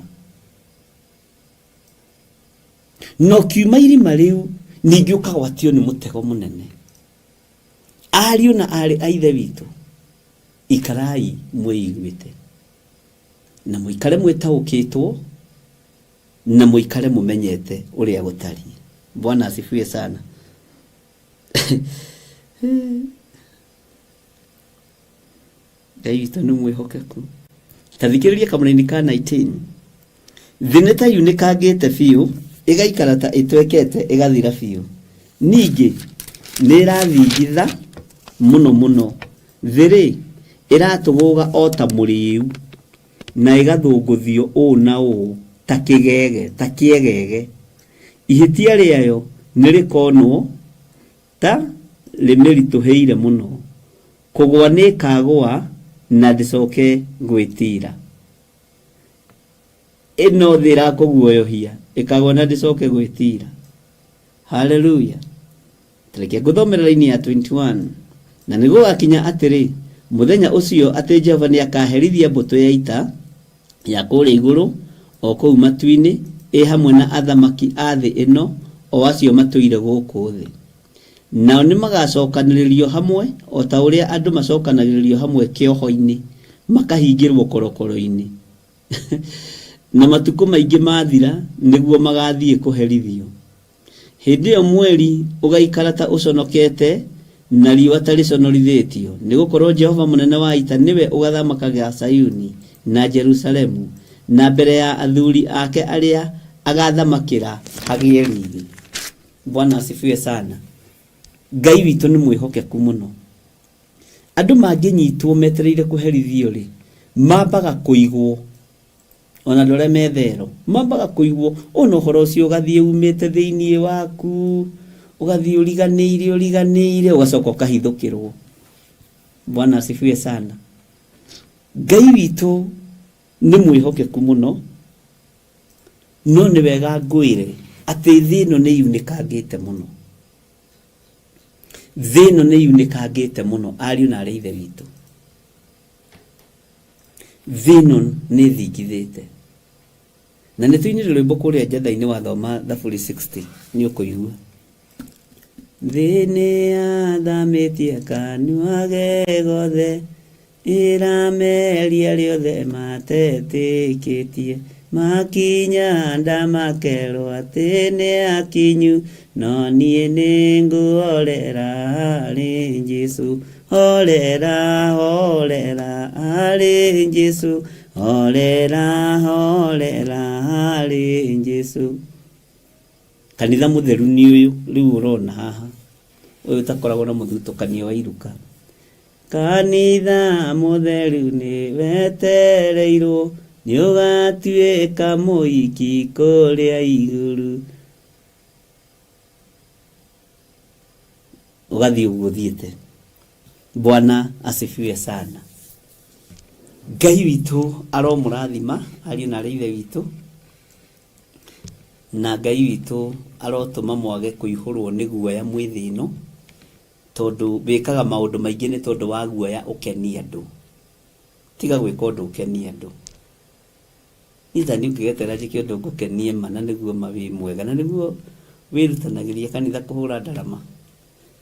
Na ũkiuma irima rĩu ningĩ ũkagwatio nĩ mũtego mũnene. Ariũ na aarĩ a Ithe witũ, ikarai mwĩiguĩte na mũikare mwĩtaũkĩtwo na mũikare mũmenyete ũrĩa gũtariĩ. Bwana asifiwe sana. Ngai witũ nĩ mwĩhokeku. Ta thikĩrĩria kamũraini ka 19. Thĩ nĩ ta yunĩkangĩte biũ, ĩgaikara ta ĩtwekete ĩgathira biũ. Ningĩ nĩ ĩrathingitha mũno mũno. Thĩ-rĩ, ĩratũgũga o ta mũrĩĩu, na ĩgathũngũthio ũũ na ũũ ta kĩgege, ta kĩegege. Ihĩtia rĩayo nĩ rĩkonwo ta rĩmĩritũhĩire mũno. Kũgũa nĩ ĩkagũa na ndĩcoke gwĩtiira. Ĩno thĩ ĩrakũguoyohia, ĩkagũa na ndĩcoke gwĩtiira. Haleluya. Reke ngũthomere raini ya 21. Na nĩ gũgakinya atĩrĩ, mũthenya ũcio atĩ Jehova nĩ akaherithia mbũtũ ya ita ya kũrĩa igũrũ o kũu matu-inĩ, ĩ hamwe na athamaki a thĩ ĩno, o acio matũire gũkũ thĩ. Nao nĩ magacokanĩrĩrio hamwe o ta ũrĩa andũ macokanagĩrĩrio hamwe kĩoho-inĩ, makahingĩrwo korokoro-inĩ. Na matukũ maingĩ mathira nĩguo magathiĩ kũherithio. Hĩndĩ ĩyo mweri ũgaikara ta ũconokete na riũa ta rĩconorithĩtio, nĩ gũkorwo Jehova mũnene wa ita nĩwe ũgathamakaga Sayuni na Jerusalemu, na mbere ya athuri ake arĩa agathamakĩra hagĩe riri. Bwana asifiwe sana. Ngai witũ nĩ mwĩhokeku mũno. Andũ mangĩnyitwo metereire kũherithio rĩ, mambaga kũigwo ona andũ arĩa me thero mambaga kũigwo ona ũhoro ũcio ũgathiĩ umĩte thĩinĩ waku, ũgathiĩ ũriganĩire ũriganĩire, ũgacoka ũkahithũkĩrwo. Bwana asifiwe sana. Ngai witũ nĩ mwĩhokeku mũno, no nĩ wega ngwĩre atĩ thĩ ĩno nĩ yunĩkangĩte mũno. Thĩ ĩno nĩ yunĩkangĩte mũno, ariũ na arĩ Ithe witũ. Thĩ ĩno nĩ ĩthingithĩte. Na nĩ tũinire rwĩmbo kũrĩa njatha-inĩ wathoma Thaburi 60 nĩ ũkũigua. Thĩ nĩ yathamĩtie kanua ge gothe, Ĩrameria rĩothe matetĩkĩtie makinya nda makerwo atĩ nĩ akinyu no niĩ nĩngũhorera harĩ Jesũ horera horera harĩ Jesũ horera horera harĩ Jesũ. Kanitha mũtheru nĩ ũyũ rĩu ũrona haha ũyũ ũtakoragwo na mũthutũkanio wa iruka. Kanitha mũtheru nĩ wetereirwo nĩ ũgatuĩka mũhiki kũrĩa igũrũ. Ũgathiĩ ũguo ũthiĩte. Bwana asifiwe sana. Ngai witũ aromũrathima ariũ na arĩ ithe witũ na Ngai witũ arotũma mwage kũihũrwo nĩ guoya mwĩ thĩ ĩno tondũ wĩkaga maũndũ maingĩ nĩ tondũ wa guoya ũkenie andũ. Tiga gwĩka ũndũ ũkenie andũ. Niĩ ta niĩ ũngĩgeterera njĩke ũndũ ngũkenie ma na nĩguo ma wĩ mwega na nĩguo wĩrutanagĩria kanitha kũhũra ndarama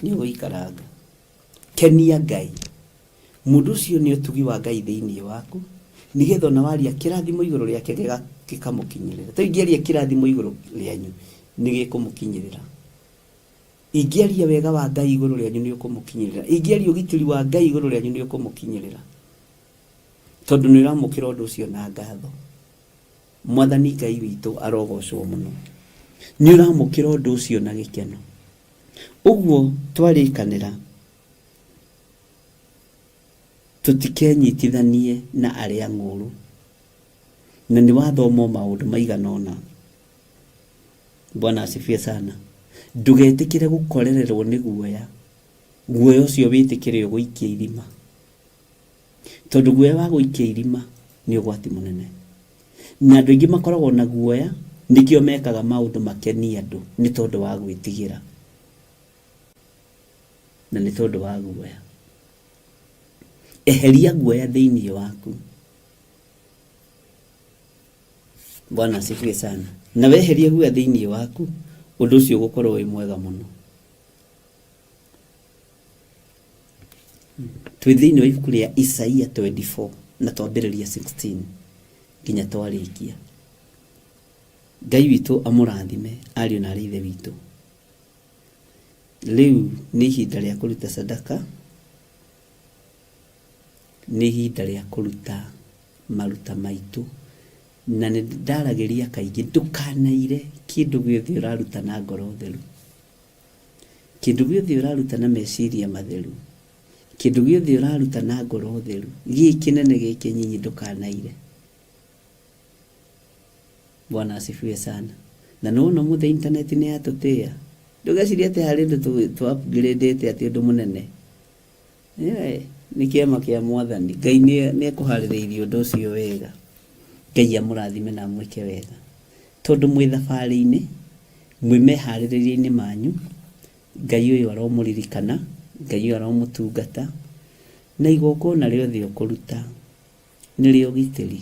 nĩ ũgũikaranga. Kenia Ngai. Mũndũ ũcio nĩ ũtugi wa Ngai thĩinĩ waku nĩgetha ona waria kĩrathimo igũrũ rĩake gĩkamũkinyĩrĩra. Ta ingĩaria kĩrathimo igũrũ rĩanyu nĩ gĩkũmũkinyĩrĩra. Ingĩaria wega wa Ngai igũrũ rĩanyu nĩ ũkũmũkinyĩrĩra. Ingĩaria ũgitĩri wa Ngai igũrũ rĩanyu nĩ ũkũmũkinyĩrĩra. Tondũ nĩ ũramũkĩra ũndũ ũcio na ngatho. Mwathani Ngai witũ arogocwo mũno. Nĩ ũramũkĩra ũndũ ũcio na gĩkeno. Ũguo twarĩkanĩra tũtikenyitithanie na arĩa ng'ũrũ. Na nĩ wathoma o maũndũ maigana ũna. Bwana asifiwe sana. Ndũgetĩkĩre gũkorererwo nĩ guoya. Guoya ũcio wĩtĩkĩre ũgũikie irima. Tondũ guoya wa gũikia irima nĩ ũgwati mũnene. Na andũ aingĩ makoragwo na guoya nĩkĩo mekaga maũndũ makenie andũ nĩ tondũ wa gwĩtigĩra. Na nĩ tondũ wa guoya. Eheria guoya thĩinĩ waku. Bwana asifiwe sana. Na weheria guoya thĩinĩ waku, ũndũ ũcio ũgũkorwo wĩ mwega mũno. Twĩ thĩinĩ wa ibuku rĩa Isaia 24 na twambĩrĩria 16 nginya twarĩkia. Ngai witũ amũrathime ariũ na arĩ ithe witũ. Rĩu nĩ ihinda rĩa kũruta sadaka, nĩ ihinda rĩa kũruta maruta maitũ na nĩ ndaragĩria kaingĩ ndũkanaire kĩndũ gĩothe ũraruta na ngoro theru. Kĩndũ gĩothe ũraruta na meciria matheru, kĩndũ gĩothe ũraruta na ngoro theru, gĩ kĩnene gĩ kĩnyinyi ndũkanaire. Bwana asifiwe sana. Na nĩ wona ũmũthĩ internet nĩ yatũtĩa. Ndũgecirie atĩ harĩ ũndũ tũ upgrade ĩte atĩ ũndũ mũnene. Nĩ kĩama kĩa mwathani. Ngai nĩ ekũharĩrĩirie ũndũ ũcio wega. Ngai amũrathime na amwĩke wega. Tondũ mwĩ thabarĩ-inĩ, mwĩ meharĩrĩria-inĩ manyu, Ngai ũyũ aromũririkana, Ngai ũyũ aromũtungata, na igongona rĩothe ũkũruta nĩ rĩa ũgitĩri.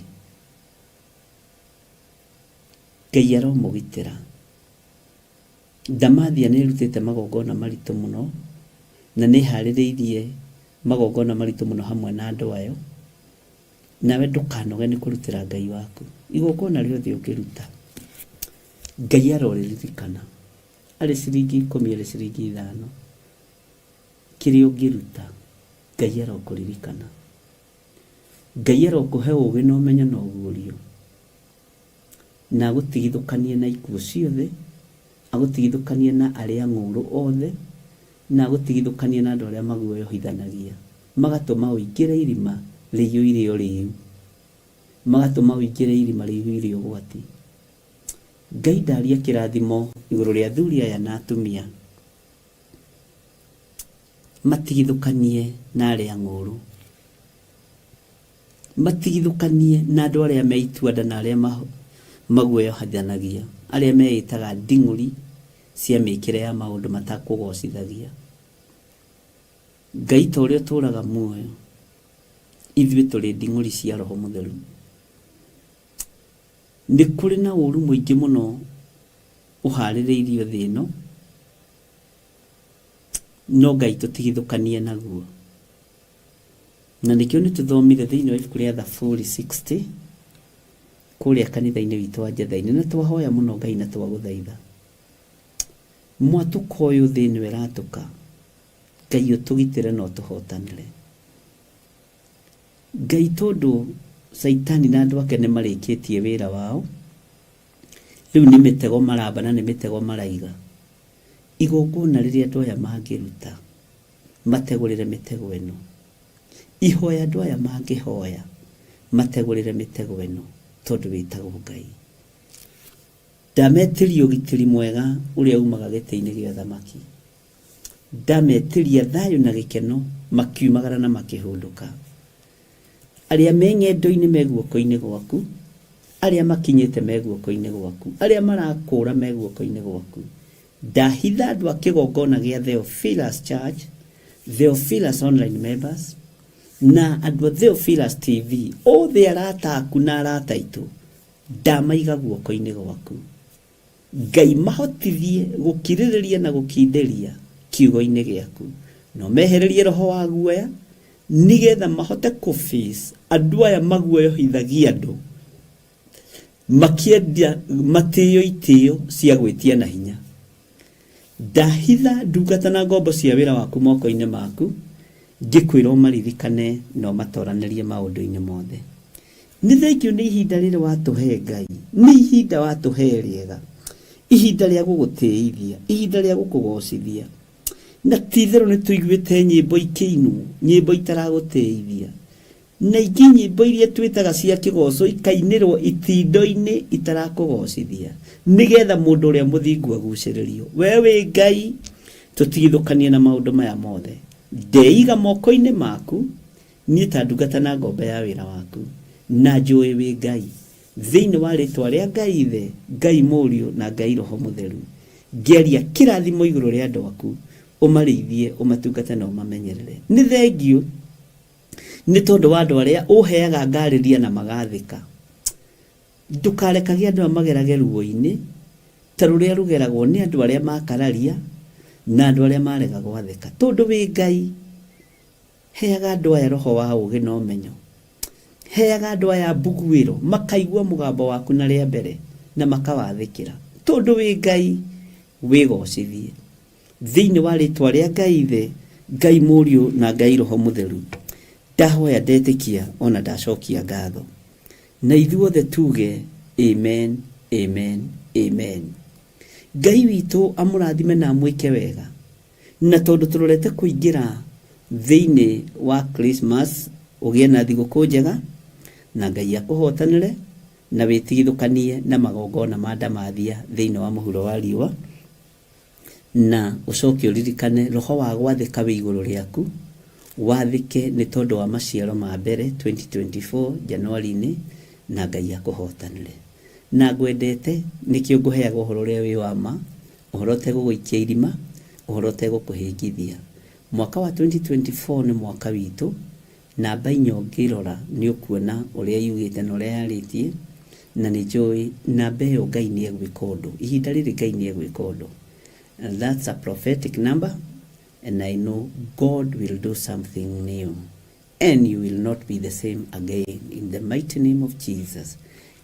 Ngai aromũgitĩra. Ndamathia nĩ ĩrutĩte magongona maritũ mũno, na nĩ ĩharĩrĩirie magongona maritũ mũno hamwe na andũ ayo. Nawe ndũkanoge nĩ kũrutĩra Ngai waku igongona rĩothe ũngĩruta. Ngai arorĩririkana, arĩ ciringi ikũmi, arĩ ciringi ithano, kĩrĩa ũngĩruta, Ngai arokũririkana. Ngai arokũhe ũgĩ na ũmenyo na ũguũrio, na agũtigithũkanie na ikuũ ciothe, agũtigithũkanie na arĩa ng'ũũrũ othe, na agũtigithũkanie na andũ arĩa maguoyohithanagia, magatũma ũingĩre irima rĩiyũire ũrĩĩu, magatũma ũingĩre irima rĩiyũire ũgwati. Ngai ndaria kĩrathimo igũrũ rĩa athuri aya na atumia, matigithũkanie na arĩa ng'ũũrũ. Matigithũkanie na andũ arĩa me itua-nda na arĩa maguoyohithanagia, arĩa meĩtaga nding'ũri cia mĩĩkĩre ya maũndũ matakũgoocithagia. Ngai ta ũrĩa ũtũũraga muoyo, ithuĩ tũrĩ nding'ũri cia Roho Mũtheru. Nĩ kũrĩ na ũũru mũingĩ mũno ũhaarĩrĩirio thĩ ĩno, no Ngai tũtigithũkanie naguo. Na nĩkĩo nĩ tũthomire thĩinĩ wa ibuku rĩa Thaburi 60 kũrĩa kanitha-inĩ witũ wa Njetha-inĩ, na twahoya mũno Ngai na twagũthaitha. Mwatũka ũyũ thĩ ĩno ĩratũka, Ngai ũtũgitĩre na ũtũhotanĩre. Ngai tondũ Caitani na andũ ake nĩ marĩkĩtie wĩra wao, rĩu nĩ mĩtego maramba na nĩ mĩtego maraiga. Igongona rĩrĩa andũ aya mangĩruta, mategũrĩre mĩtego ĩno. Ihoya andũ aya mangĩhoya, mategũrĩre mĩtego ĩno, tondũ wĩtagwo Ngai. Ndametĩria ũgitĩri mwega ũrĩa umaga gĩtĩ-inĩ gĩa ũthamaki. Ndametĩria thayũ na gĩkeno makiumagara na makĩhũndũka. Arĩa me ng'endo-inĩ me guoko-inĩ gwaku, arĩa makinyĩte me guoko-inĩ gwaku, arĩa marakũra me guoko-inĩ gwaku. Ndahitha andũ a kĩgongona gĩa Theophilus Church, Theophilus Online Members, na andũ a Theophilus TV, othe arata aku na arata aitũ, ndamaiga guoko-inĩ gwaku. Ngai mahotithie gũkirĩrĩria na gũkindĩria kiugo-inĩ gĩaku, na ũmehererie roho wa guoya, nĩgetha mahote kũ face andũ aya maguoyohithagia andũ makĩendia matĩo itĩo cia gwĩtia na hinya. Ndahitha ndungata na ngombo cia wĩra waku moko-inĩ maku, ngĩkwĩra ũmaririkane na ũmatoranĩrie maũndũ-inĩ mothe. Nĩ thengiũ nĩ ihinda rĩrĩ watũhe Ngai, nĩ ihinda watũhe rĩega, ihinda rĩa gũgũtĩithia, ihinda rĩa gũkũgocithia. Na ti itherũ nĩ tũiguĩte nyĩmbo ikĩinwo, nyĩmbo itaragũtĩithia. Na ingĩ nyĩmbo iria twĩtaga cia kĩgoco ikainĩrwo itindo-inĩ itarakũgocithia, nĩgetha mũndũ ũrĩa mũthingu agucĩrĩrio. We wĩ Ngai, tũtigithũkanie na maũndũ maya mothe. Ndeiga moko-inĩ maku, niĩ ta ndungata na ngombo ya wĩra waku, na njũĩ wĩ Ngai. Thĩinĩ wa rĩtwa rĩa Ngai Ithe, Ngai Mũriũ, na Ngai Roho Mũtheru, ngĩaria kĩrathimo igũrũ rĩa andũ aku, ũmarĩithie, ũmatungate na ũmamenyerere. Nĩ thengiũ nĩ tondũ wa andũ arĩa ũheaga ngarĩria na magathĩka. Ndũkarekage andũ aya magerage ruo-inĩ ta rũrĩa rũgeragwo nĩ andũ arĩa makararia na andũ arĩa marega gwathĩka. Tondũ wĩ Ngai, heaga andũ aya roho wa ũũgĩ na ũmenyo. Heaga andũ aya mbuguĩro, makaigua mũgambo waku na rĩa mbere na makawathĩkĩra. Tondũ wĩ Ngai, wĩgocithie. Thĩinĩ wa rĩtwa rĩa Ngai Ithe, Ngai Mũriũ na Ngai Roho Mũtheru, ndahoya ndetĩkia ona ndacokia ngatho. Na ithuothe tuge Amen, Amen, Amen. Ngai witũ amũrathime na amwĩke wega. Na tondũ tũrorete kũingĩra thĩinĩ wa Christmas, ũgĩe na thigũkũ njega, na Ngai akũhotanĩre, na wĩtigithũkanie na magongona ma ndamathia thĩinĩ wa mũhuro wa riũa. Na ũcoke ũririkane roho wa gwathĩka wĩ igũrũ rĩaku, wathĩke nĩ tondũ wa maciaro ma mbere 2024 January-inĩ na Ngai akũhotanĩre. Na ngwendete nĩkĩo ngũheaga ũhoro ũrĩa wĩ wa ma, ũhoro ũtegũgũikia irima, ũhoro ũtegũkũhĩngithia. Mwaka wa 2024 nĩ mwaka witũ, namba inya ũngĩrora nĩ ũkuona ũrĩa yugĩte na ũrĩa yarĩtie, na nĩ njũĩ namba ĩyo Ngai nĩ egwĩka ũndũ. Ihinda rĩrĩ Ngai nĩ egwĩka ũndũ. And that's a prophetic number and I know God will do something new and you will not be the same again in the mighty name of Jesus.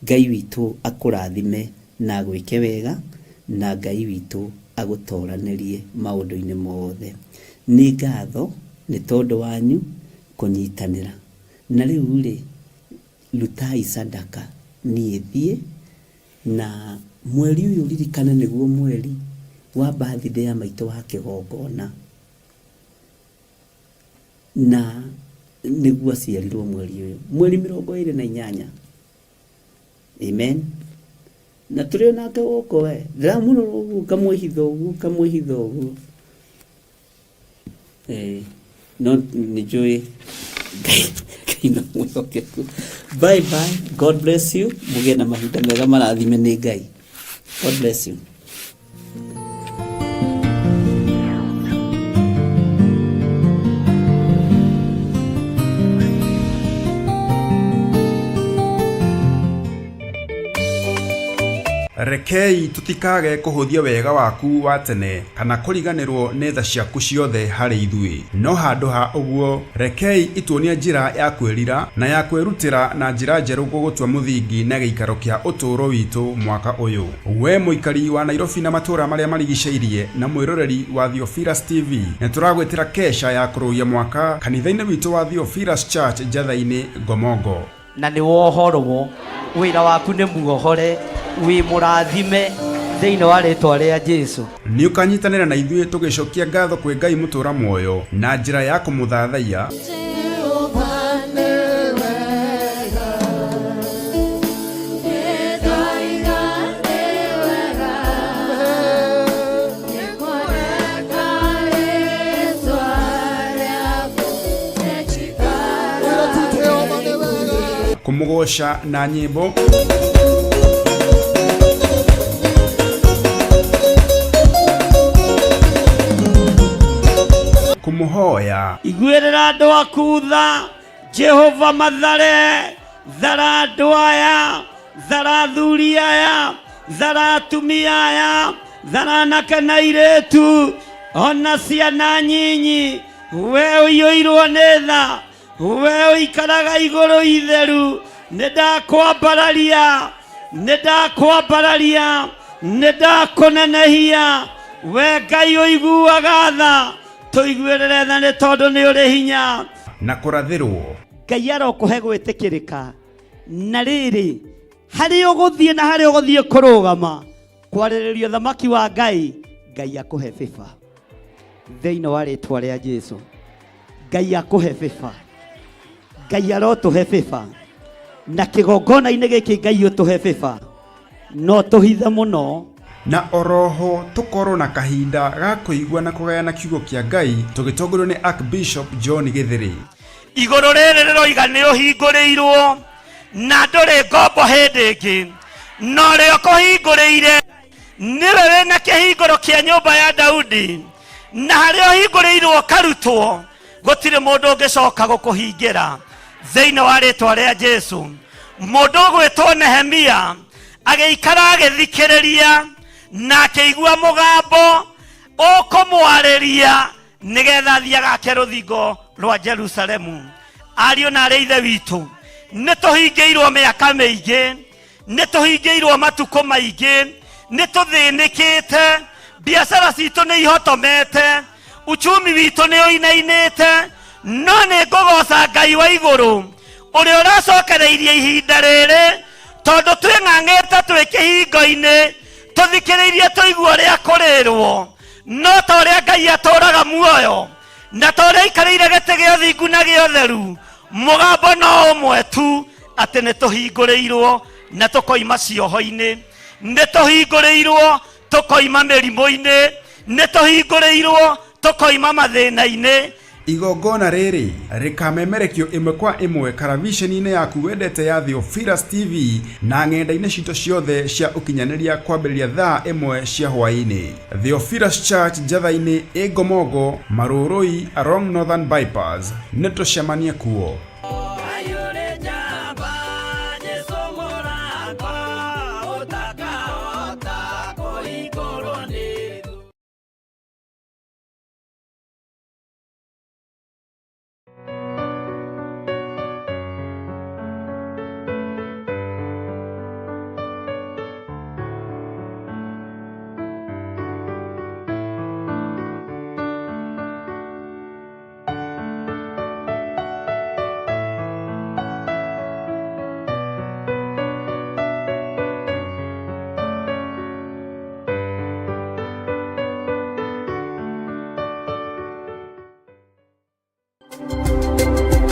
Ngai witũ akũrathime na agwĩke wega na Ngai witũ agũtoranĩrie maũndũ-inĩ mothe. Nĩ ngatho nĩ tondũ wanyu kũnyitanĩra. Na rĩu-rĩ, rutai sadaka niĩ thiĩ, na mweri ũyũ ririkane nĩguo mweri wa birthday ya maitũ wa kĩgongona, na nĩguo aciarirwo mweri ũyũ, mweri 28. Amen. Na tũrĩ o nake gũkũ we, ndĩramũrora ũguo ngamwĩhitha ũguo ngamwĩhitha ũguo. Eh, no nĩ njũĩ Ngai Ngai no mwĩhokeku. Bye bye. God bless you. Mũgĩe na mahinda mega marathime nĩ Ngai. God bless you. Rekei tũtikage kũhũthia wega waku wa tene kana kũriganĩrwo nĩ tha ciaku ciothe harĩ ithuĩ, no handũ ha ũguo, rekei ituonie njĩra ya kwĩrira na ya kwĩrutĩra na njĩra njerũ gũgũtua mũthingi na gĩikaro kĩa ũtũũro witũ mwaka ũyũ. We mũikari wa Nairobi na matũũra marĩa marigicĩirie na mwĩroreri wa Theophilus TV, nĩ tũragwĩtĩra kesha ya kũrũgia mwaka kanitha-inĩ witũ wa Theophilus Church Njatha-inĩ, Ngomongo. Na nĩ wohorwo, wĩra waku nĩ muohore, wĩ mũrathime thĩinĩ wa rĩtwa rĩa Jesu. Nĩ ũkanyitanĩra na ithuĩ tũgĩcokia ngatho kwĩ Ngai mũtũra muoyo na njĩra ya kũmũthathaiya, kũmũgoca na nyĩmbo, kũmũhoya, Iguĩrĩra andũ aku tha, Jehova mathare, thara andũ aya, thara athuri aya, thara atumia aya, thara anake na airĩtu, ona ciana nyinyi. We ũiyũirwo nĩ tha, we ũikaraga igũrũ itheru, nĩ ndakwambararia, nĩ ndakwambararia, nĩ ndakũnenehia. We Ngai ũiguaga tha, tũiguĩrĩre tha nĩ tondũ nĩ ũrĩ hinya. Na kũrathĩrwo. Ngai arokũhe gwĩtĩkĩrĩka. Na rĩrĩ, harĩa ũgũthiĩ na harĩa ũgũthiĩ kũrũgama kwarĩrĩria ũthamaki wa Ngai, Ngai akũhe favor thĩinĩ wa rĩtwa rĩa Jesu. Ngai akũhe favor, Ngai arotũhe favor, na kĩgongona-inĩ gĩkĩ Ngai ũtũhe favor, no tũhithe mũno. Na oroho tũkorwo na kahinda ga kũigua na kũgayana kiugo kĩa Ngai tũgĩtongorio nĩ Archbishop John Gĩthĩrĩ. Igũrũ rĩrĩ rĩroiga nĩ ũhingũrĩirwo na ndũrĩ ngombo hĩndĩ ĩngĩ, na ũrĩa ũkũhingũrĩire nĩwe wĩna kĩhingũro kĩa nyũmba ya Daudi, na harĩa ũhingũrĩirwo ũkarutwo gũtirĩ mũndũ ũngĩcoka gũkũhingĩra thĩinĩ wa rĩtwa rĩa Jesu. Mũndũ ũgwĩtwo Nehemia agĩikara agĩthikĩrĩria na akĩigua mũgambo ũkũmwarĩria nĩgetha athiĩ agake rũthingo rwa Jerusalemu. Ariũ na arĩ ithe witũ, nĩ tũhingĩirwo mĩaka mĩingĩ, nĩ tũhingĩirwo matukũ maingĩ, nĩ tũthĩnĩkĩte, biacara citũ nĩ ihotomete, uchumi witũ nĩ ũinainĩte, no nĩ ngũgoca Ngai wa igũrũ ũrĩa ũracokereirie ihinda rĩrĩ, tondũ twĩng'ang'ĩte twĩ kĩhingo-inĩ tũthikĩrĩirie tũigua ũrĩa kũrĩrwo, no ta ũrĩa Ngai atũraga muoyo na ta ũrĩa aikarĩire gĩtĩ gĩa ũthingu na gĩa ũtheru, mũgambo no ũmwe tu, atĩ nĩ tũhingũrĩirwo na tũkoima cioho-inĩ, nĩ tũhingũrĩirwo tũkoima mĩrimũ-inĩ, nĩ tũhingũrĩirwo tũkoima mathĩna-inĩ. Igongona rĩrĩ rĩkamemerekio ĩmwe kwa ĩmwe karaviceni-inĩ yaku wendete ya Theophilus TV na ng'enda-inĩ citũ ciothe cia ũkinyanĩria kwambĩrĩria thaa 1 cia hwaĩ-inĩ. Theophilus Church Njatha-inĩ ĩ Ngomongo, Marũrũi along Northern Bypass. Nĩ tũcemanie kuo.